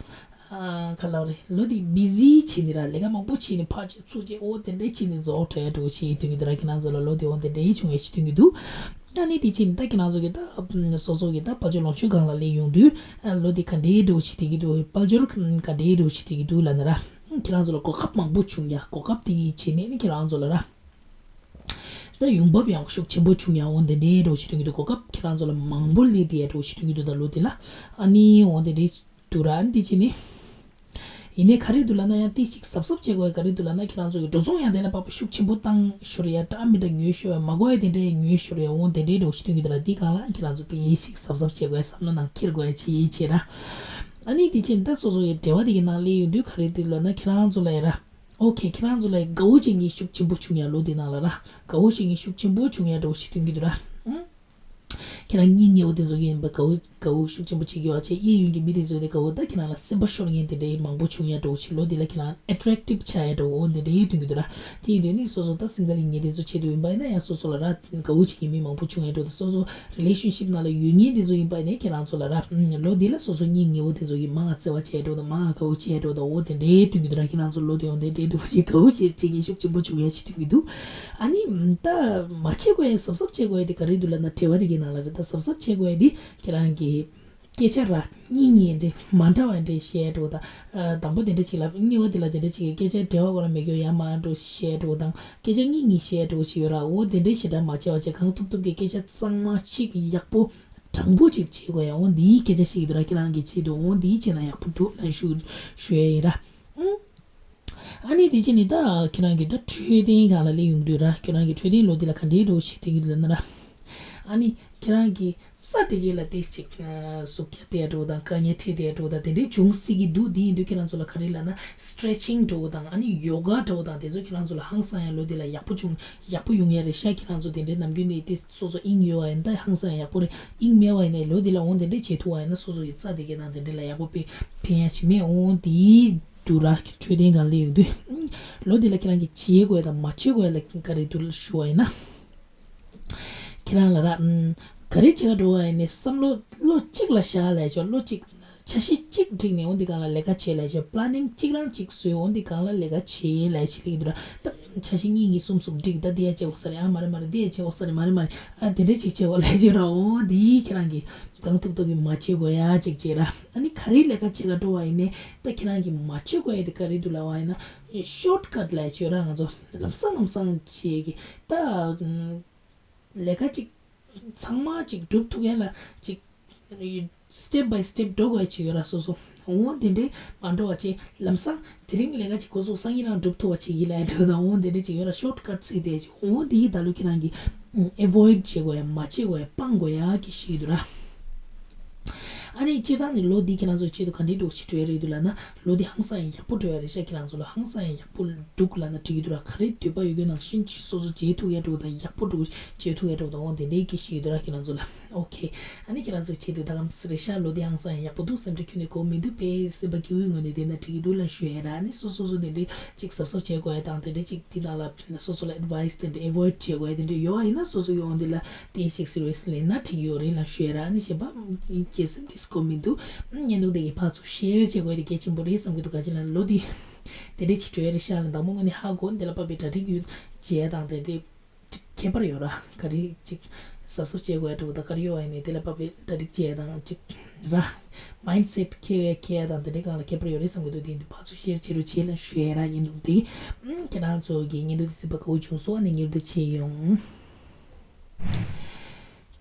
ཨ་ག་ལབ་རེད། ལོ་འདི་བི་ཟི་བྱས་ནི་ར། ལས་ཀ་མང་པོ་བྱས་ནི་ཕར་ཅིག་ཚུར་ཅིག་འོ་དེ་འདྲའི་བྱས་ནི་རྫོགས་བྲོས་འགྲོ་ཞིག་སྟོན་གྱི་འདུག་ར། ཁྱེད་རང་ཚོ་ལ་ལོ་འདི་འོ་དེ་འདྲའི་བྱུང་ཡ་ཞིག་སྟོན་གྱི་འདུག་ཨ་ནི་དེ་བྱས་ནི་ད་ཁྱེད་རང་ཚོ་གི་ད་སོ་སོ་གི་ད་དཔལ་འབྱོར་ལོངས་སྤྱོད་སྒང་ལ་སླེབས་ཡོང་དུས་ལོ་འདི་ག་འདྲའི་འགྲོ་ཞིག་སྟོན་གྱི་འདུག་དཔལ་འབྱོར་ག་འདྲའི་འགྲོ་ཞིག་སྟོན་གྱི་འདུག་ལབ་ན་ར། ཁྱེད་རང་ཚོ་ལ་གོ་སྐབས་མང་པོ་བྱུང་ཡ། གོ་སྐབས་དེ་བྱས་ནས་ནི་ཁྱེད་རང་ཚོ་ལ་ར། ད་ཡོང་འབབ་ཡང་ཤུགས་ཆེན་པོ་བྱུང་ཡ། འོ་དེ་འདྲའི་འགྲོ་ཞིག་སྟོན་གྱི་འདུག་གོ་སྐབས་ཁྱེད་རང་ཚོ་ལ་མང་པོ་སླེབས་བསྡད་ཡ་འགྲོ་ཞིག་སྟོན་གྱི་འདུག་ད་ལོ་འདི་ལ་ཨ་ནི་འོ་དེ་འདྲའི་འདུག་ར། ཨ་ནི་དེ་བྱས་ནི། ཡིན་ནའི་ག་རེ་འདུག་ལབ་ན་ཡང་ཏིག་ཅིག་གཟབ་གཟབ་བྱེད་དགོས་ཡ་ག་རེ་འདུག་ལབ་ན་ཁྱེད་རང་ཚོ་གི་འགྲོ་སོང་ཡང་དེ་ལ་དཔག་པའི་ཤུགས་ཆེན་པོ་བཏང་ཤོར་ཡ། འདྲ་མི་འདྲ་ཉོས་ཤོར་ཡ། མ་དགོས་ཡ་དེ་འདྲའི་ཉོས་ཤོར་ཡ། འོ་དེ་འདྲའི་འགྲོ་ཞིག་སྟོན་གྱི་འདུག་ར། འདི་སྒང་ལ་ཁྱེད་རང་ཚོ་ཏིག་ཅིག་གཟབ་གཟབ་བྱེད་དགོས་ཡ། བསམ་བློ་ནང་འཁྱེར་དགོས་ཡ་བྱེད་ཡིན་བྱེད་ར། ཨ་ནི་དེ་བྱས་ནི་ད་སོ་སོ་གི་འབྲེལ་བ་དེ་གི་ནང་སླེབས་ཡོང་དུས་ག་རེ་འདུག་ལབ་ན་ཁྱེད་རང་ཚོ་ལ་ཡ་ར། ཨོ་ཁེ། ཁྱེད་རང་ཚོ་ལ་དགའ་བོ་བྱེད་མཁན་ཤུགས་ཆེན་པོ་བྱུང་ཡ། ལོ་འདི་ནང་ལ་ར། དགའ་བོ་བྱེད་མཁན་ཤུགས་ཆེན་པོ་བྱུང་ཡ་འདྲ་བོ་ཞིག་སྟོན་གྱི་འདུག་ར། ཨང་། ཁྱེད་རང་གཉེན་ཉེ་བོ་དེ་ཚོ་ཡིན་པ་དགའ་བོ་དགའ་བོ་ཤུགས་ཆེན་པོ་བྱེད་ཀྱི་ཡོད་པ་བྱས། གཡས་གཡོན་གྱི་མི་དེ་ཚོ་ནི་དགའ་བོ་ད་ཁྱེད་རང་ལ་སེམས་པ་ཤོར་མཁན་དེ་འདྲའི་མང་པོ་བྱུང་ཡ་འདྲ་བོ་ཞིག་ལོ་འདི་ལ་ཁྱེད་རང་ཨེ་ཊེག་ཊིབ་ཆགས་ཡ་འདྲ་བོ་འོ་དེ་འདྲའི་སྟོན་གྱི་འདུག་ར། དེ་ཡིན་དུས་ནི་སོ་སོ་ད་སིང་གལ་ཡིན་མཁན་དེ་ཚོ་ཆེད་དུ་ཡིན་པ་ཡིན་ན་ཡང་སོ་སོ་ལ་ར་དགའ་བོ་བྱེད་མཁན་མི་མང་པོ་བྱུང་ཡ་འདྲ་བོ་དང་། སོ་སོ་རི་ལེ་ཤན་ཤིབ་ནང་ལ་ཡོད་མཁན་དེ་ཚོ་ཡིན་པ་ཡིན་ན་ཁྱེད་རང་ཚོ་ལ་ར། ཨུམ། ལོ་འདི་ལ་སོ་སོ་གཉེན་ཉེ་བོ་དེ་ཚོ་གིས་མང་བརྩེ་བ་བྱས་འགྲོ་དང་། མང་དགའ་བོ་བྱས་འགྲོ་དང་། འོ་དེ་འདྲའི་སྟོན་གྱི་འདུག་ར། ཁྱེད་རང་ཚོ་ལོ་དེ་འོ་དེ་འདྲའི་འདྲ་བོ་ཞིག་དགའ་བོ་བྱེད་བྱེད་མཁན་ཤུགས་ཆེན་པོ་བྱུང་ཡ་ཞིག་སྟོན་གྱི་འདུག་ཨ་ནི་ད་མ་བྱེད་དགོས་ཡ་གཟབ་གཟབ་བྱེད་དགོས་ཡ་དེ་ག་རེ་འདུག་ལབ་ན་འབྲེལ་བ་དེ་གི་ནང་ལ་རེད། ད་གཟབ་གཟབ་བྱེད་དགོས་ཡ་དེ་ཁྱེད་རང་གི་སྐད་ཆ་ར་གཉིས་གཉིས་འདྲ་མ་འདྲ་བ་འདྲ་བཤད་འགྲོ་དང་། ཨ། དང་པོ་དེ་འདྲ་ཅིག་ལབ། གཉིས་པ་དེ་ལ་དེ་འདྲ་ཅིག་གི་སྐད་ཆ་འབྲེལ་བ་སྐོར་ལ་མི་དགོས་ཡ་མ་འགྲོ་བཤད་འགྲོ་དང་། སྐད་ཆ་གཉིས་གཉིས་བཤད་འགྲོ་ཞིག་ཡོད་ར། འོ་དེ་འདྲའི་ཞེ་དྲག་མ་བྱས་པ་བྱས། གང་ཐུབ་ཐུབ་ཀྱི་སྐད་ཆ་གཙང་མ་གཅིག་ཡག་པོ་དྲང་པོ་ཅིག་བྱེད་དགོས་ཡ། འོ་འདིའི་སྐད་ཆ་བཤད་ཀྱི་འདུག་ར། ཁྱེད་རང་གི་ཆེད་དུ་འོ་འདིའི་བྱས་ན་ཡག་པོ་འདུག་ལབ་ཞུ་ཞུ་ཡ་ཡིན་ར། ཨུང་། ཨ་ནི་དེ་བྱས་ནི་ད་ཁྱེད་རང་གི་ད་འཕྲོད་བསྟེན་སྒང་ལ་སླེབས་ཡོང་དུས་ར། ཁྱེད་རང་གི་འཕྲོད་བསྟེན་ལོ་འདི་ལ་ག་འདྲའི་འགྲོ་ཞིག་སྟོན་གྱི་འདུག་ལབ་ན་ར། ཨ་ནི་ཁྱེད་རང་གི་རྩ་དེ་གའི་ལ་ཏོག་ཙམ་ཅིག་ཟུག་རྒྱག་བསྡད་འགྲོ་དང་། དཀའ་ངལ་འཕྲད་བསྡད་འགྲོ་དང་། དེ་འདྲའི་འབྱུང་སྲིད་ཀྱི་འདུག་དེ་ཡིན་དུས་ཁྱེད་རང་ཚོ་ལ་ག་རེ་ལབ་ན་སི་ཊེ་ཆིང་འདྲ་བོ་དང་། ཨ་ནི་ཡོ་ག་འདྲ་བོ་དང་། དེ་ཚོ་ཁྱེད་རང་ཚོ་ལ་ཧང་སང་ཡ་ལོ་འདི་ལ་ཡག་པོ་བྱུང་ཡག་པོ་ཡོང་ཡ་རེད་ཤག་ཁྱེད་རང་ཚོ་དེ་འདྲའི་ནམ་རྒྱུན་ནས་དེ་སོ་སོ་དབྱིངས་ཡོད་པ་ཡིན་ན་ད་ཧང་སང་ཡ་ཡག་པོ་རེད། དབྱིངས་མེད་པ་ཡིན་ན་ལོ་འདི་ལ་འོང་དེ་འདྲའི་བྱེད་ཐུབ་པ་ཡིན་ན་སོ་སོ་ཡི་རྩ་དེ་གའི་ནང་དེ་འདྲའི་ལ་ཡག་པོ་དཔེ་ཕན་ཡ་ཅིག་མེད། འོང་དེའི་དུ་ར་འཕྲོད་བསྟེན་སྒང་སླེབས་ཡོང་དུས། ལོ་འདི་ལ་ཁྱེད་རང་གིས་བྱེད་དགོས་དང་མ་བྱེད་དགོས་ལ་ག་རེ་འདུག་ཞུ་བ་ཡིན་ན། ཁྱེད་རང་ལ་ར། ཨམ། ག་རེ་བྱེད་ག་འགྲོ་བ་ཡིན་ནའི་བསམ་བློ་བློ་གཅིག་ལ་བཞག་ལབ་ཆོག་བློ་གཅིག་འཆར་གཞི་གཅིག་བསྒྲིགས་ནས་འོ་འདི་སྒང་ལ་ལས་ཀ་བྱེད་ལབ་ཆོག་པ་ལ་ནིང་གཅིག་རང་གཅིག་བཟོས། འོ་འདི་སྒང་ལ་ལས་ཀ་བྱེད་ལབ་བྱེད་ལེགས་འདུག་ར། ད་འཆར་གཞི་གཉིས་གཉིས་གསུམ་གསུམ་བསྒྲིགས། ད་འདི་ཡ་བྱེད་དགོས་ས་རེད། ཨ་མ་རེད་མ་རེད། འདི་ཡ་བྱེད་དགོས་ས་རེད། མ་རེད་མ་རེད། ཨ་དེ་འདྲ་ཅིག་བྱེད་དགོས་ལབ་ཆོག་ར། འོ་འདི་ཁྱེད་རང་གིས་གང་ཐུབ་ཐུབ་ཀྱིས་མ་བྱེད་དགོས་ཡ་ཅིག་བྱེད་ར། ཨ་ནི་ག་རེ་ལས་ཀ་བྱེད་ག་འགྲོ་བ་ཡིན་ནའི་ད་ཁྱེད་རང་གིས་མ་བྱེད་དགོས་ཡ་དེ་ག་རེ་འདུག་ལབ་པ་ཡིན་ན་ཤོཊ་ཀཊ་ལབ་ཆོག་ར། ང་ཚོ་ལམ་སང་ལམ་སང་བྱེད་ཀྱི་ད། ལས་ཀ་ཅིག་ཚང་མ་ཅིག་སྒྲུབ་ཐུབ་མཁན་ལ་ཅིག་སི་ཊེབ་བྷའི་སི་ཊེབ་འགྲོ་དགོས་ཅིག་ཡོད་ར། སོ་སོ་འོ་དེ་འདྲའི་མ་འགྲོ་བ་བྱས། ལམ་སང་དེ་རིང་ལས་ཀ་ཅིག་འགོ་ཚུགས་སང་ཉིན་རང་སྒྲུབ་ཐུབ་པ་བྱེད་ཀྱི་ལབ་འགྲོ་དང་། འོ་དེ་འདྲ་ཅིག་ཡོད་ར། ཤོཊ་ཀཊ་ཟེར་དེ་ཅིག་འོ་དེ་ཡི་ད་ལོ་ཁྱེད་རང་གིས་ཨེ་བྷོ་ཡིཌ་བྱེད་དགོས་ཡ། མ་བྱེད་དགོས་ཡ། སྤང་དགོས་ཡ་གི་ཞིག་འདུག་ར། ཨ་ནི་སྤྱིར་བཏང་ནི་ལོ་འདི་ཁྱེད་རང་ཚོའི་ཆེད་དུ་ག་འདྲའི་འགྲོ་ཞིག་འགྲོ་ཡ་རེད་འདུག་ལབ་ན། ལོ་འདི་ཧང་སང་ཡང་ཡག་པོ་འགྲོ་ཡ་རེད་ཤག་ཁྱེད་རང་ཚོ་ལ་ཧང་སང་ཡང་ཡག་པོ་འདུག་ལབ་ན་འགྲིག་གི་འདུག་ར། ག་རེ་འདོད་པ་ཡོད་རྒྱུ་ནང་བཞིན་ཅིག་སོ་སོ་བྱེད་ཐུབ་ཡ་འགྲོ་དང་། ཡག་པོ་འགྲོ་བྱེད་ཐུབ་ཡ་འགྲོ་དང་། འོ་དེ་འདྲའི་གི་ཞིག་ཡོད་འདུག་ར་ཁྱེད་རང་ཚོ་ལ། ཨོ་ཁེ། ཨ་ནི་ཁྱེད་རང་ཚོའི་ཆེད་དུ་ད་གམ་སི་རེད་ཤག་ལོ་འདི་ཧང་སང་ཡང་ཡག་པོ་འདུག་སེམས་ཁྲལ་ཁྱོན་ནས་དགོས་མི་འདུག་དཔེ་སེམས་པ་སྐྱིད་པོའི་ངང་ནས་བསྡད་ན་འགྲིག་གི་འདུག་ལབ་ཞུ་ཡ་ར། ཨ་ནི་སོ་སོ་སོ་དེ་འདྲའི་ཅིག་གཟབ་གཟབ་བྱེད་དགོས་ཡ་དང་། དེ་འདྲའི་ཅིག་དེ་ནང་ལ་སོ་སོ་ལ་ཨེ་ཌི་ཝའི་སི་དེ་འདྲ་ཨེ་བྷོ་ཡིཌ་བྱེད་དགོས་ཡ་དེ་འདྲ་ཡོད་པ་ཡིན་ན་སོ་སོ་གི་འོ་འདི་ལ་དེ་ཞིག་སི་རི་ཡས་ལེན་ན་འགྲིག་གི་ཡོད་རེད་ལབ་ཞུ་ཡ་ར། ཨ་ནི་གཞན་པ་གལ་སྲིད་འདི་དགོས་མི་འདུག་བརྙན་ཐུང་དེ་གི་ཕར་ཚུར་ཤེར་བྱེད་དགོས་ཡ་དེ་གལ་ཆེན་པོ་རེད་བསམ་གྱི་འདུག་ག་ཅི་ལབ་ན་ལོ་འདི་དེ་འདྲ་ཞིག་འགྲོ་ཡ་རེད་ཤག་ལ་དང་པོ་ངོས་ནས་ཧ་གོ། འདི་ལ་དཔག་པའི་གྲ་སྒྲིག་ཡོད། བྱས་དང་དེ་འདྲའི་ཅིག་ཁྱད་པར་ཡོད་ར། ག་རེ་ཅིག་གཟབ་གཟབ་བྱེད་དགོས་ཡ་འདྲ་བོ་དང་ག་རེ་ཡོད་པ་ཡིན་ནའི་དེ་ལ་བབས་པའི་གྲ་སྒྲིག་བྱས་དང་ཅིག་ར། མའིན་སེཊ་འཁྱེར་ཡ་འཁྱེར་ཡ་དང་དེ་འདྲའི་སྒང་ལ་ཁྱད་པར་ཡོད་རེད་བསམ་གྱི་འདུག་དེ་འདི་ཕར་ཚུར་ཤེར་བྱེད་རོགས་བྱེད་ལ་ཞུ་ཡ་ར། བརྙན་ཐུང་འདི་ཁྱེད་རང་ཚོ་གི་བརྙན་ཐུང་འདི་གཟིགས་པ་དགའ་བོ་བྱུང་སོང་། ཨ་ནི་ཉེ་རུ་འདི་བྱེད་ཡོང་།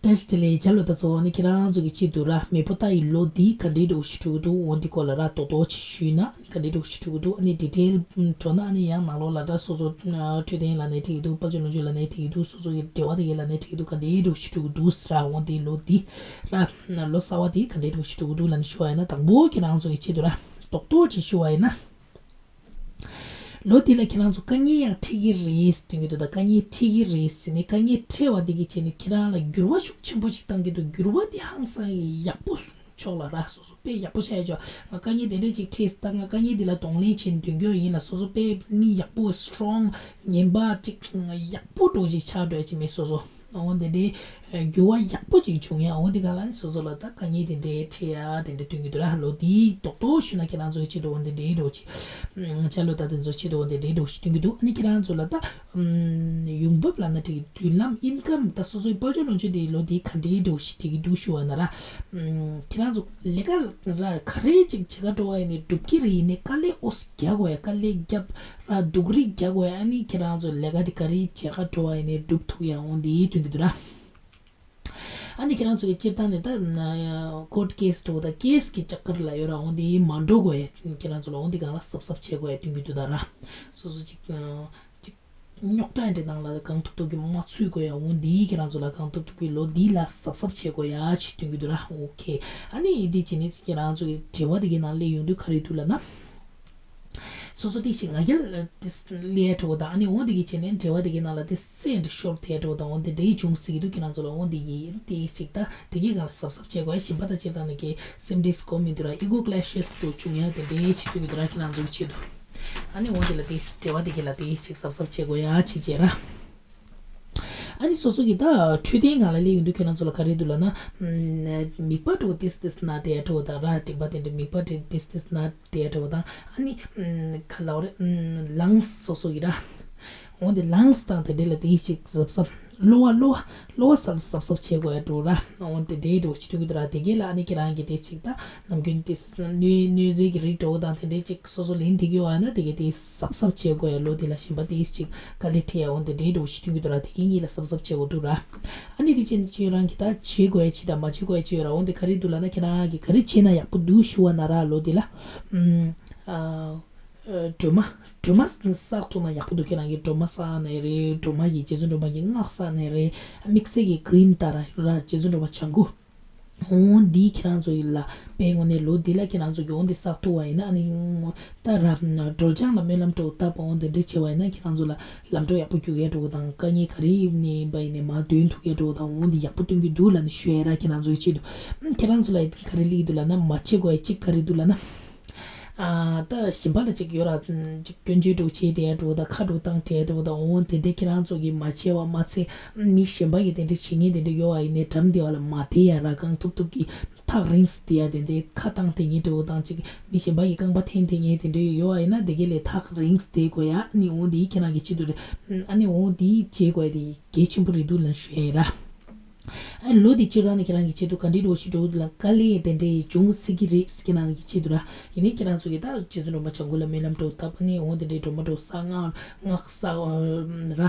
བཀྲ་ཤིས་བདེ་ལེགས། ཇ་ལོ་ད་ཚོ་ནི་ཁྱེད་རང་ཚོ་གི་ཆེད་དུ་ར་མེ་ཕོ་ཏ་ཡི་ལོ་འདི་ག་འདྲའི་འགྲོ་ཞིག་འགྲོ་གི་འདུག་འོ་འདི་སྐོར་ལ་ར་རྡོག་རྡོག་ཅིག་ཞུས་ན་ནི་ག་འདྲའི་འགྲོ་ཞིག་འགྲོ་གི་འདུག་ཨ་ནི་ཌི་ཊེལ་འགྲོ་ན་ཨ་ནི་ཡང་ནང་ལོགས་ལ་ར་སོ་སོ་འཕྲོད་བསྟེན་ལབ་ནའི་འགྲིག་གི་འདུག་དཔལ་འབྱོར་ལོངས་སྤྱོད་ལབ་ནའི་འགྲིག་གི་འདུག་སོ་སོ་གི་འབྲེལ་བ་དེ་གའི་ལབ་ནའི་འགྲིག་གི་འདུག་ག་འདྲའི་འགྲོ་ཞིག་འགྲོ་གི་འདུག་ཟེར་ར། འོ་འདི་ལོ་འདི་ར་ལོ་གསར་བ་འདི་ག་འདྲའི་འགྲོ་ཞིག་འགྲོ་གི་འདུག་ལབ་ནས་ཞུ་བ་ཡིན་ན་དང་པོ་ཁྱེད་རང་ཚོ་གི་ཆེད་དུ་ར་རྡོག་རྡོག་ཅིག་ཞུ་བ་ཡིན་ན། ལོ་འདི་ལ་ཁྱེད་རང་ཚོ་དཀའ་ངལ་ཡང་འཕྲད་ཀྱི་རེད་ཟེར་དུས་ཀྱི་འདུག་ད་དཀའ་ངལ་འཕྲད་ཀྱི་རེད་ཟེར་ནས་དཀའ་ངལ་འཕྲད་པ་འདི་གི་བྱས་ནས་ཁྱེད་རང་ལ་འགྱུར་བ་ཤུགས་ཆེན་པོ་ཞིག་བཏང་གི་འདུག་འགྱུར་བ་འདི་ཧང་སང་ཡག་པོ་ཕྱོགས་ལ་རག་སོ་སོ་དཔེ་ཡག་པོ་ཆགས་ཡོད་ཅོག་ང་དཀའ་ངལ་དེ་འདྲས་ཅིག་འཕྲད་ད་ང་དཀའ་ངལ་འདི་ལ་གདོང་ལེན་བྱེད་འདོད་ཀྱི་ཡིན་ལ་སོ་སོ་དཔེ་མི་ཡག་པོ་སི་ཊོང་ངན་པ་ཅིག་ཡག་པོ་འགྲོ་ཅིག་ཆགས་འགྲོ་ཡ་ཅིག་མེད་སོ་སོ། འོ་དེ་འདྲའི་འགྱུར་བ་ཡག་པོ་ཅིག་བྱུང་ཡ། འོ་དེ་ག་ལ་ནི་སོ་སོ་ལ་ད་དཀའ་ངལ་དེ་འདྲའི་འཕྲད་ཡ་དེ་འདྲ་སྟོན་གྱི་འདུག་ར། ལོ་དེའི་རྡོག་རྡོག་ཞུས་ན་ཁྱེད་རང་ཚོ་གི་ཆེད་དུ་འོ་དེ་འདྲའི་འགྲོ་ཅིག་ཅ་ལོ་ད་དེ་ཚོ་ཆེད་དུ་འོ་དེ་འདྲའི་འགྲོ་ཞིག་སྟོན་གྱི་འདུག་ཨ་ནི་ཁྱེད་རང་ཚོ་ལ་ད་ཡོང་འབབ་ལབ་ན་འགྲིག་མདུན་ལམ་ཨིན་ཀམ་ད་སོ་སོའི་དཔལ་འབྱོར་ལོངས་སྤྱོད་དེ་ལོ་དེའི་ག་འདྲའི་འགྲོ་ཞིག་འགྲིག་གི་འདུག་ཞུ་བ་ན་ར། ཁྱེད་རང་ཚོ་ལས་ཀ་ར་ག་རེ་ཅིག་བྱེད་ག་འགྲོ་བ་ཡིན་ནའི་འགྲུབ་ཀྱི་རེད། ཡིན་ནའི་དཀའ་ལས་ཨོ་སི་རྒྱག་དགོས་ཡ། དཀའ་ལས་རྒྱབ་ར་སྡུག་རུས་རྒྱག་དགོས་ཡ། ཨ་ནི་ཁྱེད་རང་ཚོ་ལས་ཀ་དེ་ག་རེ་བྱེད་ག་འགྲོ་བ་ཡིན་ནའི་འགྲུབ་ཐུབ་ཡ་འོང་དེ་སྟོན་གྱི་འདུག་ར། ཨ་ནི་ཁྱེད་རང་ཚོ་གི་སྤྱིར་བཏང་ནས་ད་ཀོར་ཊི་ཀེ་སི་འགྲོ་ད་ཀེ་སི་གི་ཅག་ཀར་ལ་ཡོད་ར་འོང་དེ་མ་འགྲོ་དགོས་ཡ། ཁྱེད་རང་ཚོ་ལ་འོང་དེ་གང་ལ་གཟབ་གཟབ་བྱེད་དགོས་ཡ་སྟོན་གྱི་འདུག་ད་ར། སོ་སོ་ཅིག་ཅིག་རྙོག་དྲ་འདྲ་ནང་ལ་གང་ཐུབ་ཐུབ་ཀྱི་མ་ཚུད་དགོས་ཡ། འོང་དེ་ཁྱེད་རང་ཚོ་ལ་གང་ཐུབ་ཐུབ་ཀྱི་ལོ་དེ་ལ་གཟབ་གཟབ་བྱེད་དགོས་ཡ་ཅིག་སྟོན་གྱི་འདུག་ར། ཨོ་ཁེ། ཨ་ནི་འདི་བྱས་ནས་ཁྱེད་རང་ཚོ་གི་འབྲེལ་བ་དེ་གའི་ནང་སླེབས་ཡོང་དུས་ག་རེ་འདུག་ལབ་ན། སོ་སོ་དེ་ཞིག་ང་རྒྱལ་དེ་ལས་འགྲོ་དང་ཨ་ནི་འོ་དེ་གི་བྱས་ནས་འབྲེལ་བ་དེ་གི་ནང་ལ་དེ་སེ་འདྲ་ཤོར་དེ་འགྲོ་དང་འོ་དེ་འདྲའི་བྱུང་སྲིད་ཀྱི་འདུག་ཁྱེད་རང་ཚོ་ལ་འོ་དེ་ཡིན་དེ་ཞིག་ད་དེ་གའི་སྒང་ལ་གཟབ་གཟབ་བྱེད་དགོས་ཡ། གཞན་པ་དང་སྤྱིར་བཏང་ནས་ཀྱི་སེམས་ཁྲལ་དགོས་མི་འདུག་ར། ཨི་གོ་ཀི་ལེ་ཤེས་འགྲོ་བྱུང་ཡ་དེ་འདྲའི་ཞིག་ཐུག་གི་འདུག་ར་ཁྱེད་རང་ཚོ་གི་ཆེད་དུ། ཨ་ནི་འོ་དེ་ལ་དེ་འབྲེལ་བ་དེ་གི་ལ་དེ་ཞིག་གཟབ་གཟབ་བྱེད་དགོས་ཡ་ཅིག་བྱས་ར། ཨ་ནི་སོ་སོ་གི་ད་འཕྲོད་བསྟེན་སྒང་ལ་སླེབས་ཡོང་དུས་ཁྱེད་རང་ཚོ་ལ་ག་རེ་འདུག་ལབ་ན། མིད་པ་འགྲོ་ཏིས་ཏིས་ན་དེ་འགྲོ་དང་ར། མགྲིན་པ་དེ་འདྲ་མིད་པ་དེ་ཏིས་ཏིས་ན་དེ་འགྲོ་དང་ཨ་ནི་ག་ལབ་རེད། ལངས་སོ་སོ་གི་ར། འོན་ཏེ་ལངས་དང་དེ་འདྲ་ལ་དེ་ཞིག་གཟབ་གཟབ། གློ་བ་གློ་བ་གློ་བ་སལ་གཟབ་གཟབ་བྱེད་དགོས་ཡ་འགྲོ་ར། འོན་ཏེ་འདྲའི་འགྲོ་ཅི་ཐུག་གི་འདུག་ར། དེ་གས་ལ་ཨ་ནི་ཁྱེད་རང་གི་དེ་ཞིག་ད་ནམ་རྒྱུན་དེ་གནོད་གནོད་འཚེ་གི་རིགས་འགྲོ་དང་དེ་འདྲའི་ཅིག་སོ་སོ་ལེན་དེ་གི་ཡོད་ཨ་ན་དེ་གས་དེ་གཟབ་གཟབ་བྱེད་དགོས་ཡ། ལོ་དེ་ལ་གཞན་པ་དེ་ཞིག་དཀའ་ལས་འཕྲད་ཡ། འོན་ཏེ་འདྲའི་འགྲོ་ཅི་ཐུག་གི་འདུག་ར། དེ་གས་གཉིས་ལ་གཟབ་གཟབ་བྱེད་དགོས་འདུག་ར། ཨ་ནི་དེ་ཅན་ཁྱེད་རང་གི་ད་བྱེད་དགོས་ཡ་ཅི་དང་མ་བྱེད་དགོས་ཡ་ཅི་ཡོད་ར། འོན་ཏེ་ག་རེ་འདུག་ལབ་ན་ཁྱེད་རང་གི་ག་རེ་བྱེད་ན་ཡག་པོ་འདུག་ཞུ་བ་ན་ར། ལོ་དེ་ལ་ཨ། སྒྲོལ་མ། སྒྲོལ་མ་བསགས་ཐུབ་ན་ཡག་པོ་འདུག་ཁྱེད་རང་གིས་སྒྲོལ་མ་བསགས་ནའི་རེད། སྒྲོལ་མ་གི་རྗེ་བཙུན་སྒྲོལ་མ་གི་སྔགས་བསགས་ནའི་རེད། དམིགས་བསལ་གྱི་གི་རིན་ཏཱ་ར་ར་རྗེ་བཙུན་སྒྲོལ་མ་བྱང་ཁུ། འོ་འདི་ཁྱེད་རང་ཚོ་ཡིན་ལ་དཔེ་དངོས་གནས་ལོ་འདི་ལ་ཁྱེད་རང་ཚོ་གི་འོ་འདི་བསགས་ཐུབ་པ་ཡིན་ན་ཨ་ནི་ད་ར་སྒྲོལ་ལྗང་ལ་སྨོན་ལམ་སྤྲོ་བཏབ་པ་འོ་འདི་འདྲ་བྱས་པ་ཡིན་ན་ཁྱེད་རང་ཚོ་ལ་ལམ་འགྲོ་ཡག་པོ་རྒྱུག་ཡ་འགྲོ་དང་དཀའ་ངལ་ག་རེ་ཡིན་ནའི་པ་ཡིན་ནའི་མར་འདོན་ཐུབ་ཡ་འགྲོ་དང་འོ་འདི་ཡག་པོ་སྟོན་གྱི་འདུག་ལབ་ནས་ཞུ་ཡ་ར། ཁྱེད་རང་ཚོ་གི་ཆེད་དུ་ཁྱེད་རང་ཚོ་ལ་ག་རེ་སླེབས་ཀྱི་འདུག་ལབ་ན་མ་བྱེད་དགོས་ཡ་གཅིག་ག་རེ་འདུག་ལབ་ན། ཨ། ད་གཞན་པ་ལ་ཅིག་ཡོད་ར། ཅིག་སྐྱོན་བརྗོད་འདྲ་བོ་བྱས་བསྡད་ཡ་འདྲ་བོ་དང་ཁ་འདྲ་བོ་བཏང་བསྡད་ཡ་འདྲ་བོ་དང་འོ་དེ་འདྲའི་ཁྱེད་རང་ཚོ་གིས་མ་བྱས་པ་མ་ཚད་མི་གཞན་པ་གིས་དེ་འདྲའི་བྱེད་མཁན་དེ་འདྲ་ཡོད་པ་ཡིན་ནའི་འགྲམ་དེ་བ་ལ་མ་བསྡད་ཡ་ར། གང་ཐུབ་ཐུབ་ཀྱིས་ཐག་རིང་ཙམ་བསྡད་ཡ། དེ་འདྲའི་ཁ་བཏང་བསྡད་མཁན་འདྲ་བོ་དང་ཅིག་མི་གཞན་པ་གིས་རྐང་པ་འཐེན་བསྡད་མཁན་དེ་འདྲ་ཡོད་པ་ཡིན་ན་དེ་ག་ལས་ཐག་རིང་ཙམ་བསྡད་དགོས་ཡ། ཨ་ནི་འོ་དེ་ཁྱེད་རང་གི་ཆེད་དུ་རེད། ཨ་ནི་འོ་དེ་བྱེད་དགོས་ཡ་དེ་གལ་ཆེན་པོ་རེད་འདུག་ལབ་ཞུ་ཡ་ཡིན་ར། ཨ་ལོ་འདི་སྤྱིར་བཏང་ནས་ཁྱེད་རང་གི་ཆེད་དུ་ག་འདྲའི་འདྲ་བོ་ཞིག་འགྲོ་གི་འདུག་ལབ། དཀའ་ལས་དེ་འདྲའི་འབྱུང་སྲིད་ཀྱི་རེད་ཟེར། ཁྱེད་རང་གི་ཆེད་དུ་ར། ཡིན་ནའི་ཁྱེད་རང་ཚོ་གིས་ད་རྗེ་བཙུན་སྒྲོལ་མ་བྱང་ཁུ་ལ་སྨོན་ལམ་འདྲ་བོ་བཏབ་ནས་འོ་དེ་འདྲའི་སྒྲོལ་མ་འདྲ་བོ་བསགས། སྔགས་སྔགས་བསགས་ར།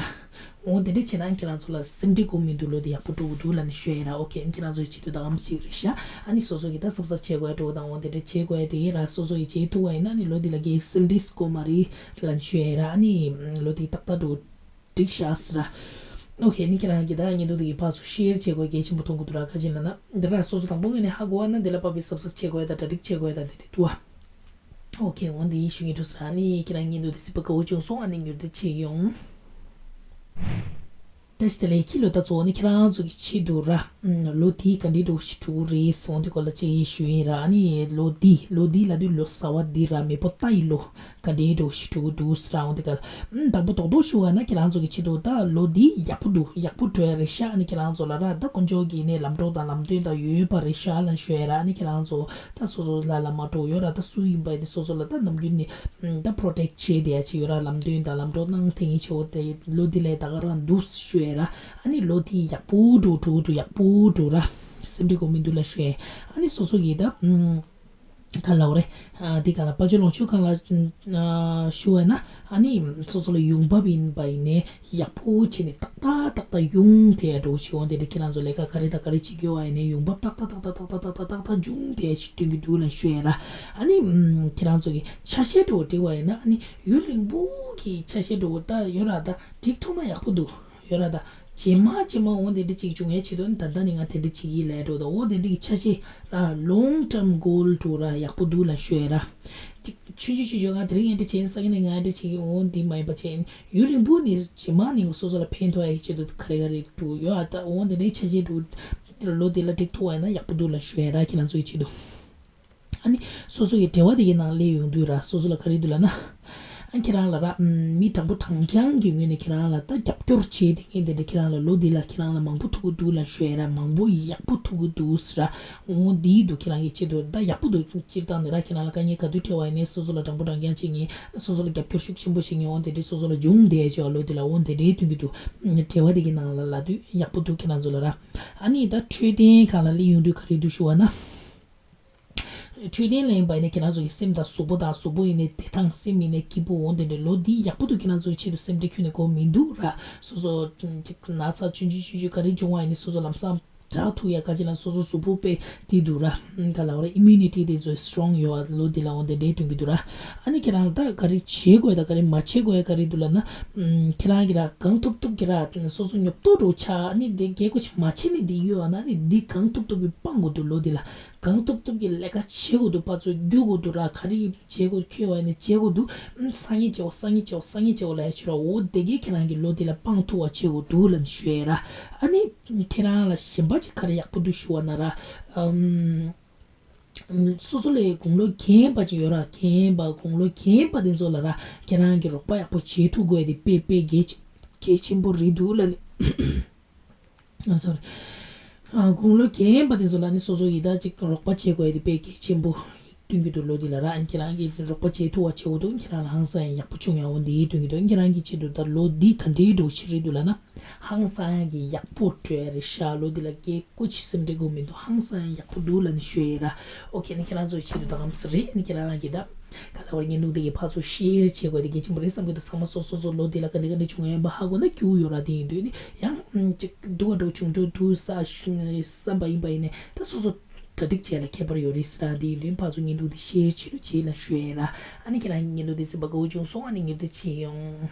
འོ་དེ་འདྲ་བྱས་ན་ཁྱེད་རང་ཚོ་ལ་སེམས་ཁྲལ་དགོས་མི་འདུག་ལོ་དེ་ཡག་པོ་འགྲོ་གི་འདུག་ལབ་ནས་ཞུ་ཡ་ཡིན་ར། ཨོ་ཁེ། ཁྱེད་རང་ཚོའི་ཆེད་དུ་ད་ཨམ་ཞིག་རེད་ཤག་ཨ་ནི་སོ་སོ་གིས་ད་གཟབ་གཟབ་བྱེད་དགོས་ཡ་འདྲ་བོ་དང་འོ་དེ་འདྲ་བྱེད་དགོས་ཡ་དེ་ཡིན་ར། སོ་སོ་ཡིས་བྱེད་ཐུབ་པ་ཡིན་ན་ཨ་ནི་ལོ་འདི་ལ་གའི་སེམས་ཁྲལ་དགོས་མ་རེད་ལབ་ནས་ཞུ་ཡ་ཡིན་ར། ཨ་ནི་ལོ་དེ་ཏག་ཏག་འགྲོ། འགྲིག་ཤག་ཟེར་ར། ཨོ་ཁེ། ནི་ཁྱེད་རང་གིས་ད་བརྙན་ཐུང་དེ་གི་ཕར་ཚུར་ཤེར་བྱེད་དགོས་གལ་ཆེན་པོ་མཐོང་གི་འདུག་ར། ག་ཅི་ལབ་ན་འདི་ར་སོ་སོ་དང་པོ་ངོས་ནས་ཧ་གོ་བ་ན་འདི་ལ་བབས་པའི་གཟབ་གཟབ་བྱེད་དགོས་ཡ་དང་གྲ་སྒྲིག་བྱེད་དགོས་ཡ་དང་དེ་རེད་འདུག་བ། ཨོ་ཁེ། འོ་འདི་ཡིན་ཞུ་ངེས་འདུག་ཟེར་ར། ནི་ཁྱེད་རང་བརྙན་ཐུང་དེ་གཟིགས་པ་དགའ་བོ་བྱུང་སོང་། ཨ་ནི་མྱུར་དུ་བྱེད་ཡོང་། བཀྲ་ཤིས་བདེ་ལེགས། ཁྱི་ལོ་ད་གཙོ་བོ་ནི་ཁྱེད་རང་ཚོ་གི་ཆེད་དུ་ར། ཨམ། ལོ་འདི་ག་འདྲའི་འགྲོ་ཞིག་འགྲོ་གི་རེད་ཟེར་འོང་དེ་སྐོར་ལ་ཅིག་ཞུ་ཡིན་ར། ཨ་ནི་ལོ་འདི་ལོ་འདི་ལ་དུས་ལོ་གསར་བ་འདི་ར་མེས་པོ་ཏཱའི་ལོ་ག་འདྲའི་འགྲོ་ཞིག་འགྲོ་གི་འདུག་ཟེར་འོང་དེ་ག་ལ། ཨམ། དང་པོ་རྡོག་རྡོག་ཞུ་བ་ན་ཁྱེད་རང་ཚོ་གི་ཆེད་དུ་ད་ལོ་འདི་ཡག་པོ་འདུག་ཡག་པོ་འགྲོ་ཡ་རེད་ཤག་ཨ་ནི་ཁྱེད་རང་ཚོ་ལ་ར་ད་དཀོན་མཆོག་གི་ནས་ལམ་གྲོགས་དང་ལམ་སྟོན་དང་ཡོད་པ་རེད་ཤག་ལ་ཞུ་ཡ་ར། ཨ་ནི་ཁྱེད་རང་ཚོ་ད་སོ་སོ་ལ་ལ་མ་འགྲོ་ཡོད་ར། ད་སུ་ཡིན་པ་ཡིན་ནི་སོ་སོ་ལ་ད་ནམ་རྒྱུན་ནས་ད་པྲོ་ཊེག་བྱས་བསྡད་ཡ་ཅིག་ཡོད་ར། ལམ་སྟོན་དང་ལམ་གྲོགས་གནང་དེ་ངེས་ཆེ་བོ་དེ་ལོ་འདི་ལས་ད་ག་རང་འདུག་ཞུ་ཡ་ར། ཨ་ནི་ལོ་དེ་ཡག་པོ་འགྲོ་འགྲོ་འདུག་ཡག་པོ་འགྲོ་ར། སེམས་ཁྲལ་དགོས་མི་འདུག་ལ་ཞུ་ཡ། ཨ་ནི་སོ་སོ་གིས་ད་ག་ལབ་རེད། ཨ་དེ་ག་ལ་དཔལ་འབྱོར་ལོངས་སྤྱོད་ཁང་ལ་ཞུ་བ་ན་ཨ་ནི་སོ་སོ་ལ་ཡོང་འབབ་ཡིན་པ་ཡིན་ནའི་ཡག་པོ་བྱས་ནས་ཏག་ཏག་ཏག་ཏག་ཡོང་དེ་འགྲོ་བྱེད་འོང་དེ་འདྲ། ཁྱེད་རང་ཚོ་ལས་ཀ་ག་རེ་དང་ག་རེ་བྱེད་དགོས་བ་ཡིན་ནའི་ཡོང་འབབ་ཏག་ཏག་ཏག་ཏག་ཏག་ཏག་ཏག་ཏག་ཏག་འབྱུང་དེ་ཞིག་སྟོན་གྱི་འདུག་ལ་ཞུ་ཡ་ར། ཨ་ནི་ཁྱེད་རང་ཚོ་གི་ཆ་ཤས་འགྲོ་བསྒྲིགས་བ་ཡིན་ན་ཨ་ནི་ཡུན་རིང་པོ་གི་ཆ་ཤས་འགྲོ་ད་ཡོད་ར། ད་བསྒྲིགས་ཐུབ་ན་ཡག་པོ་འདུག་ཡོད་ར། ད་རྗེས་མ་རྗེས་མ་འོང་དེ་འདྲ་ཅིག་འབྱུང་ཡ་ཆེད་དུ་ད་ལྟ་ནས་ང་དེ་འདྲ་བྱེད་ཀྱི་ལས་འགྲོ་ད་འོ་དེ་འདྲ་གི་ཆ་ཤས་ར་ལོང་ཊརམ་གོལ་འགྲོ་ར་ཡག་པོ་འདུག་ལ་ཞུ་ཡ་ར། ཅིག་ཆུང་ཆུང་ཆུང་ཆུང་ང་དེ་རིང་ཡན་འདྲ་བྱེད་ཡིན་ས་གི་ནས་ང་འདྲ་བྱེད་ཀྱི་འོང་འདི་མ་ཡིན་པ་བྱས་ཡིན། ཡུན་རིང་པོ་ནས་རྗེས་མ་ནས་སོ་སོ་ལ་ཕན་ཐོགས་ཡ་ཆེད་དུ་ག་རེ་ག་རེ་འགྲོ་ཡོད་ཨ། ད་འོང་དེ་འདྲའི་ཆ་ཤས་འགྲོ་ལོ་འདི་ལ་འགྲིག་ཐུབ་པ་ཡིན་ན་ཡག་པོ་འདུག་ལ་ཞུ་ཡ་ར། ཁྱེད་རང་ཚོ་གི་ཆེད་དུ། ཨ་ནི་སོ་སོ་ཡི་འབྲེལ་བ་དེ་གའི་ནང་སླེབས་ཡོང་དུས་ར་སོ་སོ་ལ་ག་རེ་འདུག་ལབ་ན། ཨ་ཁྱེད་རང་ལ་ར་ཨམ། མི་དྲང་པོ་དྲང་རྐྱང་གི་ངོས་ནས་ཁྱེད་རང་ལ་ད་རྒྱབ་སྐྱོར་བྱེད་དེ་ངས་དེ་འདྲ་ཁྱེད་རང་ལ་ལོ་འདི་ལ་ཁྱེད་རང་ལ་མང་པོ་ཐུག་གི་འདུག་ལབ་ཞུ་ཡ་ར། མང་པོ་ཡག་པོ་ཐུག་གི་འདུག་ཟེར་ར། འོ་འདི་འདུག་ཁྱེད་རང་གི་ཆེད་དུ་ད་ཡག་པོ་འདུག་སྤྱིར་བཏང་ནས་ར་ཁྱེད་རང་ལ་དཀའ་ངལ་ག་དུས་འཕྲད་པ་ཡིན་ནའི་སོ་སོ་ལ་དྲང་པོ་དྲང་རྐྱང་བྱེད་ངེས། སོ་སོ་ལ་རྒྱབ་སྐྱོར་ཤུགས་ཆེན་པོ་བྱེད་ངེས། འོ་དེ་འདྲའི་སོ་སོ་ལ་འབྱུང་བསྡད་ཡ་ཆེ་བ་ལོ་འདི་ལ་འོ་དེ་འདྲའི་སྟོན་གྱི་འདུག་འབྲེལ་བ་དེ་གའི་ནང་ལ་ལབ་དུས་ཡག་པོ་འདུག་ཁྱེད་རང་ཚོ་ལ་ར། ཨ་ནི་ད་འཕྲོད་བསྟེན་སྒང་ལ་སླེབས་ཡོང་དུས་ག་རེ་འདུག་ཞུ་བ་ན། འཕྲོད་བསྟེན་ལ་ཡིན་པ་ཡིན་ན་ཁྱེད་རང་ཚོ་གི་སེམས་དང་གཟུགས་པོ་དང་གཟུགས་པོ་ཡིན་ནའི་བདེ་ཐང་སེམས་ཡིན་ནའི་སྐྱིད་པོ་འོང་དེ་འདྲའི་ལོ་འདི་ཡག་པོ་འདུག་ཁྱེད་རང་ཚོའི་ཆེད་དུ་སེམས་ཁྲལ་ཁྱོན་ནས་དགོས་མི་འདུག་ར། སོ་སོ་ཅིག་ན་ཚ་ཆུང་ཆུང་ཆུང་ཆུང་ག་རེ་བྱུང་བ་ཡིན་ནའི་སོ་སོ་ལམ་སང་དྲག་ཐུག་ཡ་ག་ཅི་ལ་སོ་སོ་གཟུགས་པོ་དཔེ་དེ་འདུག་ར། ག་ལ་བ་ར་ཨི་མུ་ནི་ཊི་དེ་ཚོ་སི་ཊོང་ཡོད་བ་ལོ་འདི་ལ་འོང་དེ་འདྲའི་སྟོན་གྱི་འདུག་ར། ཨ་ནི་ཁྱེད་རང་ད་ག་རེ་བྱེད་དགོས་ད་ག་རེ་མ་བྱེད་དགོས་ཡ་ག་རེ་འདུག་ལབ་ན། ཁྱེད་རང་གི་ར་གང་ཐུབ་ཐུབ་ཀྱི་ར་སོ་སོ་ཉོབ་ཏོ་འགྲོ་ཆ་ཨ་ནི་དེ་གལ་གོ་ཆ་མ་བྱེད་ནི་དེ་ཡོད་བ་ན་ཨ་ནི་འདི་གང་ཐུབ་ཐུབ་ཀྱི་སྤང་དགོས་འདུག་ལོ་འདི་ལ། གང་ཐུབ་ཐུབ་ཀྱི་ལས་ཀ་བྱེད་དགོས་འདུག་ཕར་ཚུར་རྒྱུག་དགོས་འདུག་ར། ག་རེ་བྱེད་དགོས་ཁྱོད་བ་ནས་བྱེད་དགོས་འདུག་ཨུམ། སང་ཉིན་བྱེད་འོ་སང་ཉིན་བྱེད་འོ་སང་ཉིན་བྱེད་འོ་ལབ་ཡ་ཆོད་ར། འོ་དེ་གས་ཁྱེད་རང་གི་ལོ་འདི་ལ་སྤང་ཐུབ་པ་བྱེད་དགོས་འདུག་ལབ་ནས་ཞུ་ཡ་ར། ཨ་ནི་ཁྱེད་རང་ལ་གཞན་པ་ཅིག་ག་རེ་ཡག་པོ་འདུག་ཞུ་བ་ན་ར། ཨུམ། ཨུམ། སོ་སོ་ལས་དགུང་ལོ་རྒན་པ་ཅིག་ཡོད་ར། རྒན་པ་དགུང་ལོ་རྒན་པ་དེ་ཚོ་ལ་ར་ཁྱེད་རང་གི་རོགས་པ་ཡག་པོ་བྱེད་ཐུབ་དགོས་དེ་དཔེ་དཔེ་གལ་ཆེ་གལ་ཆེན་པོ་རེད་འདུག་ལབ་ནས། ཨ་སོ་རི། ཨ་དགུང་ལོ་རྒན་པ་དེ་ཚོ་ལ་ནི་སོ་སོ་ཡི་ད་ཅིག་རོགས་པ་བྱེད་དགོས་ཡ་དེ་དཔེ་གལ་ཆེན་པོ་སྟོན་གྱི་འདུག་ལོ་འདི་ལ་ར། ཨ་ཁྱེད་རང་གིས་རོགས་པ་བྱེད་ཐུབ་པ་བྱེད་དགོས་འདུག་ཁྱེད་རང་ལ་ཧང་སང་ཡང་ཡག་པོ་བྱུང་ཡ་འོ་འདི་སྟོན་གྱི་འདུག་ཁྱེད་རང་གི་ཆེད་དུ་ད་ལོ་འདི་ག་འདྲའི་འགྲོ་ཕྱི་རེད་འདུག་ལབ་ན། ཧང་སང་ཡང་གི་ཡག་པོ་འགྲོ་ཡ་རེད་ཤག་ལོ་འདི་ལ་སྐད་ཀོ་ཅི་སེམས་ཁྲལ་དགོས་མི་འདུག་ཧང་སང་ཡང་ཡག་པོ་འདུག་ལབ་ནས་ཞུ་ཡ་ར། ཨོ་ཁེ་ནི་ཁྱེད་རང་ཚོའི་ཆེད་དུ་ད་གམ་སི་རེད་ནི་ཁྱེད་རང་གིས་ད། ག་ལ་བར་ངའི་ནུ་དེ་གི་ཕར་ཚུར་ཤེར་བྱེད་དགོས་དེ་གལ་ཆེན་པོ་རེད་བསམ་གྱི་འདུག་ཚང་མ་སོ་སོ་སོ་ལོ་དེ་ལ་ག་འདྲ་ག་འདྲ་བྱུང་ཡོད་པ་ཧ་གོ་ན་སྐྱིད་པོ་ཡོད་ར། དེ་ཡིན་དུས་ནི་ཡང་ཅིག་སྡུག་ག་འགྲོ་བྱུང་འགྲོ་འདུག་ས་བསམ་པ་ཡིན་པ་ཡིན་ནས་ད་སོ་སོ་གྲ་སྒྲིག་བྱས་ལ་ཁྱད་པར་ཡོད་རེད་ཟེར་ར། དེ་ཡིན་དུས་ཕར་ཚུར་ངའི་ནུ་དེ་ཤེར་བྱེད་རུ་བྱེད་ལ་ཞུ་ཡ་ར། ཨ་ནི་ཁྱེད་རང་ངའི་ནུ་དེ་སེམས་པ་དགའ་བོ་བྱུང་སོང་། ཨ་ནི་ངའི་དེ་བྱེད་ཡོང་།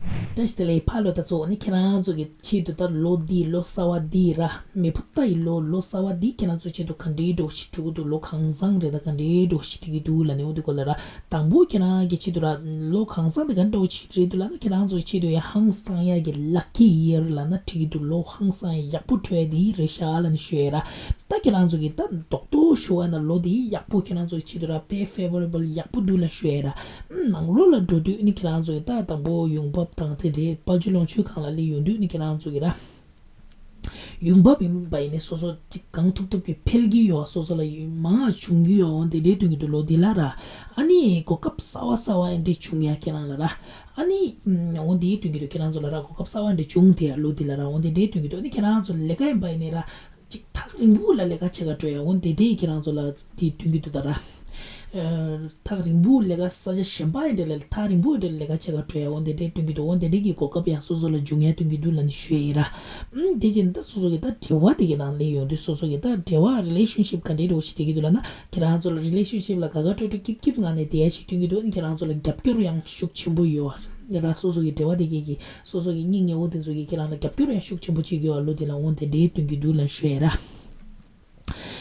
བཀྲ་ཤིས་བདེ་ལེགས་ཕ་ལོ་ད་ཚོ་ནི་ཁྱེད་རང་ཚོ་གི་ཆེད་དུ་ད་ལོ་འདི་ལོ་གསར་བ་འདི་ར་མེ་ཕོ་ཏཱ་ཡི་ལོ་ལོ་གསར་བ་འདི་ཁྱེད་རང་ཚོ་ཆེད་དུ་ག་འདྲའི་འགྲོ་ཞིག་འགྲོ་གི་འདུག་ལོ་གང་ཚང་རེད་ད་ག་འདྲའི་འགྲོ་ཞིག་འགྲིག་གི་འདུག་ལབ་ནས་འོ་འདི་སྐོར་ལ་ར། དང་པོ་ཁྱེད་རང་གི་ཆེད་དུ་ར་ལོ་གང་ཚང་འདི་ག་འགྲོ་ཞིག་རེད་འདུག་ལབ་ན་ཁྱེད་རང་ཚོ་གི་ཆེད་དུ་ཡ་ཧང་སང་ཡ་གི་ལ་ཀི་ཡི་ཡར་ལབ་ན་འགྲིག་གི་འདུག་ལོ་ཧང་སང་ཡ་ཡག་པོ་འགྲོ་ཡ་འདི་རེད་ཤག་ལབ་ནས་ཞུ་ཡ་ར། ད་ཁྱེད་རང་ཚོ་གི་ད་རྡོག་རྡོག་ཞུ་བ་ན་ལོ་འདི་ཡག་པོ་ཁྱེད་རང་ཚོ་གི་ཆེད་དུ་ར་དཔེ་ཕེ་ཝ་རེ་བལ་ཡག་པོ་འདུག་ལབ་ཞུ་ཡ་ར། ནང་ལོགས་ལ་འགྲོ་དུས་ནི་ཁྱེད་རང་ཚོ་ད་དང་པོ་ཡོང་འབབ་དང་དེ་འདྲའི་དཔལ་འབྱོར་ལོངས་སྤྱོད་སྒང་ལ་སླེབས་ཡོང་དུས་ནི་ཁྱེད་རང་ཚོ་གི་ར། ཡོང་འབབ་ཡིན་པ་ཡིན་ནི་སོ་སོ་ཅིག་གང་ཐུབ་ཐུབ་ཀྱི་འཕེལ་གྱི་ཡོད་སོ་སོ་ལ་ཡོད་མང་བ་བྱུང་གི་ཡོད་འོ་དེ་འདྲའི་སྟོན་གྱི་འདུག་ལོ་འདི་ལ་ར། ཨ་ནི་གོ་སྐབས་གསར་བ་གསར་བ་ཡིན་འདྲའི་བྱུང་ཡ་ཁྱེད་རང་ལ་ར། ཨ་ནི་འོ་འདི་སྟོན་གྱི་འདུག་ཁྱེད་རང་ཚོ་ལ་ར་གོ་སྐབས་གསར་བ་འདྲ་བྱུང་དེ་ཡ་ལོ་འདི་ལ་ར་འོ་དེ་འདྲའི་སྟོན་གྱི་འདུག་ཨ་ནི་ཁྱེད་རང་ཚོ་ལས་ཀ་ཡིན་པ་ཡིན་ནི་ར། ཅིག་ཐག་རིང་པོ་ལ་ལས་ཀ་བྱེད་ག་འགྲོ་ཡ་འོ་དེ་འདྲས་ཁྱེད་རང་ཚོ་ལ་དེ་སྟོན་གྱི་འདུག་ད་ར། ཨ། ཐག་རིང་པོ་ལས་ཀ་ས་ཆ་གཞན་པ་ཡི་འདྲ་ལ་ཐག་རིང་པོ་འདྲ་ལ་ལས་ཀ་བྱེད་ག་འགྲོ་ཡ་འོ་དེ་འདྲས་སྟོན་གྱི་འདུག་འོ་དེ་འདྲས་ཀྱི་གོ་སྐབས་ཡང་སོ་སོ་ལ་འབྱུང་ཡ་སྟོན་གྱི་འདུག་ལབ་ནས་ཞུ་ཡ་ཡིན་ར། ཨམ། དེ་བཞིན་ད་སོ་སོ་གི་ད་འབྲེལ་བ་དེ་གི་ནང་སླེབས་ཡོང་དུས་སོ་སོ་གི་ད་འབྲེལ་བ་རི་ལེ་ཤན་ཤིབ་ག་འདྲས་འགྲོ་ཞིག་བྱེད་ཀྱི་འདུག་ལབ་ན་ཁྱེད་རང་ཚོ་ལ་རི་ལེ་ཤན་ཤིབ་ལ་དགའ་དགའ་སྤྲོ་སྤྲོ་སྐྱིད་སྐྱིད་ངང་ནས་བསྡད་ཡ་ཞིག་སྟོན་གྱི་འདུག་ཨ་ནི་ཁྱེད་རང་ཚོ་ལ་རྒྱབ་སྐྱོར་ཡང་ཤུགས་ཆེན་པོ་ཡོད་བ་ར། སོ་སོ་གི་འབྲེལ་བ་དེ་གི་གི་སོ་སོ་གི་སྙིང་ཉེ་བོ་དེ་ཚོ་གིས་ཁྱེད་རང་ལ་རྒྱབ་སྐྱོར་ཡང་ཤུགས་ཆེན་པོ་བྱེད་ཀྱི་ཡོད་བ་ལོ་དེ་ལ་འོང་དེ་འདྲའི་སྟོན་གྱི་འདུག་ལབ་ཞུ་ཡ་ར།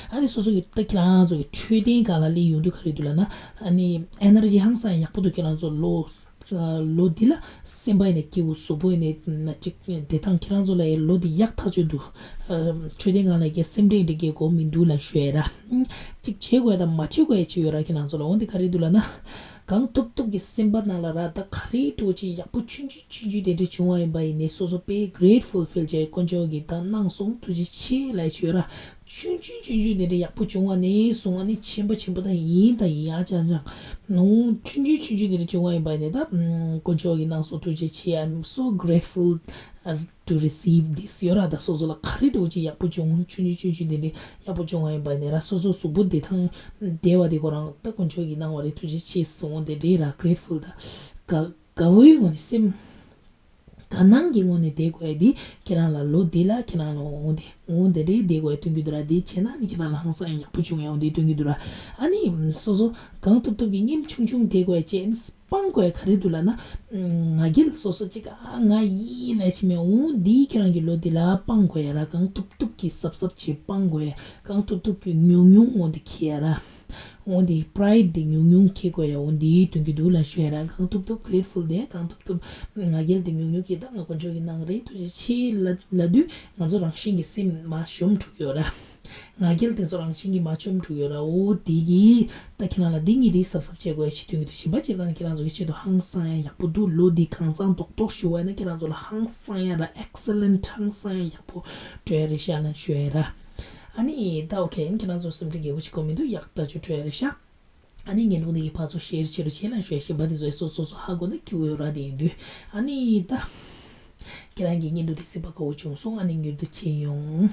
ཨ་ནི་སོ་སོ་གི་ད་ཁྱེད་རང་ཚོ་གི་འཕྲོད་བསྟེན་སྒང་ལ་སླེབས་ཡོང་དུས་ག་རེ་འདུག་ལབ་ན་ཨ་ནི་ཨེ་ནར་ཇི་ཧང་སང་ཡག་པོ་འདུག་ཁྱེད་རང་ཚོ་ལོ་ ལོ་འདི་ལ་སེམས་པ་ཡིན་ན་སྐྱིད་པོ། གཟུགས་པོ་ཡིན་ན་ཅིག་བདེ་ཐང་། ཁྱེད་རང་ཚོ་ལ་ཡང་ལོ་འདི་ཡག་ཐག་ཆོད་འདུག་འཕྲོད་བསྟེན་སྒང་ལ་ཡང་སེམས་ཁྲལ་འདྲ་གི་དགོས་མི་འདུག་ལབ་ཞུ་ཡ་ར། ཅིག་བྱེད་དགོས་དང་མ་བྱེད་དགོས་ཡ་ཅིག་ཡོད་ར། ཁྱེད་རང་ཚོ་ལ་འོ་འདི་ག་རེ་འདུག་ལབ་ན། གང་ཐུབ་ཐུབ་ཀྱི་སེམས་པ་ནང་ལ་ར། ད་ག་རེ་འདྲ་བོ་ཅིག་ཡག་པོ་ཆུང་ཆུང་ཆུང་ཆུང་དེ་འདྲ་བྱུང་བ་ཡིན་པ་ཡིན་ནའི་སོ་སོ་དཔེ་grateful feel་བྱས། དཀོན་མཆོག་གིས་ད་གནང་སོང་། ཐུགས་རྗེ་ཆེ་ལབ་ཡ་ཅིག་ཡོད་ར། ཆུང་ཆུང་ཆུང་ཆུང་དེ་འདྲ་ཡག་པོ་བྱུང་བ་ནས་བཟུང་བ་ནི་ཆེན་པོ་ཆེན་པོ་དང་ཡིན་དང་ཡིན་ཨ་ཅང་ཅང་ནོ། ཆུང་ཆུང་ཆུང་ཆུང་དེ་འདྲ་བྱུང་བ་ཡིན་པ་ཡིན་ནའི་ད་དཀོན་མཆོག་གིས་གནང་སོང་། ཐུགས་རྗེ་ཆེ། I'm so grateful to receive this ཡོད་ར། ད་སོ་སོ་ལ་ག་རེ་འདྲ་བོ་ཅིག་ཡག་པོ་བྱུང་། ཆུང་ཆུང་ཆུང་ཆུང་དེ་འདྲ་ཡག་པོ་བྱུང་བ་ཡིན་པ་ཡིན་ནའི་ར། སོ་སོ་གཟུགས་པོ་བདེ་ཐང་བདེ་བ་དེ་ཁོ་རང་ད་དཀོན་མཆོག་གིས་གནང་བ་རེད། ཐུགས་རྗེ་ཆེ་གསུང་དེ་འདྲ་ར། grateful ད་དགའ་དགའ་བོའི་ངང་ནས་སེམས། དགའ་སྣང་གི་ངང་ནས་བསྡད་དགོས་ཡ་འདི་ཁྱེད་རང་ལ་ལོ་འདི་ལ་ཁྱེད་རང་ལ་འོ་འདི་འོ་འདི་འདྲའི་བསྡད་དགོས་ཡ་སྟོན་གྱི་འདུག་ར། འདི་བྱས་ན་ནི་ཁྱེད་རང་ལ་ཧང་སང་ཡག་པོ་བྱུང་ཡ་འོ་འདི་སྟོན་གྱི་འདུག་ར། ཨ་ནི་སོ་སོ་གང་ཐུབ་ཐུབ་ཀྱིས་ཉམ་ཆུང་ཆུང་བསྡད་དགོས་ཡ་བྱས་ནི་སྤང་དགོས་ཡ་ག་རེ་འདུག་ལབ་ན། ང་རྒྱལ་སོ་སོ་གཅིག་ཨ་ང་ཡིན་ལབ་ཡ་ཅིག་མེད། འོ་འདི་ཁྱེད་རང་གི་ལོ་འདི་ལ་སྤང་དགོས་ཡ་ར། གང་ཐུབ་ཐུབ་ཀྱིས་གཟབ་གཟབ་བྱས་སྤང་དགོས་ཡ། གང་ཐུབ་ཐུབ་ཀྱིས་ཉུང་ཉུང་འོ་འདི་ཁྱེར་ཡ་ར། འོ་འདི་pride འདི་ཉུང་ཉུང་འཁྱེར་དགོས་ཡ་འོ་འདི་སྟོན་གྱི་འདུག་ལབ་ཞུ་ཡ་ར། གང་ཐུབ་ཐུབ་grateful བསྡད། གང་ཐུབ་ཐུབ་ང་རྒྱལ་འདི་ཉུང་ཉུང་འཁྱེར། ད་ང་དཀོན་མཆོག་གིས་གནང་རེད། ཐུགས་རྗེ་ཆེ་ལབ་ལབ་དུས་ང་ཚོ་རང་བཞིན་གྱིས་སེམས་མར་ཞུམ་འགྲོ་གི་ཡོད་ར། ང་རྒྱལ་དེ་ཚོ་རང་བཞིན་གྱིས་མར་ཞུམ་འགྲོ་གི་ཡོད་ར། འོ་འདི་གིས་ད་ཁྱེད་རང་ལ་འདི་གཉིས་འདི་གཟབ་གཟབ་བྱེད་དགོས་ཡ་ཅིག་སྟོན་གྱི་འདུག་གཞན་པ་ཅིག་ལ་ནི་ཁྱེད་རང་ཚོ་གི་ཆེད་དུ་ཧང་སང་ཡ་ཡག་པོ་འདུག་ལོ་འདི་གང་ཚང་རྡོག་རྡོག་ཞུ་བ་ཡིན་ན་ཁྱེད་རང་ཚོ་ལ་ཧང་སང་ཡ་ར། excellent ཧང་སང་ཡ་ཡག་པོ་འགྲོ་ཡ་རེད་ཤག་ལབ་ཞུ་ཡ་ར། ཨ་ནི་ད་okay ཁྱེད་རང་ཚོ་སེམས་ཁྲལ་རྒྱག་དགོས་ཅིག་དགོས་མི་འདུག་ཡག་ཐག་ཆོད་འགྲོ་ཡ་རེད་ཤག་ཨ་ནི་བརྙན་ཐུང་འདི་ཡི་ཕར་ཚུར་share བྱེད་རོགས་བྱེད་ལབ་ཞུ་ཡ། གཞན་པ་དེ་ཚོ་སོ་སོ་སོ་ཧ་གོ་ན་སྐྱིད་པོ་ཡོད་ར། དེ་ཡིན་དུས་ཨ་ནི་ད་ཁྱེད་རང་གི་བརྙན་ཐུང་དེ་གཟིགས་པ་དགའ་བོ་བྱུང་སོང་། ཨ་ནི་མྱུར་དུ་མཇལ་ཡོང་།